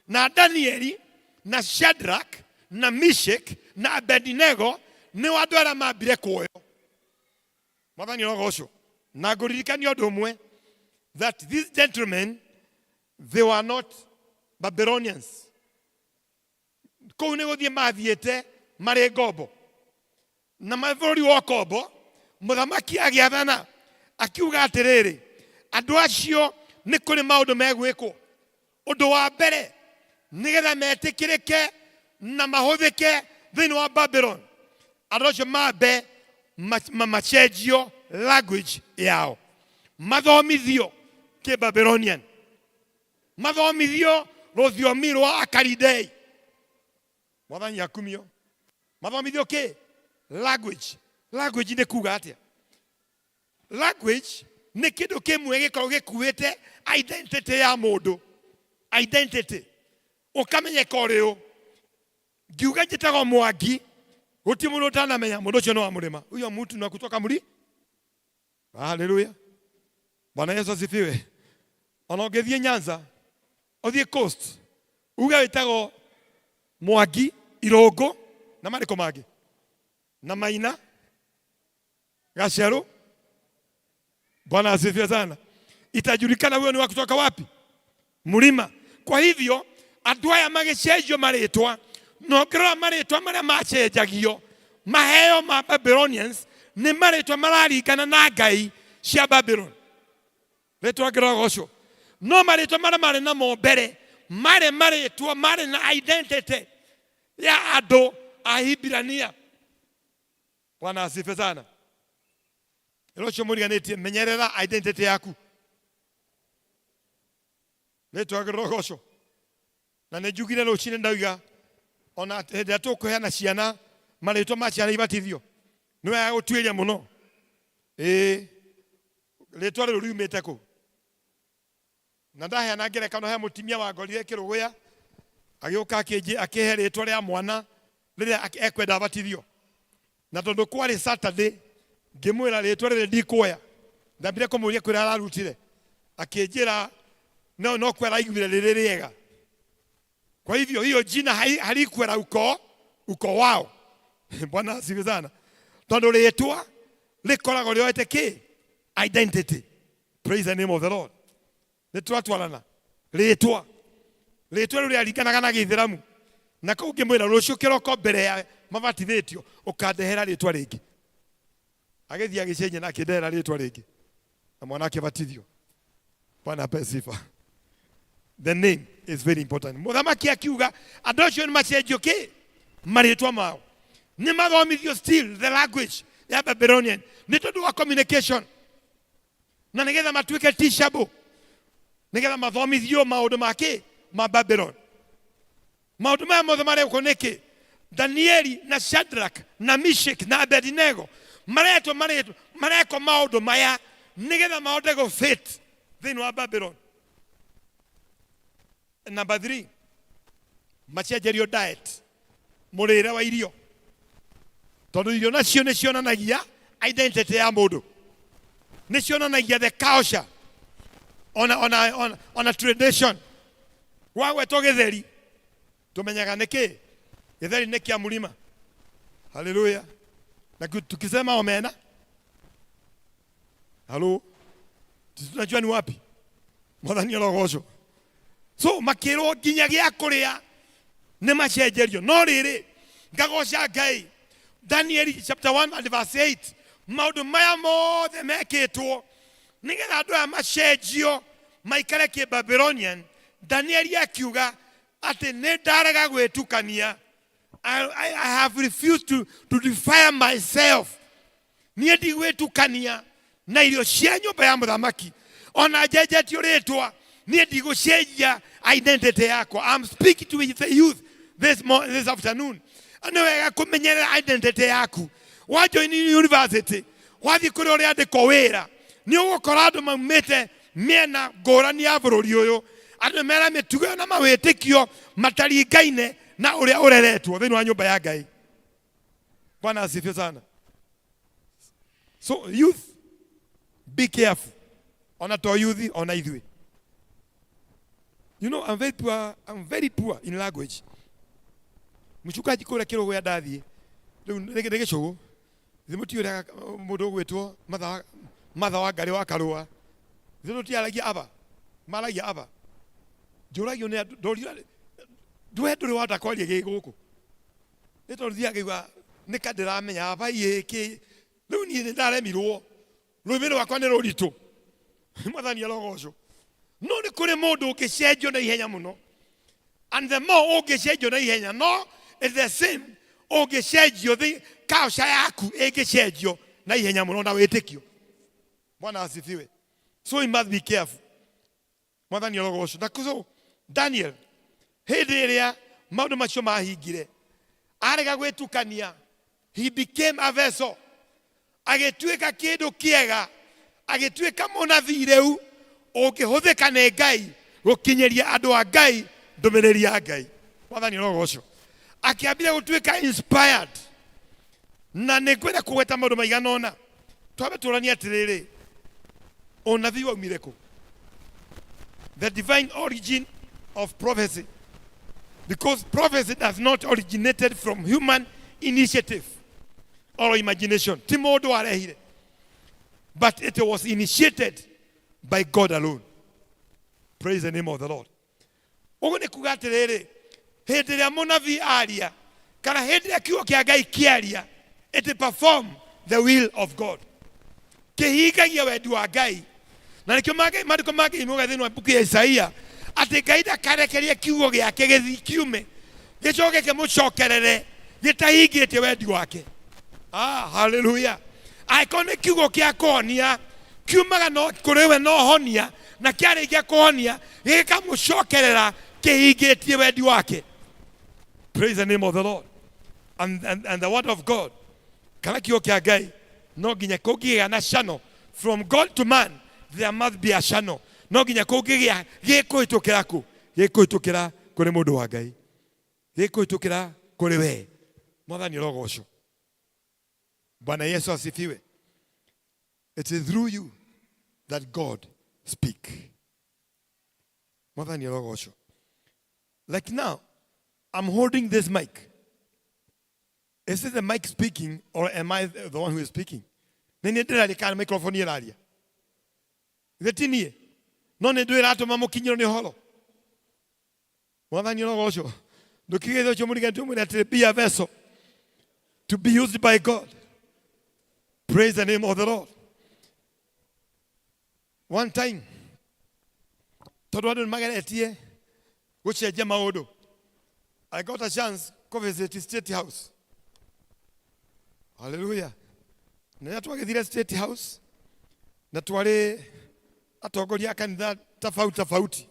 na danieli na shadrach na mishek na abednego nĩo andũ arĩa mambire kuoyo mwathani ũrogocwo na ngũririkania ũndũ ũmwe that these gentlemen they were not babylonians kũu nĩ gũthiĩ mathiĩte marĩ ngombo na marĩ bũrũri wa ũkombo mũthamaki agĩathana akiuga atĩrĩrĩ andũ acio nĩ kũrĩ maũndũ megwĩkwo ũndũ wa mbere nĩgetha metĩkĩrĩke na mahũthĩke thĩinĩ wa babylon andũ acio mambe macenjio language yao mathomithio kĩ babylonian mathomithio rũthiomi rwa akaridei mwathani akumio mathomithio kĩ language language nĩ kuga atĩa language nĩ kĩndũ kĩmwe gĩkoragwo gĩkuĩte identity ya mũndũ identity ũkamenyeka ũrĩ ũ ngiuga njĩtagwo mwangi gũtirĩ mũndũ ũtanamenya mũndũ ũcio nĩ wa mũrĩma huyo mtu ni wa kutoka mli haleluya bwana yesu asifiwe ona ũngĩthiĩ nyanza ũthiĩ coast uge wĩtagwo mwangi irũngũ na marĩkũ mangĩ na maina gacerũ bwana asifiwe sana itajulikana huyo ni wa kutoka wapi mlima kwa hivyo andũ aya magĩcenjio marĩtwa na ũngĩrora marĩtwa marĩa macenjagio maheo ma babylonians nĩ marĩtwa mararingana na ngai cia babylon rĩtwa ngĩrogocwo no marĩtwa marĩa marĩ namo mbere marĩ marĩtwa marĩ na identity ya andũ a hibirania bwana asifiwe sana ĩro ũcio mũriganĩtie menyerera identity yaku rĩtwa ngĩrogocwo na nĩ njugire rũcinĩ ndauga ona hĩndĩ ĩrĩa tũkũheana ciana marĩtwa ma ciana ibatithio nĩ wega gũtuĩria mũno ĩĩ rĩtwa rĩrũ riumĩte kũ na ndaheana ngerekano he mũtumia wangorire kĩrũgũya agĩũka akĩhe rĩtwa rĩa mwana rĩrĩa ekwenda abatithio na tondũ kwarĩ Saturday ngĩmwĩra rĩtwa rĩrĩ ndikuoya ndambire kũmũria kũrĩa ararutire akĩnjĩra no no kwa araiguire rĩrĩ rĩega kwa hivyo hiyo jina halikuwa la ukoo ukoo wao bwana asifiwe sana tondũ rĩtwa rĩkoragwo rĩoete kĩ identity praise the name of the lord nĩ twatwarana rĩtwa rĩtwa rĩu rĩaringanaga na gĩithĩramu na kũu ngĩmwĩra rũciũ kĩroko mbere ya mabatithĩtio ũkandehera rĩtwa rĩngĩ agĩthiĩ agĩcenjia na akĩndehera rĩtwa rĩngĩ na mwana akĩbatithio bwana apewe sifa the name is very important mũthamaki akiuga andũ acio nĩ macenjio kĩ marĩtwa mao nĩ mathomithio still the language ya babylonian nĩ tondũ wa communication na nĩgetha matuĩke teachable nĩgetha mathomithio maũndũ ma kĩ ma babylon maũndũ maya mothe marekwo nĩkĩ danieli na shadrach na mishek na abednego maretwo maretwo marekwo maũndũ maya nĩgetha mahote gũ fit thĩinĩ wa babylon number 3 macenjerio diet mũrĩre wa irio tondũ irio nacio nĩ cionanagia identity ya mũndũ nĩ cionanagia the culture ona, ona, ona, ona tradition gwagwetwo gĩtheri tumenyaga nĩ kĩ gĩtheri nĩ kĩa mũrima haleluya na tukisema omena halo tunajua ni wapi mwathani arogocwo so makĩrwo nginya gĩa kũrĩa nĩ macenjerio no rĩrĩ ngagoca ngai danieli chapter 1 and verse 8 maũndũ maya mothe mekĩtwo nĩgetha andũ aya macenjio maikare kĩ babylonian danieli akiuga atĩ nĩ ndarega gwĩtukania I have refused to defile myself. Niĩ ndigwĩtukania na irio cia nyũmba ya mũthamaki, ona njenjetio rĩtwa, niĩ ndigũcenjia identity yakwa. I'm speaking to the youth this afternoon. Nĩ wega kũmenyerera identity yaku. Wa join university, wathiĩ kũrĩa ũrĩandĩkwo wĩra, nĩ ũgũkora andũ maumĩte mĩena ngũrani ya bũrũri ũyũ, andũ mena mĩtugo na mawĩtĩkio mataringaine na ũrĩa ũreretwo thĩinĩ wa nyũmba ya Ngai. Bwana asifiwe sana. So youth, be careful. Ona to youth, ona ithuĩ. You know, I'm very poor, I'm very poor in language. Mchungaji kũrĩa kĩrũgũya ndathiĩ rĩu nĩ gĩcũgũ thĩ mũtiũ ũrĩa mũndũ ũgwĩtwo Matha wa Ngarĩ wa Karũa, thĩ tũtiaragia aba, maragia aba, njũragio nĩ andũ, ndorio ndwe ndũrĩ wahota kwaria gĩ gũkũ, nĩ tondũ thiaga ngaigua nĩ ka ndĩramenya aba ĩ kĩ, rĩu niĩ nĩ ndaremirwo, rũrĩmĩ rwakwa nĩ rũritũ. Mwathani arogocwo. No nĩ kũrĩ mũndũ ũngĩcenjio na ihenya mũno, and the more ũngĩcenjio na ihenya, no it's the same ũngĩcenjio thĩ culture yaku ĩngĩcenjio na ihenya mũno na wĩtĩkio. Bwana asifiwe. So we must be careful. Mwathani arogocwo. Na so Daniel hĩndĩ ĩrĩa maũndũ macio mahingire, arega gwĩtukania, he became a vessel, agĩtuĩka kĩndũ kĩega, agĩtuĩka mũnabii rĩu ũngĩhũthĩka nĩ Ngai gũkinyĩria andũ a Ngai ndũmĩrĩri ya Ngai. Mwathani arogocwo. Akĩambire gũtuĩka inspired, na nĩ ngwenda kũgweta maũndũ maigana ũna. Twambe tũranie atĩrĩrĩ, ũnabii waumire kũ? The divine origin of prophecy, because prophecy does not originated from human initiative or imagination. Ti mũndũ warehire, but it was initiated by God alone. Praise the name of the Lord. Ũguo nĩ kuga atĩrĩrĩ, hĩndĩ ĩrĩa mũnabii aria kana hĩndĩ ĩrĩa kiugo kĩa Ngai kĩaria, it perform the will of God, kĩhingagia wendi wa Ngai. Na nĩkĩo maandĩko ma Ngai mauga thĩinĩ wa mbuku ya Isaia atĩ Ngai ndakarekerie kiugo gĩake gĩthi kiume gĩcoke kĩmũcokerere gĩtahingĩtie wendi wake. Ah, haleluya. Angĩkorwo nĩ kiugo kĩa kũhonia, kiumaga no kũrĩ we no honia, na kĩarĩkia kũhonia gĩkamũcokerera kĩhingĩtie wendi wake. Praise the name of the Lord. And the word of God, kana kiugo kĩa Ngai, no nginya kũngĩgĩa na channel from God to man. There must be a channel. No nginya kũngĩgĩa gĩkũhĩtũkĩra kũ? Gĩkũhĩtũkĩra kũrĩ mũndũ wa Ngai, gĩkũhĩtũkĩra kũrĩ we. Mwathani arogocwo. Bwana Yesu asifiwe. It is through you that God speak. Mwathani arogocwo. Like now I'm holding this mic. Is it the mic speaking or am I the one who is speaking? Nĩ niĩ ndĩraria kana microphone ĩraria? Githĩ ti niĩ? No nĩ ndũĩ ĩratũma mũkinyĩrwo nĩ ũhoro. Mwathani arogocwo. Ndũkigĩte ũcio mũrigani tũmwĩre atĩrĩ, be a vessel to be used by God. Praise the name of the Lord. One time, tondũ andũ nĩ mageretie gũcenjia maũndũ, I got a chance to visit State House. Hallelujah. Na rĩrĩa twagĩthire State House, na twarĩ atongoria a kanitha tofauti tofauti,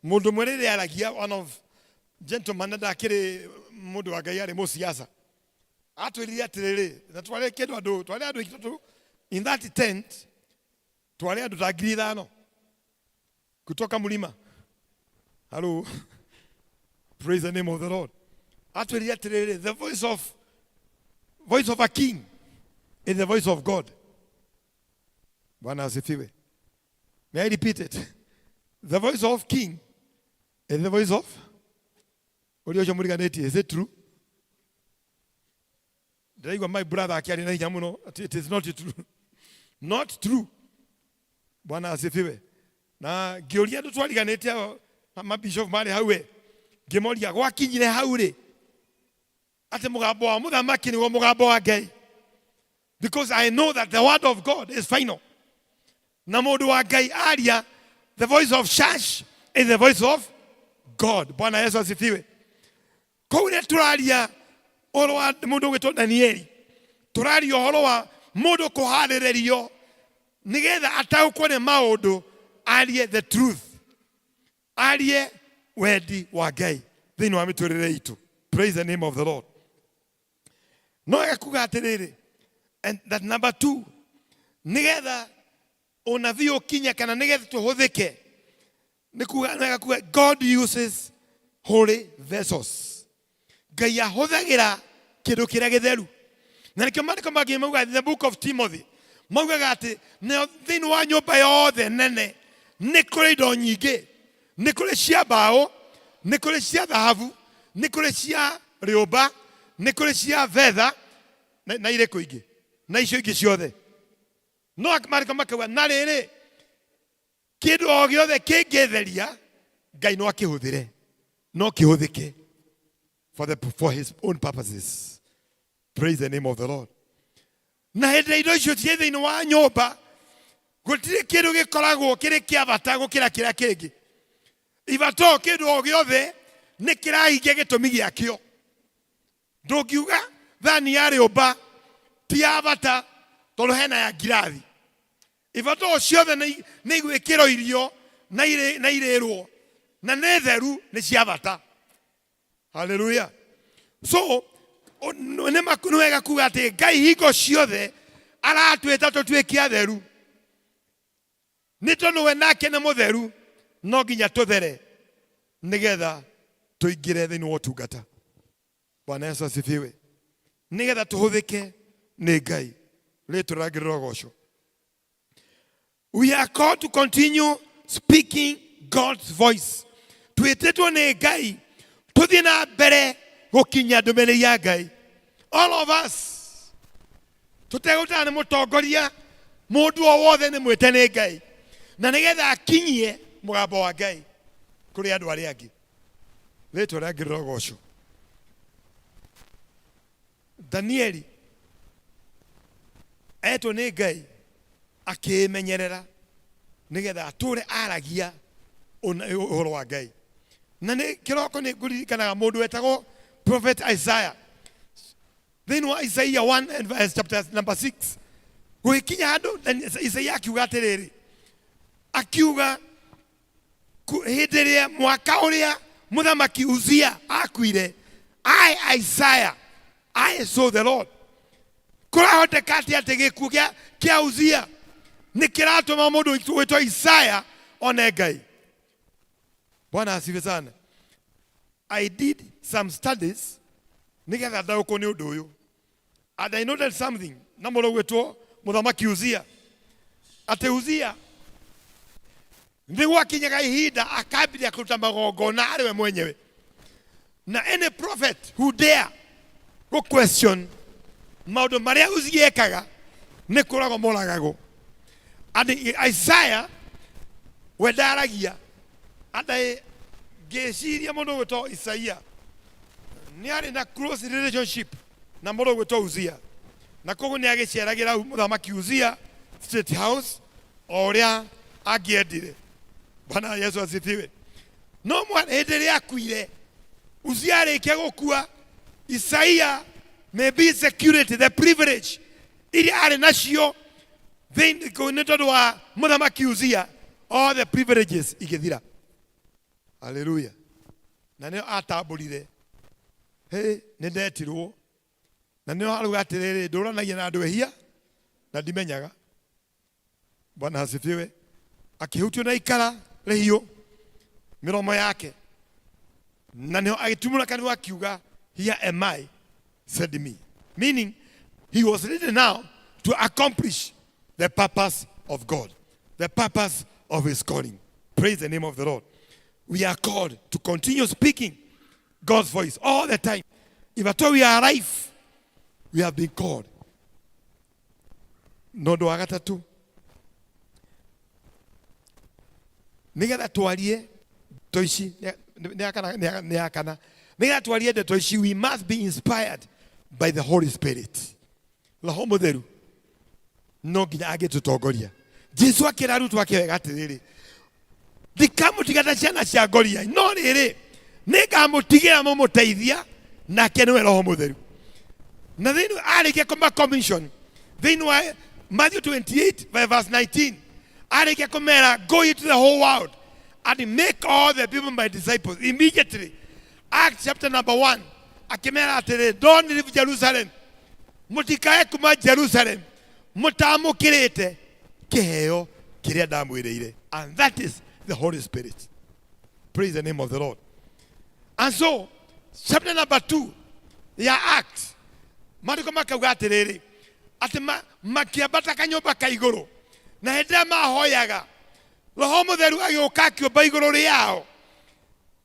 mũndũ ũmwe rĩrĩa aragia, one of gentleman, na ndakĩrĩ mũndũ wa Ngai, arĩ mũciaca, atwĩrire atĩrĩrĩ, na twarĩ kĩndũ andũ, twarĩ andũ aingĩ tondũ in that tent twarĩ andũ ta 5,000 kutoka mlima. Hello, praise the name of the Lord. Atwĩrire atĩrĩrĩ, the voice of a king is the voice of God. Bwana asifiwe. May I repeat it? The voice of king is the voice of ũrĩa ũcio mũriganĩtie. Is it true? Ndĩraigua my brother akĩaria na hinya mũno atĩ it is not true, not true. Bwana asifiwe. Na ngĩũria andũ twariganĩte ao, mabishop marĩ hau, we ngĩmoria gwakinyire hau rĩ atĩ mũgambo wa mũthamaki nĩguo mũgambo wa Ngai, because I know that the word of God is final, na mũndũ wa Ngai aria, the voice of church is the voice of God. Bwana Yesu asifiwe. Koguo rĩrĩa tũraria ũhoro wa mũndũ ũgwĩtwo Danieli, tũraria ũhoro wa mũndũ kũharĩrĩrio nĩgetha ataũkwo nĩ maũndũ, arie the truth, arie wendi wa Ngai thĩinĩ wa mĩtũrĩre itũ. Praise the name of the Lord. No wega kuga atĩrĩrĩ, and that number two, nĩgetha ũnabii ũkinye kana nĩgetha tũhũthĩke, nĩ kuga nĩ wega kuga God uses holy vessels. Ngai ahũthagĩra kĩndũ kĩrĩa gĩtheru, na nĩkĩo maandĩko mangĩ maugaga in the book of Timothy, maugaga atĩ nayo thĩinĩ wa nyũmba yothe nene nĩ kũrĩ indo nyingĩ, nĩ kũrĩ cia mbaũ, nĩ kũrĩ cia thahabu, nĩ kũrĩ cia rĩũmba, nĩ kũrĩ cia betha, na irĩkũ ingĩ, na icio ingĩ ciothe. No maandĩko makauga na rĩrĩ, kĩndũ o gĩothe kĩngĩtheria Ngai no akĩhũthĩre, no kĩhũthĩke for his own purposes. Praise the name of the Lord. Na hĩndĩ ĩrĩa indo icio ciĩ thĩinĩ wa nyũmba, gũtirĩ kĩndũ gĩkoragwo kĩrĩ kĩa bata gũkĩra kĩrĩa kĩngĩ. Ibato kĩndũ o gĩothe nĩ kĩrahingia gĩtũmi gĩakĩo. Ndũngiuga thani ya rĩũmba ti ya bata tondũ hena ya ngirathi. Ibato ciothe nĩ igwĩkĩrwo irio na irĩrwo, na nĩ theru, nĩ cia bata. Haleluya. So nĩ wega kuga atĩ Ngai hingo ciothe aratwĩta tũtuĩke atheru, nĩ tondũ we nake nĩ mũtheru, no nginya tũthere nĩgetha tũingĩre thĩinĩ wa ũtungata. Bwana Yesu asifiwe. Nĩgetha tũhũthĩke nĩ Ngai, rĩtwa rĩake rĩrogocwo. We are called to continue speaking God's voice. Twĩtĩtwo nĩ Ngai tũthiĩ na mbere gũkinyia ndũmĩrĩri ya Ngai. All of us, tũtegũtana nĩ mũtongoria, mũndũ o wothe nĩ mwĩte nĩ Ngai, na nĩgetha akinyie mũgambo wa Ngai kũrĩ andũ arĩa angĩ. Rĩtwa rĩa Ngai rĩrogocwo. Danieli etwo nĩ Ngai akĩĩmenyerera nĩgetha atũre aragia ũhoro wa Ngai. Na nĩ kĩroko nĩ ngũririkanaga mũndũ wetagwo Prophet Isaiah. Thĩinĩ wa Isaiah 1 and verse chapter number 6, gũgĩkinya handũ Isaiah akiuga atĩrĩrĩ, akiuga hĩndĩ ĩrĩa mwaka ũrĩa mũthamaki Uzia akuire, I Isaiah, I saw the Lord. Kũrahoteka atĩ gĩkuũ kĩa Uzia nĩ kĩratũma mũndũ wĩtwo Isaiah one Ngai. Bwana asifiwe sana. I did some studies nĩgetha ndaũkwo nĩ ũndũ ũyũ, and I noted something na mũndũ ũgwĩtwo mũthamaki Uzia, atĩ Uzia nĩ gwakinyaga ihinda akambĩrĩria kũruta magongona arĩ we mwenyewe, na any prophet who dare go question maũndũ marĩa Uzia ekaga nĩ kũragwo moragagwo. And Isaiah we ndaragia. And I ngĩciria mũndũ ũgwĩtwo Isaiah nĩ arĩ na close relationship na mũndũ ũgwĩtwo Uzia, na koguo nĩ agĩceragĩra mũthamaki Uzia State House o ũrĩa angĩendire. Bwana Yesu asifiwe. No hĩndĩ ĩrĩa akuire, Uzia arĩkia gũkua, Isaiah maybe security the privilege iria arĩ nacio thĩinĩ nĩ tondũ wa mũthamaki Uzia, all the privileges igĩthira. Haleluya. Na nĩo atambũrire, hĩ, nĩ ndetirwo, na nĩo arauga atĩrĩrĩ, ndũranagia na andũ ehia na ndimenyaga. Bwana asifiwe. Akĩhutio na ikara rĩhiũ mĩromo yake, na nĩho agĩtumũra kanua akiuga, here am I, send me. Meaning he was ready now to accomplish the purpose of God, the purpose of his calling. Praise the name of the Lord. We are called to continue speaking God's voice all the time. If at all we are alive, we have been called. Na ũndũ wa gatatũ, nĩgetha twarie ndeto ici, nĩ ya kana, nĩ ya kana, nĩgetha twarie ndeto ici, we must be inspired by the Holy Spirit. Roho Mũtheru no nginya angĩtũtongoria. Jesu akĩra arutwo ake wega atĩrĩrĩ, ndikamũtiga ta ciana cia ngoriai, no rĩrĩ, nĩngamũtigĩra mũmũteithia. Nake nĩwe Roho Mũtheru. Na thĩinĩ arĩkia kũma commission thĩinĩ wa Matthew 28 verse 19, arĩkia kũmera, "Go into the whole world and make all the people my disciples." Immediately, Acts chapter number 1, akĩmera atĩrĩ, "Don't leave Jerusalem," mũtikae kuma Jerusalem mũtamũkĩrĩte kĩheo kĩrĩa ndamwĩrĩire, and that is the Holy Spirit. Praise the name of the Lord. And so chapter number 2 ya Acts, maandĩko makauga atĩrĩrĩ, atĩ makĩambata kanyũmba ka igũrũ, na hĩndĩ ĩrĩa mahoyaga, Roho Mũtheru agĩũka akĩũmba igũrũ rĩao,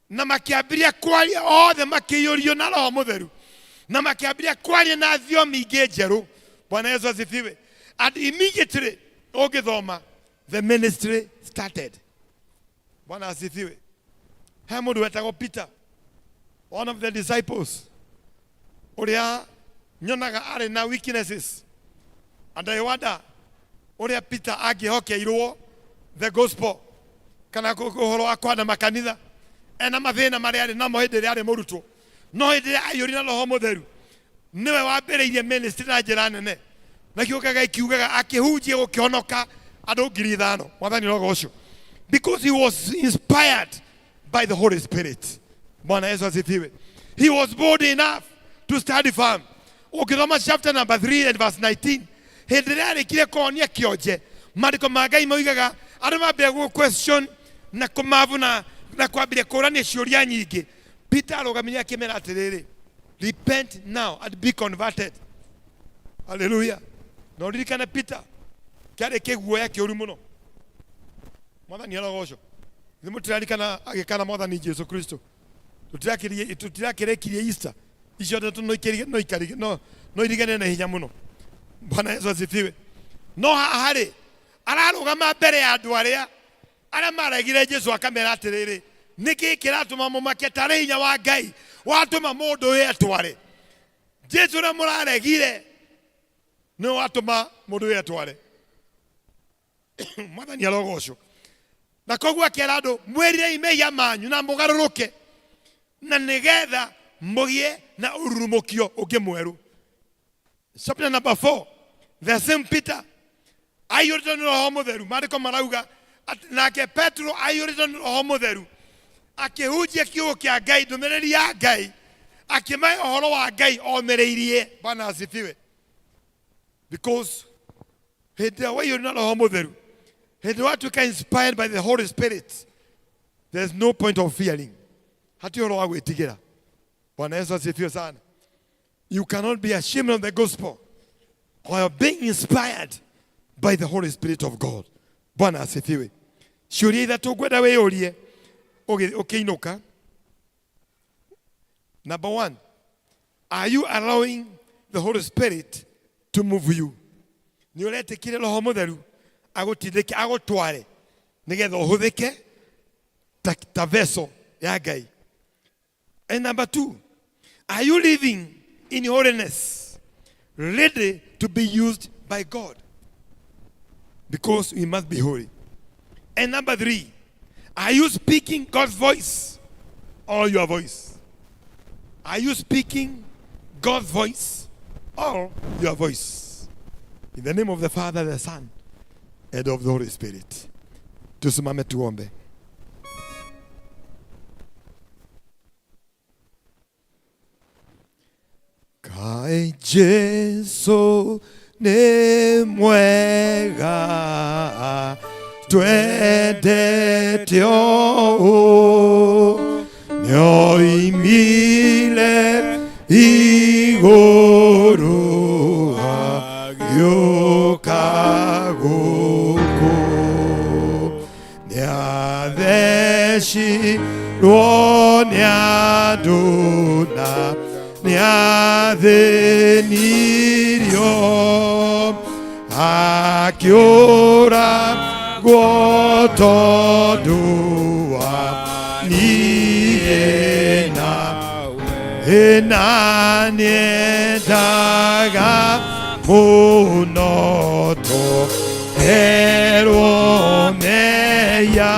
na makĩambĩrĩria kwaria othe, makĩiyũrio na Roho Mũtheru, na makĩambĩrĩria kwaria na thiomi ingĩ njerũ. Bwana Yesu asifiwe. And immediately ũngĩthoma, the ministry started. Bwana asifiwe. He mũndũ wetagwo Peter, one of the disciples, ũrĩa nyonaga arĩ na weaknesses, and I wonder ũrĩa Peter angĩhokeirwo the gospel kana ũhoro wa kũhanda makanitha ena mathĩna marĩa arĩ namo hĩndĩ ĩrĩa arĩ mũrutwo. No hĩndĩ ĩrĩa aiyũri na Roho Mũtheru, nĩwe wambĩrĩirie ministry na njĩra nene, na kiugo kĩa Ngai kiugaga akĩhunjia gũkĩhonoka andũ 5,000. Mwathani rogocwo, because he was inspired by the Holy Spirit. Bwana Yesu asifiwe. He was bold enough to stand firm. Ũngĩthoma chapter number 3 and verse 19, hĩndĩ ĩrĩa arĩkire kũhonia kĩonje, maandĩko ma Ngai moigaga andũ mambĩrĩria gũ question na kũmavuna na kwambĩrĩria kũrania ciũria nyingĩ. Peter arũgamire akĩmera atĩrĩrĩ, "Repent now and be converted." Haleluya. Na ũririkane Peter kĩarĩ kĩguoya kĩũru mũno. Mwathani arogocwo. Nĩ mũtirarikana agĩkana Mwathani Jesu Kristo? Tũtirakĩrĩkirie Easter icio ndeto, no irigane na hinya mũno. Bwana Yesu asifiwe. No haha rĩ, ararũgama mbere ya andũ arĩa maregire Jesu, akamera atĩrĩrĩ, "Nĩkĩ kĩratũma mũmake tarĩ hinya wa Ngai watũma mũndũ ũyũ etware? Jesu ũrĩa mũraregire nĩwe watũma mũndũ ũyũ etware." Mwathani arogocwo. Na koguo akĩra andũ, "Mwĩrirei mehia manyu na mũgarũrũke, na nĩgetha mũgĩe na ũrurumũkio ũngĩ mwerũ." Chapter number 4, the same Peter aiyũrĩtwo nĩ Roho Mũtheru, maandĩko marauga atĩ nake Petro aiyũrĩtwo nĩ Roho Mũtheru akĩhunjia kiugo kĩa Ngai, ndũmĩrĩri ya Ngai, akĩmahe ũhoro wa Ngai omĩrĩirie. Bwana asifiwe. Because hĩndĩ ĩrĩa waiyũrio na Roho Mũtheru, hĩndĩ ĩrĩa watuĩka inspired by the Holy Spirit, there's no point of fearing, hati ũhoro wa gwĩtigĩra. Bwana Yesu asifiwe sana. You cannot be ashamed of the gospel while being inspired by the Holy Spirit of God. Bwana asifiwe. Ciũria ithatũ ngwenda wĩyũrie ũkĩinũka. Number one, are you allowing the Holy Spirit to move you? Nĩ ũretĩkĩria Roho Mũtheru agũtindĩke, agũtware, nĩgetha ũhũthĩke ta vessel ya Ngai? And number two, are you living in holiness, ready to be used by God? Because we must be holy. And number three, are you speaking God's voice or your voice? Are you speaking God's voice or your voice? In the name of the Father, the Son, and of the Holy Spirit. Tusimame tuombe. Kai Jesu nĩ mwega, twendete ũũ, nĩoimire igũrũ agĩũka gũkũ, nĩathecirwo nĩ andũ na nĩathĩnirio, akĩũragwo tondũ wa niĩ nawe, na nĩendaga mũno tũherwo mehia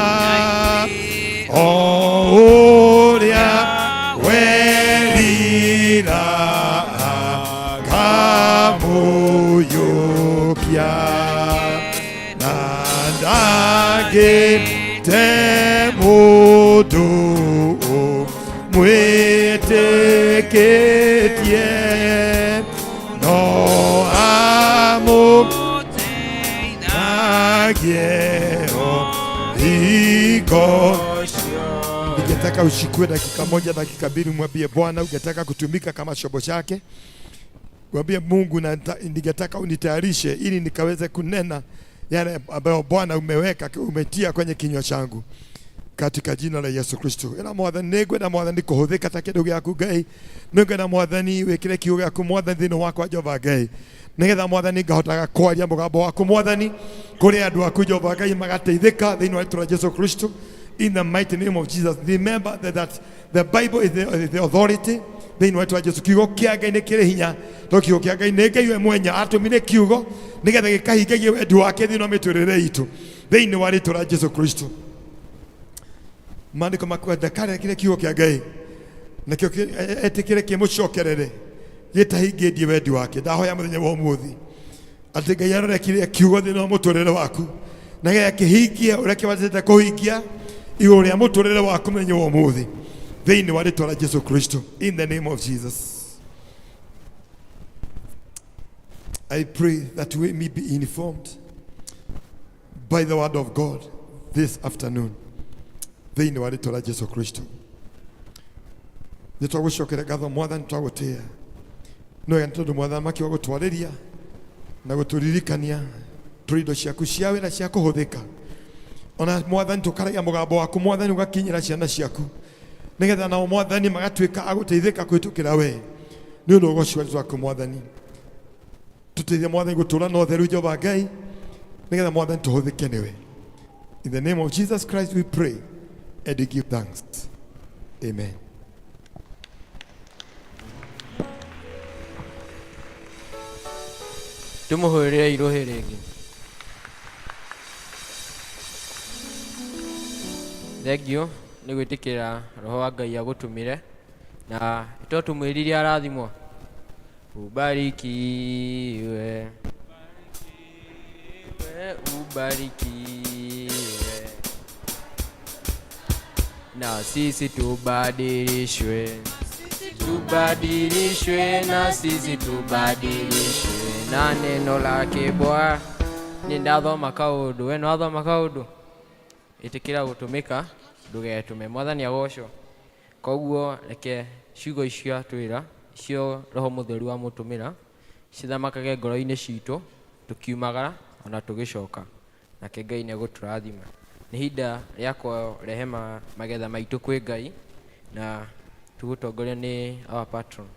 o ũrĩa Mwĩtĩkĩtie no amũteithagie o hingo. Ningetaka ushikue dakika moja, dakika mbili, mwambie Bwana ungetaka kutumika kama chombo chake. Mwambie Mungu ningetaka unitayarishe ili nikaweze kunena yale ambayo Bwana umeweka, umetia kwenye kinywa changu, katika jina la Yesu Kristo. Ĩra Mwathani, nĩngwenda Mwathani kũhũthĩka ta kĩndũ gĩaku Ngai, nĩngwenda Mwathani wĩkĩre kiugo gĩaku Mwathani thĩinĩ wakwa Jehova Ngai, nĩgetha Mwathani ngahotaga kwaria mũgambo waku Mwathani kũrĩ andũ aku Jehova Ngai magateithĩka thĩinĩ wa rĩtwa rĩa Jesu Kristo. In the mighty name of Jesus. Remember that the Bible is the authority thĩinĩ wa rĩtwa rĩa Jesu. Kiugo kĩa Ngai nĩ kĩrĩ hinya, tondũ kiugo kĩa Ngai nĩ Ngai we mwenya atũmire kiugo nĩgetha gĩkahingagie wendi wake thĩinĩ wa mĩtũrĩre itũ thĩinĩ wa rĩtwa rĩa Jesu Kristo. Maandĩko makuga ndakarekire kiugo kĩa Ngai nakĩo etĩkĩre kĩmũcokerere gĩtahingĩtie wendi wake. Ndahoya mũthenya wa ũmũthĩ atĩ Ngai arorekire kiugo thĩinĩ wa mũtũrĩre waku nĩgetha kĩhingie ũrĩa kĩbatĩte kũhingia igũrũ rĩa mũtũrĩre waku mũthenya wa ũmũthĩ thĩinĩ wa rĩtwa rĩa Jesu Kristo. In the name of Jesus, I pray that we may be informed by the word of God this afternoon thĩinĩ wa rĩtwa rĩa Jesu Kristo. Nĩ twagũcokera ngatho Mwathani, twagũtĩĩa nĩ wega nĩ tondũ Mwathani wa gũtwarĩria na gũtũririkania tũrĩ indo ciaku cia wĩra cia kũhũthĩka. Ona Mwathani tũkaragia mũgambo waku Mwathani ũgakinyĩra ciana ciaku nĩgetha nao Mwathani magatuĩka a gũteithĩka kũhĩtũkĩra we. Nĩ ũndũ ũgoci wa rĩtwa rĩaku Mwathani, tũteithie Mwathani gũtũũra na ũtheru Jehova Ngai nĩgetha Mwathani tũhũthĩke nĩwe. In the name of Jesus Christ we pray and we give thanks. Amen. Tũmũhũrĩre irũhĩ rĩngĩ. Thengiũ nĩ gwĩtĩkĩra Roho wa Ngai agũtũmĩre, na to tũmwĩrire arathimwo. Ubarikiwe, ubarikiwe, na sisi tubadilishwe, tubadilishwe, na sisi tubadilishwe na neno lake Bwana. Niĩ ndathoma kaũndũ, we nĩwathoma kaũndũ, ĩtĩkĩra gũtũmĩka, ndũgetũme. Mwathani agocwo. Koguo reke ciugo icio atwĩra, icio Roho Mũtheru amũtũmĩra, cithamakage ngoro-inĩ citũ tũkiumagara ona tũgĩcoka, nake Ngai nĩ egũtũrathima. Nĩ ihinda rĩa kũrehe magetha maitũ kwĩ Ngai, na tũgũtongorio nĩ our patron.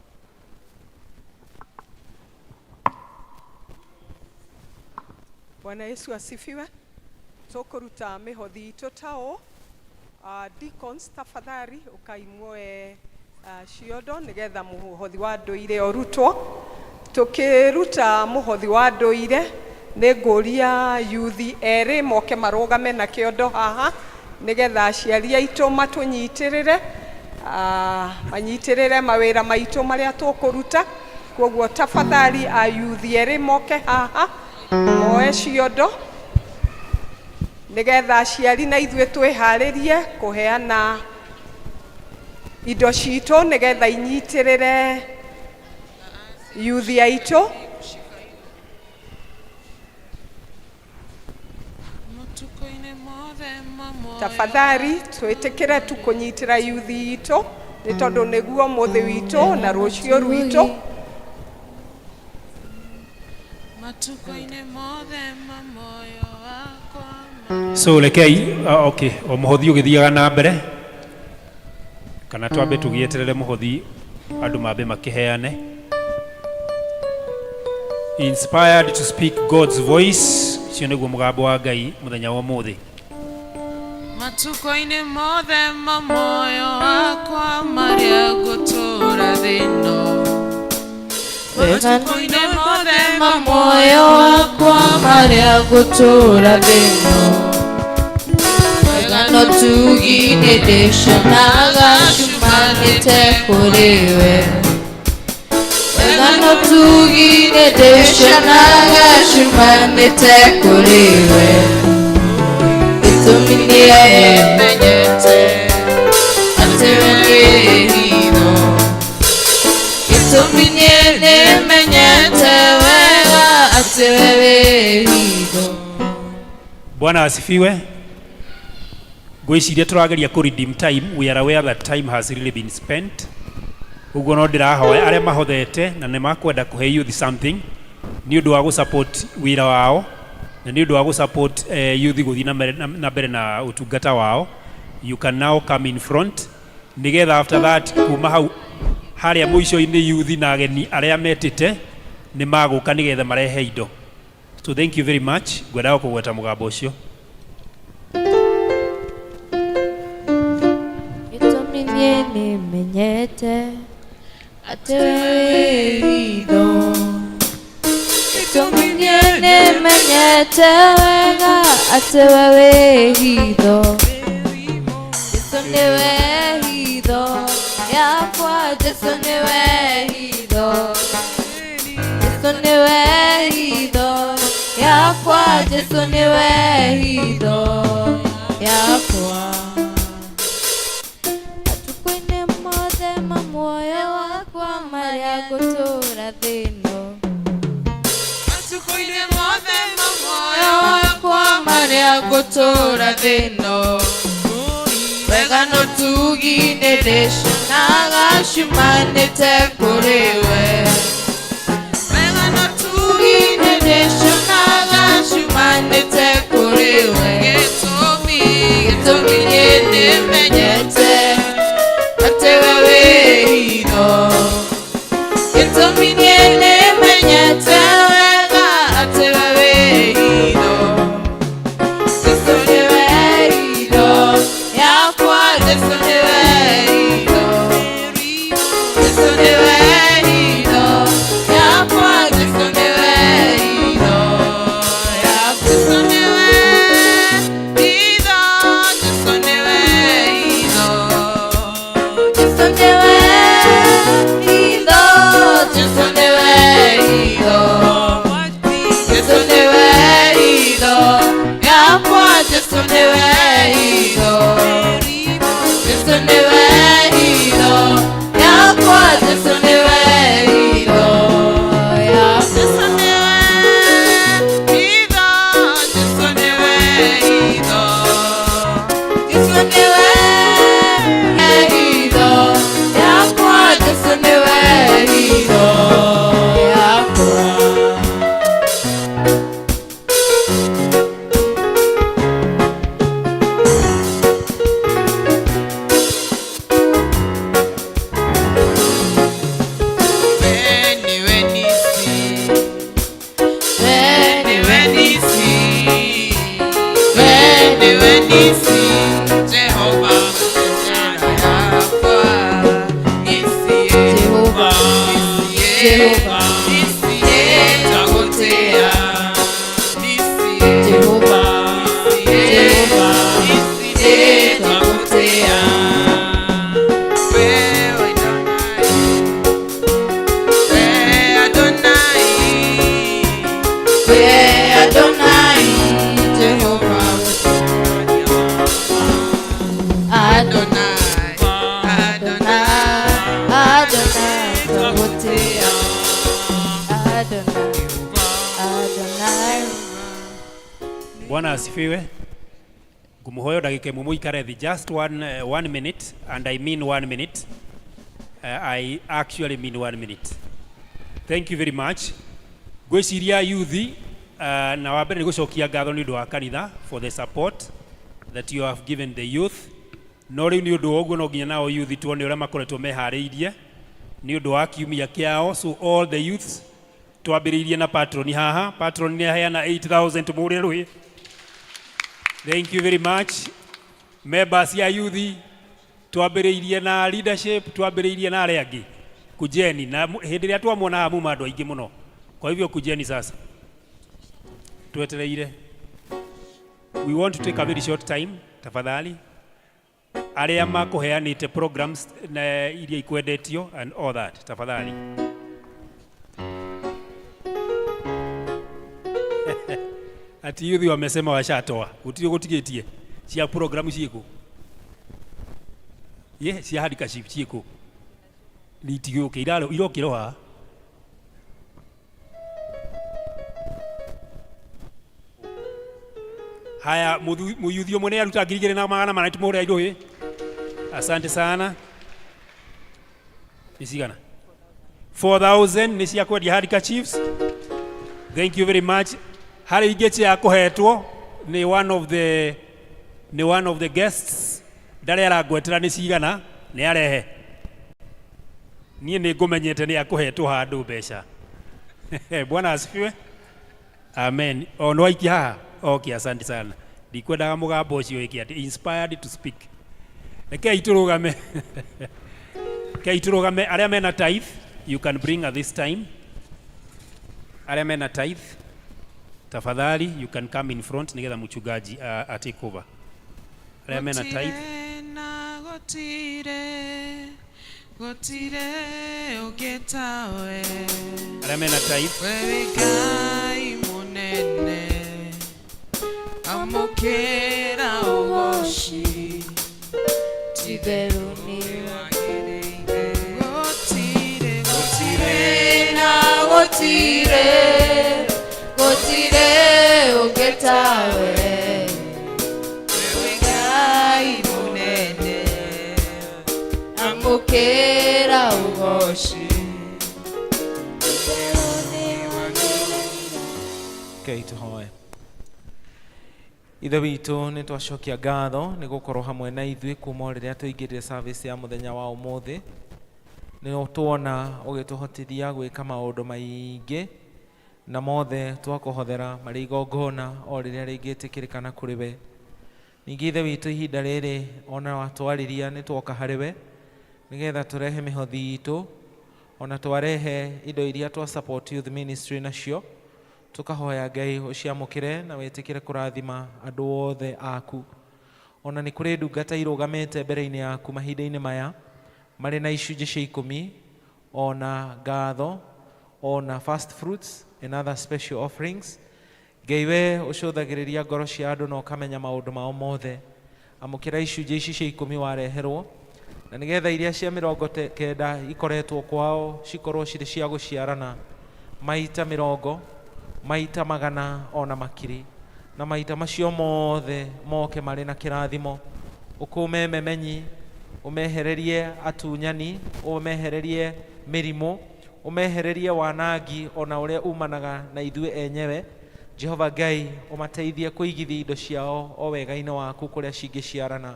Bwana Yesu asifiwe. Tũkũruta mĩhothi itũ ta ũũ. Deacons tafadhali ũkaimwe ciondo nĩgetha mũhothi wa ndũire ũrutwo. Tũkĩruta mũhothi wa ndũire nĩ ngũria yuthi erĩ moke marũgame na kĩondo haha nĩgetha aciari aitũ matũnyitĩrĩre, manyitĩrĩre mawĩra maitũ marĩa tũkũruta. Koguo tafadhali ayuthi erĩ moke haha moe ciondo nĩgetha aciari na ithuĩ twĩharĩrie kũheana indo citũ nĩgetha inyitĩrĩre yuthi aitũ. Tafadhali twĩtĩkĩre tu kũnyitĩra yuthi itũ nĩ tondũ nĩguo mũthĩ witũ na rũciũ rwitũ. So rekei okay, o mũhothi ũgĩthiaga na mbere kana twambe tũgĩeterere mũhothi andũ mambe makĩheane. Inspired to speak God's voice, ũcio nĩguo mũgambo wa Ngai mũthenya wa ũmũthĩ. Matukũ-inĩ mothe ma muoyo wakwa marĩa ngũtũũra thĩ ĩno. Matukũ-inĩ mothe ma muoyo wakwa marĩa ngũtũũra thĩ ĩno. Wega no tugi nĩndĩcionaga ciumanĩte kũrĩ we. Wega no tugi nĩndĩcionaga ciumanĩte kũrĩ we. Gĩtũmi nĩmenyete atĩ we wĩ Bwana asifiwe. Ngwĩciria tũrageria kũ redeem time. We are aware that time has really been spent. Ũguo no ndĩrahoya arĩa mahothete na nĩ makwenda kũhe youth something nĩ ũndũ wa gũ-support wĩra wao na nĩ ũndũ wa gũ-support youth gũthiĩ na mbere- na mbere na ũtungata wao, you can now come in front nĩgetha after that kuma hau harĩa mũico-inĩ youth na ageni arĩa metĩte nĩ magũka nĩgetha marehe indo. So thank you very much. Ngwendaga kũgweta mũgambo ũcio. Gĩtũmi niĩ nĩmenyete atĩ we wĩ hitho. Gĩtũmi niĩ nĩmenyete wega atĩ we wĩ hitho. Jesũ nĩwe hitho yakwa, Jesũ nĩwe hitho. Jesũ nĩwe hitho yakwa, Jesũ nĩwe hitho yakwa. Matukũ-inĩ mothe ma muoyo wakwa marĩa ngũtũũra thĩ ĩno. Matukũ-inĩ mothe ma muoyo wakwa marĩa ngũtũũra thĩ ĩno. Wega na ũtugi nĩ ndĩcionaga ciumanĩte kũrĩ we. Wega na ũtugi nĩ ndĩcionaga ciumanĩte kũrĩ we. Gĩtũmi, gĩtũmi niĩ nĩmenyete atĩ we wĩ hitho. Gĩtũmi niĩ nĩmenyete wega atĩ we wĩ hitho. Jesũ nĩwe hitho yakwa, Jesũ nĩwe hitho. Jesũ nĩwe hitho yakwa, Jesũ nĩwe hitho yakwa. Jesũ nĩwe hitho, Jesũ nĩwe hitho. Jesũ nĩwe hitho, Jesũ nĩwe hitho. Jesũ nĩwe hitho yakwa, Jesũ nĩwe hitho. Jesũ nĩwe hitho yakwa, Jesũ nĩwe hitho yakwa. Jesũ nĩwe hitho, Jesũ nĩwe hitho. Jesũ nĩwe hitho yakwa, Jesũ nĩwe hitho yakwa. Jehovah, Jehovah, Jehovah, We Adonai, Jehovah, Adonai, Adonai, Adonai, Twagotea. Adonai, Adonai. Bwana asifiwe. Ngumuhoyo ndagika ĩmwe mũikare thĩ, just one minute, and I mean 1 minute. I actually mean 1 minute. Thank you very much. Ngwĩciria youth, na wa mbere nĩ gũcokia ngatho nĩ ũndũ wa kanitha for the support that you have given the youth. No rĩu nĩ ũndũ wa ũguo no nginya nao youth tuone ũrĩa makoretwo meharĩirie nĩ ũndũ wa kiumia kĩao. So all the youths, twambĩrĩirie na patron haha. Patron nĩ aheana 8000, tũmũhũrĩre rũhĩ. Thank you very much. Members ya youth, twambĩrĩirie na leadership, twambĩrĩirie na arĩa angĩ. Kujeni na hĩndĩ ĩrĩa twamuona haha muma andũ aingĩ mũno. Kwa hivyo kujeni sasa. Twetereire. We want to take a very short time, tafadhali. Arĩa makũheanĩte programs na iria ikwendetio and all that, tafadhali. Ati youth wamesema washatoa. Gũtirĩ gũtigĩtie. Cia programu ciĩkũ? Ye, cia handkerchief ciĩkũ? Itigũke irokĩrwo haha. Haya, muyuthi ũmwe nĩ aruta 2400 tũmũhũre irũhĩ. Asante sana. Nĩ cigana? 4000 nĩ cia kwendia handkerchiefs. Thank you very much. Harĩ ingĩ cia kũhetwo nĩ one of the nĩ one of the guests ndarĩ arangwetera nĩ cigana nĩ arehe. Niĩ nĩ ngũmenyete nĩ akũhetwo handũ mbeca. Bwana asifiwe. Amen. O no aikia haha. Okay, asante sana. Ndikwendaga mũgambo ũcio wĩke atĩ inspired to speak. Rekei tũrũgame. Rekei tũrũgame arĩa mena tithe you can bring at this time. Arĩa mena tithe tafadhali you can come in front nigetha mchungaji a take over. Arĩa mena tithe. Gũtirĩ na gũtirĩ gũtirĩ ũngĩ tawe. Arĩa mena tithe. We wĩ Ngai mũnene, amũkĩra ũgoci. Titherũ nĩ Gũtirĩ gũtirĩ na gũtirĩ gũtirĩ ũngĩ tawe. We wĩ Ngai mũnene, Amũkĩra ũgoci. Rekei tũhoe. Ithe witũ, nĩ twacokia ngatho nĩ gũkorwo hamwe na ithuĩ kuma o rĩrĩa tũingĩrire service ya mũthenya wa ũmũthĩ. Nĩ tuona ũgĩtũhotithia gwĩka maũndũ maingĩ na mothe twakũhothera marĩ igongona o rĩrĩa rĩngĩtĩkĩrĩka na kũrĩ we. Ningĩ Ithe witũ, ihinda rĩrĩ ona watwarĩria nĩ tuoka harĩ we nĩgetha tũrehe mĩhothi itũ ona twarehe indo iria twa support youth ministry nacio, tũkahoya Ngai ũciamũkĩre na wĩtĩkĩre kũrathima andũ othe aku. Ona nĩ kũrĩ ndungata irũgamĩte mbere-inĩ yaku mahinda-inĩ maya marĩ na icunjĩ cia ikũmi ona ngatho ona first fruits and other special offerings. Ngai, we ũcũthagĩrĩria ngoro cia andũ na ũkamenya maũndũ mao mothe, amũkĩra icunjĩ ici cia ikũmi wareherwo na nĩgetha iria cia mĩrongo kenda ikoretwo kwao cikorwo cirĩ cia gũciarana maita mĩrongo, maita magana ona makiri, na maita macio mothe moke marĩ na kĩrathimo. Ũkũme memenyi, ũmehererie atunyani, ũmehererie mĩrimũ, ũmehererie wanangi ona ũrĩa umanaga na ithuĩ enyewe. Jehova Ngai, ũmateithie kũigithia indo ciao o wega-inĩ waku kũrĩa cingĩciarana.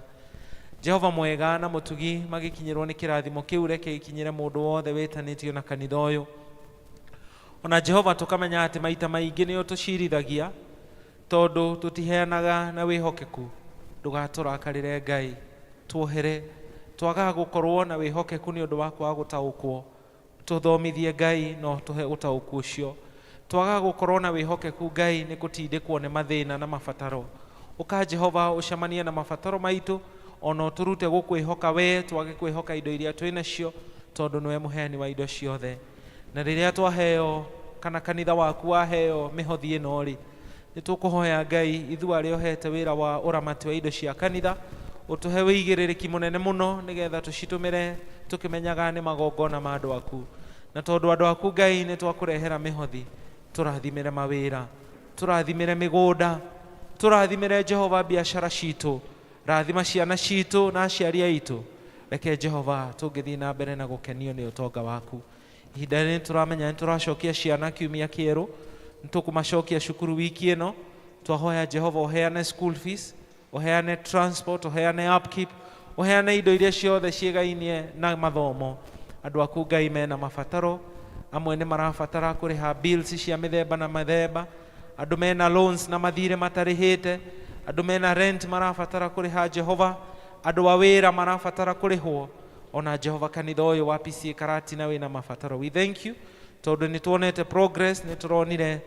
Jehova mwega na mũtugi, magĩkinyĩrwo nĩ kĩrathimo kĩu, reke gĩkinyĩre mũndũ wothe wĩtanĩtio na kanitha ũyũ. Ona Jehova, tũkamenya atĩ maita maingĩ nĩ ũtũcirithagia tondũ tũtiheanaga na wĩhokeku. Ndũgatũrakarĩre Ngai, tuohere twagaga gũkorwo na wĩhokeku nĩ ũndũ wa kwaga gũtaũkwo. Tũthomithie Ngai no tũhe ũtaũku ũcio. Twagaga gũkorwo na wĩhokeku Ngai nĩ gũtindĩkwo nĩ mathĩna na mabataro. Ũka Jehova, ũcemanie na mabataro maitũ ona ũtũrute gũkwĩhoka we, twage kwĩhoka indo iria twĩ nacio, tondũ nĩwe mũheani wa indo ciothe. Na rĩrĩa twaheo kana kanitha waku waheo mĩhothi ĩno rĩ, nĩ tũkũhoya Ngai, ithuĩ arĩa ũhete wĩra wa ũramati wa indo cia kanitha, ũtũhe wĩigĩrĩrĩki mũnene mũno nĩgetha tũcitũmĩre tũkĩmenyaga nĩ magongona ma andũ aku. Na tondũ andũ aku Ngai nĩ twakũrehera mĩhothi, tũrathimĩre mawĩra, tũrathimĩre mĩgũnda, tũrathimĩre Jehova biacara citũ, rathima ciana citũ na aciari aitũ. Reke Jehova tũngĩthiĩ na mbere na gũkenio nĩ ũtonga waku. Ihinda rĩrĩ tũramenya nĩ tũracokia ciana kiumia kĩerũ, nĩ tũkũmacokia cukuru wiki ĩno. Twahoya Jehova ũheane school fees, ũheane transport, ũheane upkeep, ũheane indo iria ciothe ciĩgainie na mathomo. Andũ aku Ngai mena mabataro amwe, nĩ marabatara kũrĩha bills cia mĩthemba na mĩthemba, andũ mena loans na mathirĩ matarĩhĩte, andũ mena rent marabatara kũrĩha Jehova, andũ a wĩra marabatara kũrĩhwo, ona Jehova kanitha ũyũ wa PCEA Karatina wĩna mabataro. We thank you tondũ nĩ tuonete progress, nĩ tũronire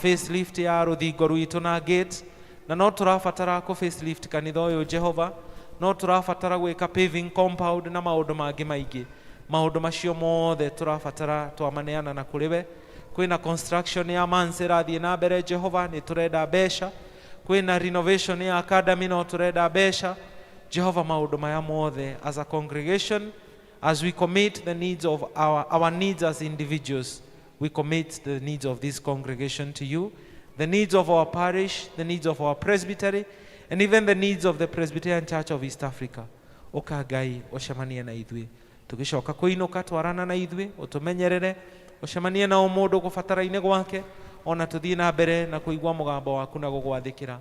facelift ya rũthingo rwitũ na gate, na no tũrabatara kũ facelift kanitha ũyũ Jehova, no tũrabatara gwĩka paving compound na maũndũ mangĩ maingĩ. Maũndũ macio mothe tũrabatara twamaneana na kũrĩ we. Kwĩna construction ya manse ĩrathiĩ na mbere Jehova, nĩ tũrenda mbeca. Kwĩna renovation ya academy, no tũrenda mbeca Jehova. Maũndũ maya mothe, as a congregation, as we commit the needs of our needs as individuals, we commit the needs of this congregation to you. The needs of our parish, the needs of our presbytery, and even the needs of the Presbyterian Church of East Africa. Ũka Ngai ũcemanie na ithuĩ. Tũgĩcoka kũinũka twarana na ithuĩ, ũtũmenyerere, ũcemanie na o mũndũ gũbatara-inĩ gwake, ona tũthiĩ na mbere na kũigua mũgambo waku na gũgwathĩkĩra.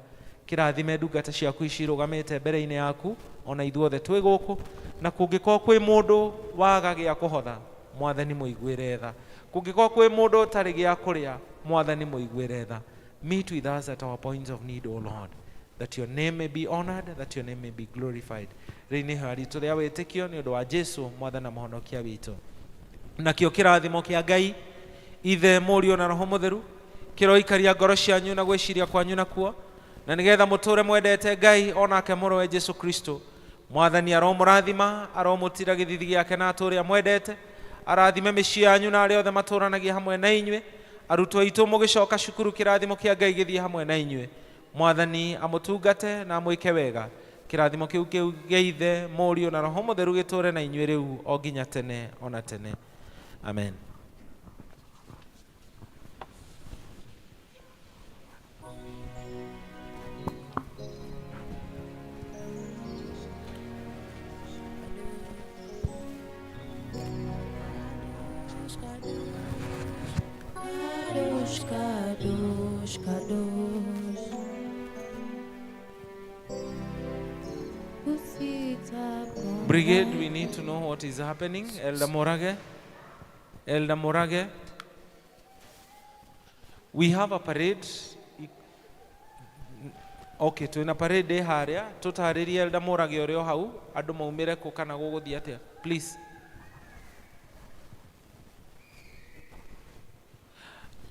Kĩrathime ndungata ciaku ici irũgamĩte mbere-inĩ yaku, ona ithuothe twĩ gũkũ, na kũngĩkorwo kwĩ mũndũ waga gĩa kũhotha, Mwathani mũiguĩre tha. Kũngĩkorwo kwĩ mũndũ ũtarĩ gĩa kũrĩa, Mwathani mũiguĩre tha. Meet with us at our points of need, O Lord, that your name may be honored, that your name may be glorified. Rĩu nĩ ihoya ritũ rĩa wĩtĩkio nĩ ũndũ wa Jesu, Mwathani na Mũhonokia witũ. Nakĩo kĩrathimo kĩa Ngai, Ithe, Mũriũ na Roho Mũtheru, kĩroikaria ngoro cianyu na gwĩciria kwanyu nakuo, na nĩgetha mũtũre mwendete Ngai o nake Mũrũwe Jesu Kristo. Mwathani aromũrathima, aromũtira gĩthithi gĩake na atũre amwendete, arathime mĩciĩ yanyu na arĩa othe matũranagia hamwe na inyuĩ. Arutwo aitũ mũgĩcoka cukuru, kĩrathimo kĩa Ngai gĩthiĩ hamwe na inyuĩ. Mwathani amũtungate na amwĩke wega. Kĩrathimo kĩu kĩu gĩa Ithe, Mũriũ na Roho Mũtheru gĩtũre na inyuĩ rĩu o nginya tene ona tene. Amen. Kadosh, kadosh, kadosh. Who sits upon Brigade, we need to know what is happening. Elder Morage. Elder Morage. We have a parade. Okay, twina parade haria. Tutaririe Elder Morage ũrĩ o hau. Andũ maumĩre kũ kana gũgũthiĩ atĩa. Please.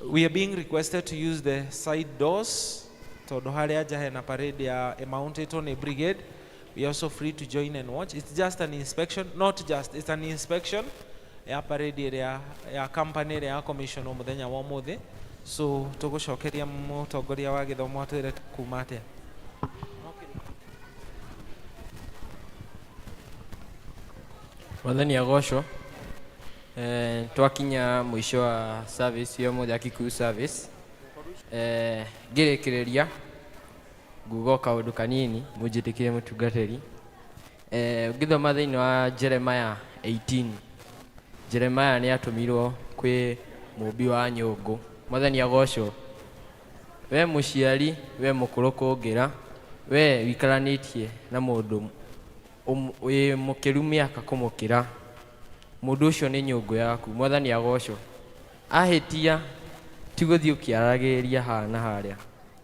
We are being requested to use the side doors. Tondũ harĩa nja hena parade ya ĩmountĩtwo nĩ brigade. We are also free to join and watch. It's just an inspection, not just, it's an inspection ya parade ĩrĩa ya company ĩrĩa ya commission mũthenya wa ũmũthĩ. So tũgũcokeria mũtongoria wa gĩthomo atwĩre kuma atĩa. Mwathani agocwo. Twakinya mũico wa service ya ũmũthĩ ya Kikuyu service. Ngĩrĩkĩrĩria nguga o kaũndũ kanini mũnjĩtĩkĩre mũtungatĩri. Ũngĩthoma thĩinĩ wa Jeremiah 18, Jeremiah nĩ atũmirwo kwĩ mũmbi wa nyũngũ. Mwathani agocwo. We mũciari, we mũkũrũ kũngĩra, we wĩikaranĩtie na mũndũ wĩ mũkĩru mĩaka kũmũkĩra, mũndũ ũcio nĩ nyũngũ yaku. Mwathani agocwo. Ahĩtia ti gũthiĩ ũkĩaragĩrĩria haha na harĩa,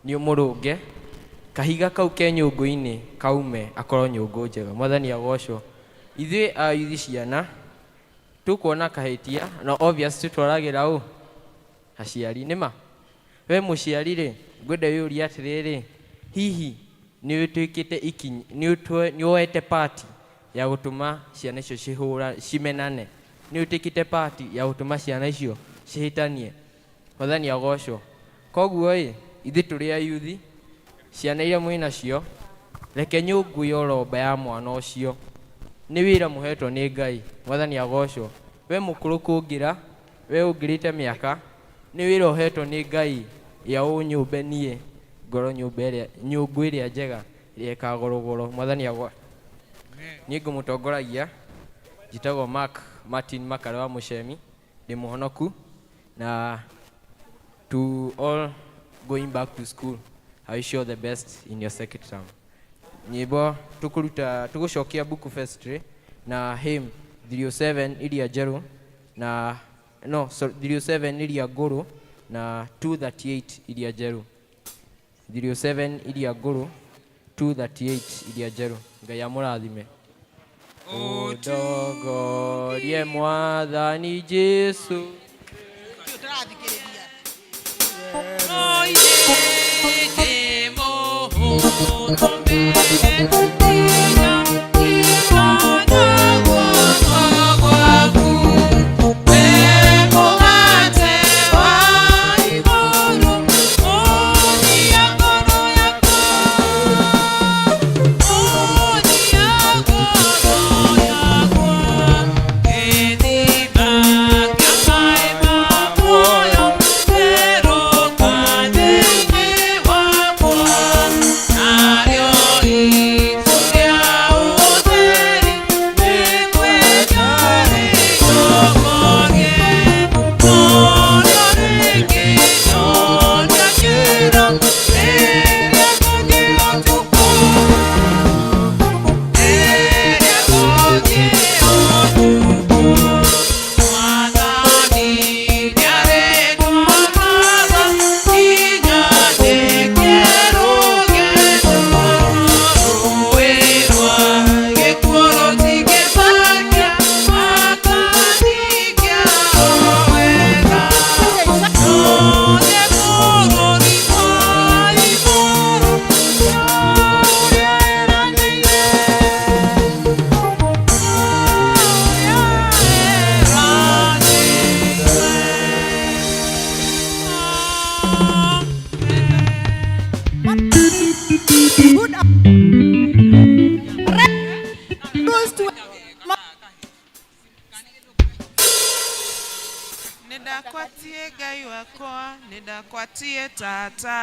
nĩ ũmũrũnge kahiga kau ke nyũngũ-inĩ kaume akorwo nyũngũ njega. Mwathani agocwo. Ithuĩ ayuthi ciana tũkuona kahĩtia na obvious tũtwaragĩra ũ aciari nĩma. We mũciari rĩ, ngwenda wĩyũrie atĩrĩrĩ, hihi nĩ ũtuĩkĩte ikinya, nĩ woete part ya gũtũma ciana icio cihũra cimenane, nĩ ũtuĩkĩte part ya gũtũma ciana icio cihĩtanie. Mwathani agocwo. Koguo ĩ, ithuĩ tũrĩ ayuthi, ciana iria mwĩ nacio, reke nyũngũ yoromba ya mwana ũcio. Nĩ wĩra mũhetwo nĩ Ngai. Mwathani agocwo. We mũkũrũ kũngĩra, we ũngĩrĩte mĩaka, nĩ wĩra ũhetwo nĩ Ngai ya ũnyũmbe niĩ ngorwo nyũmba ĩrĩa, nyũngũ ĩrĩa njega ĩrĩa ĩkagorogoro. Mwathani agocwo. Niĩ ngũmũtongoragia, njĩtagwo Mark Martin Makare wa Mũcemi, ndĩ mũhonoku, na to all going back to school, I wish you all the best in your second term. Nyĩmbo tũkũruta, tũgũcokia book vestry na hymn 307 iria njerũ na no, sorry, 307 iria ngũrũ na 238 iria njerũ. 307 iria ngũrũ, 238 iria njerũ. Ngai amũrathime. Ũndongorie Mwathani Jesu. Yeah. Nĩndakwatie Ngai wakwa, nĩndakwatie tata.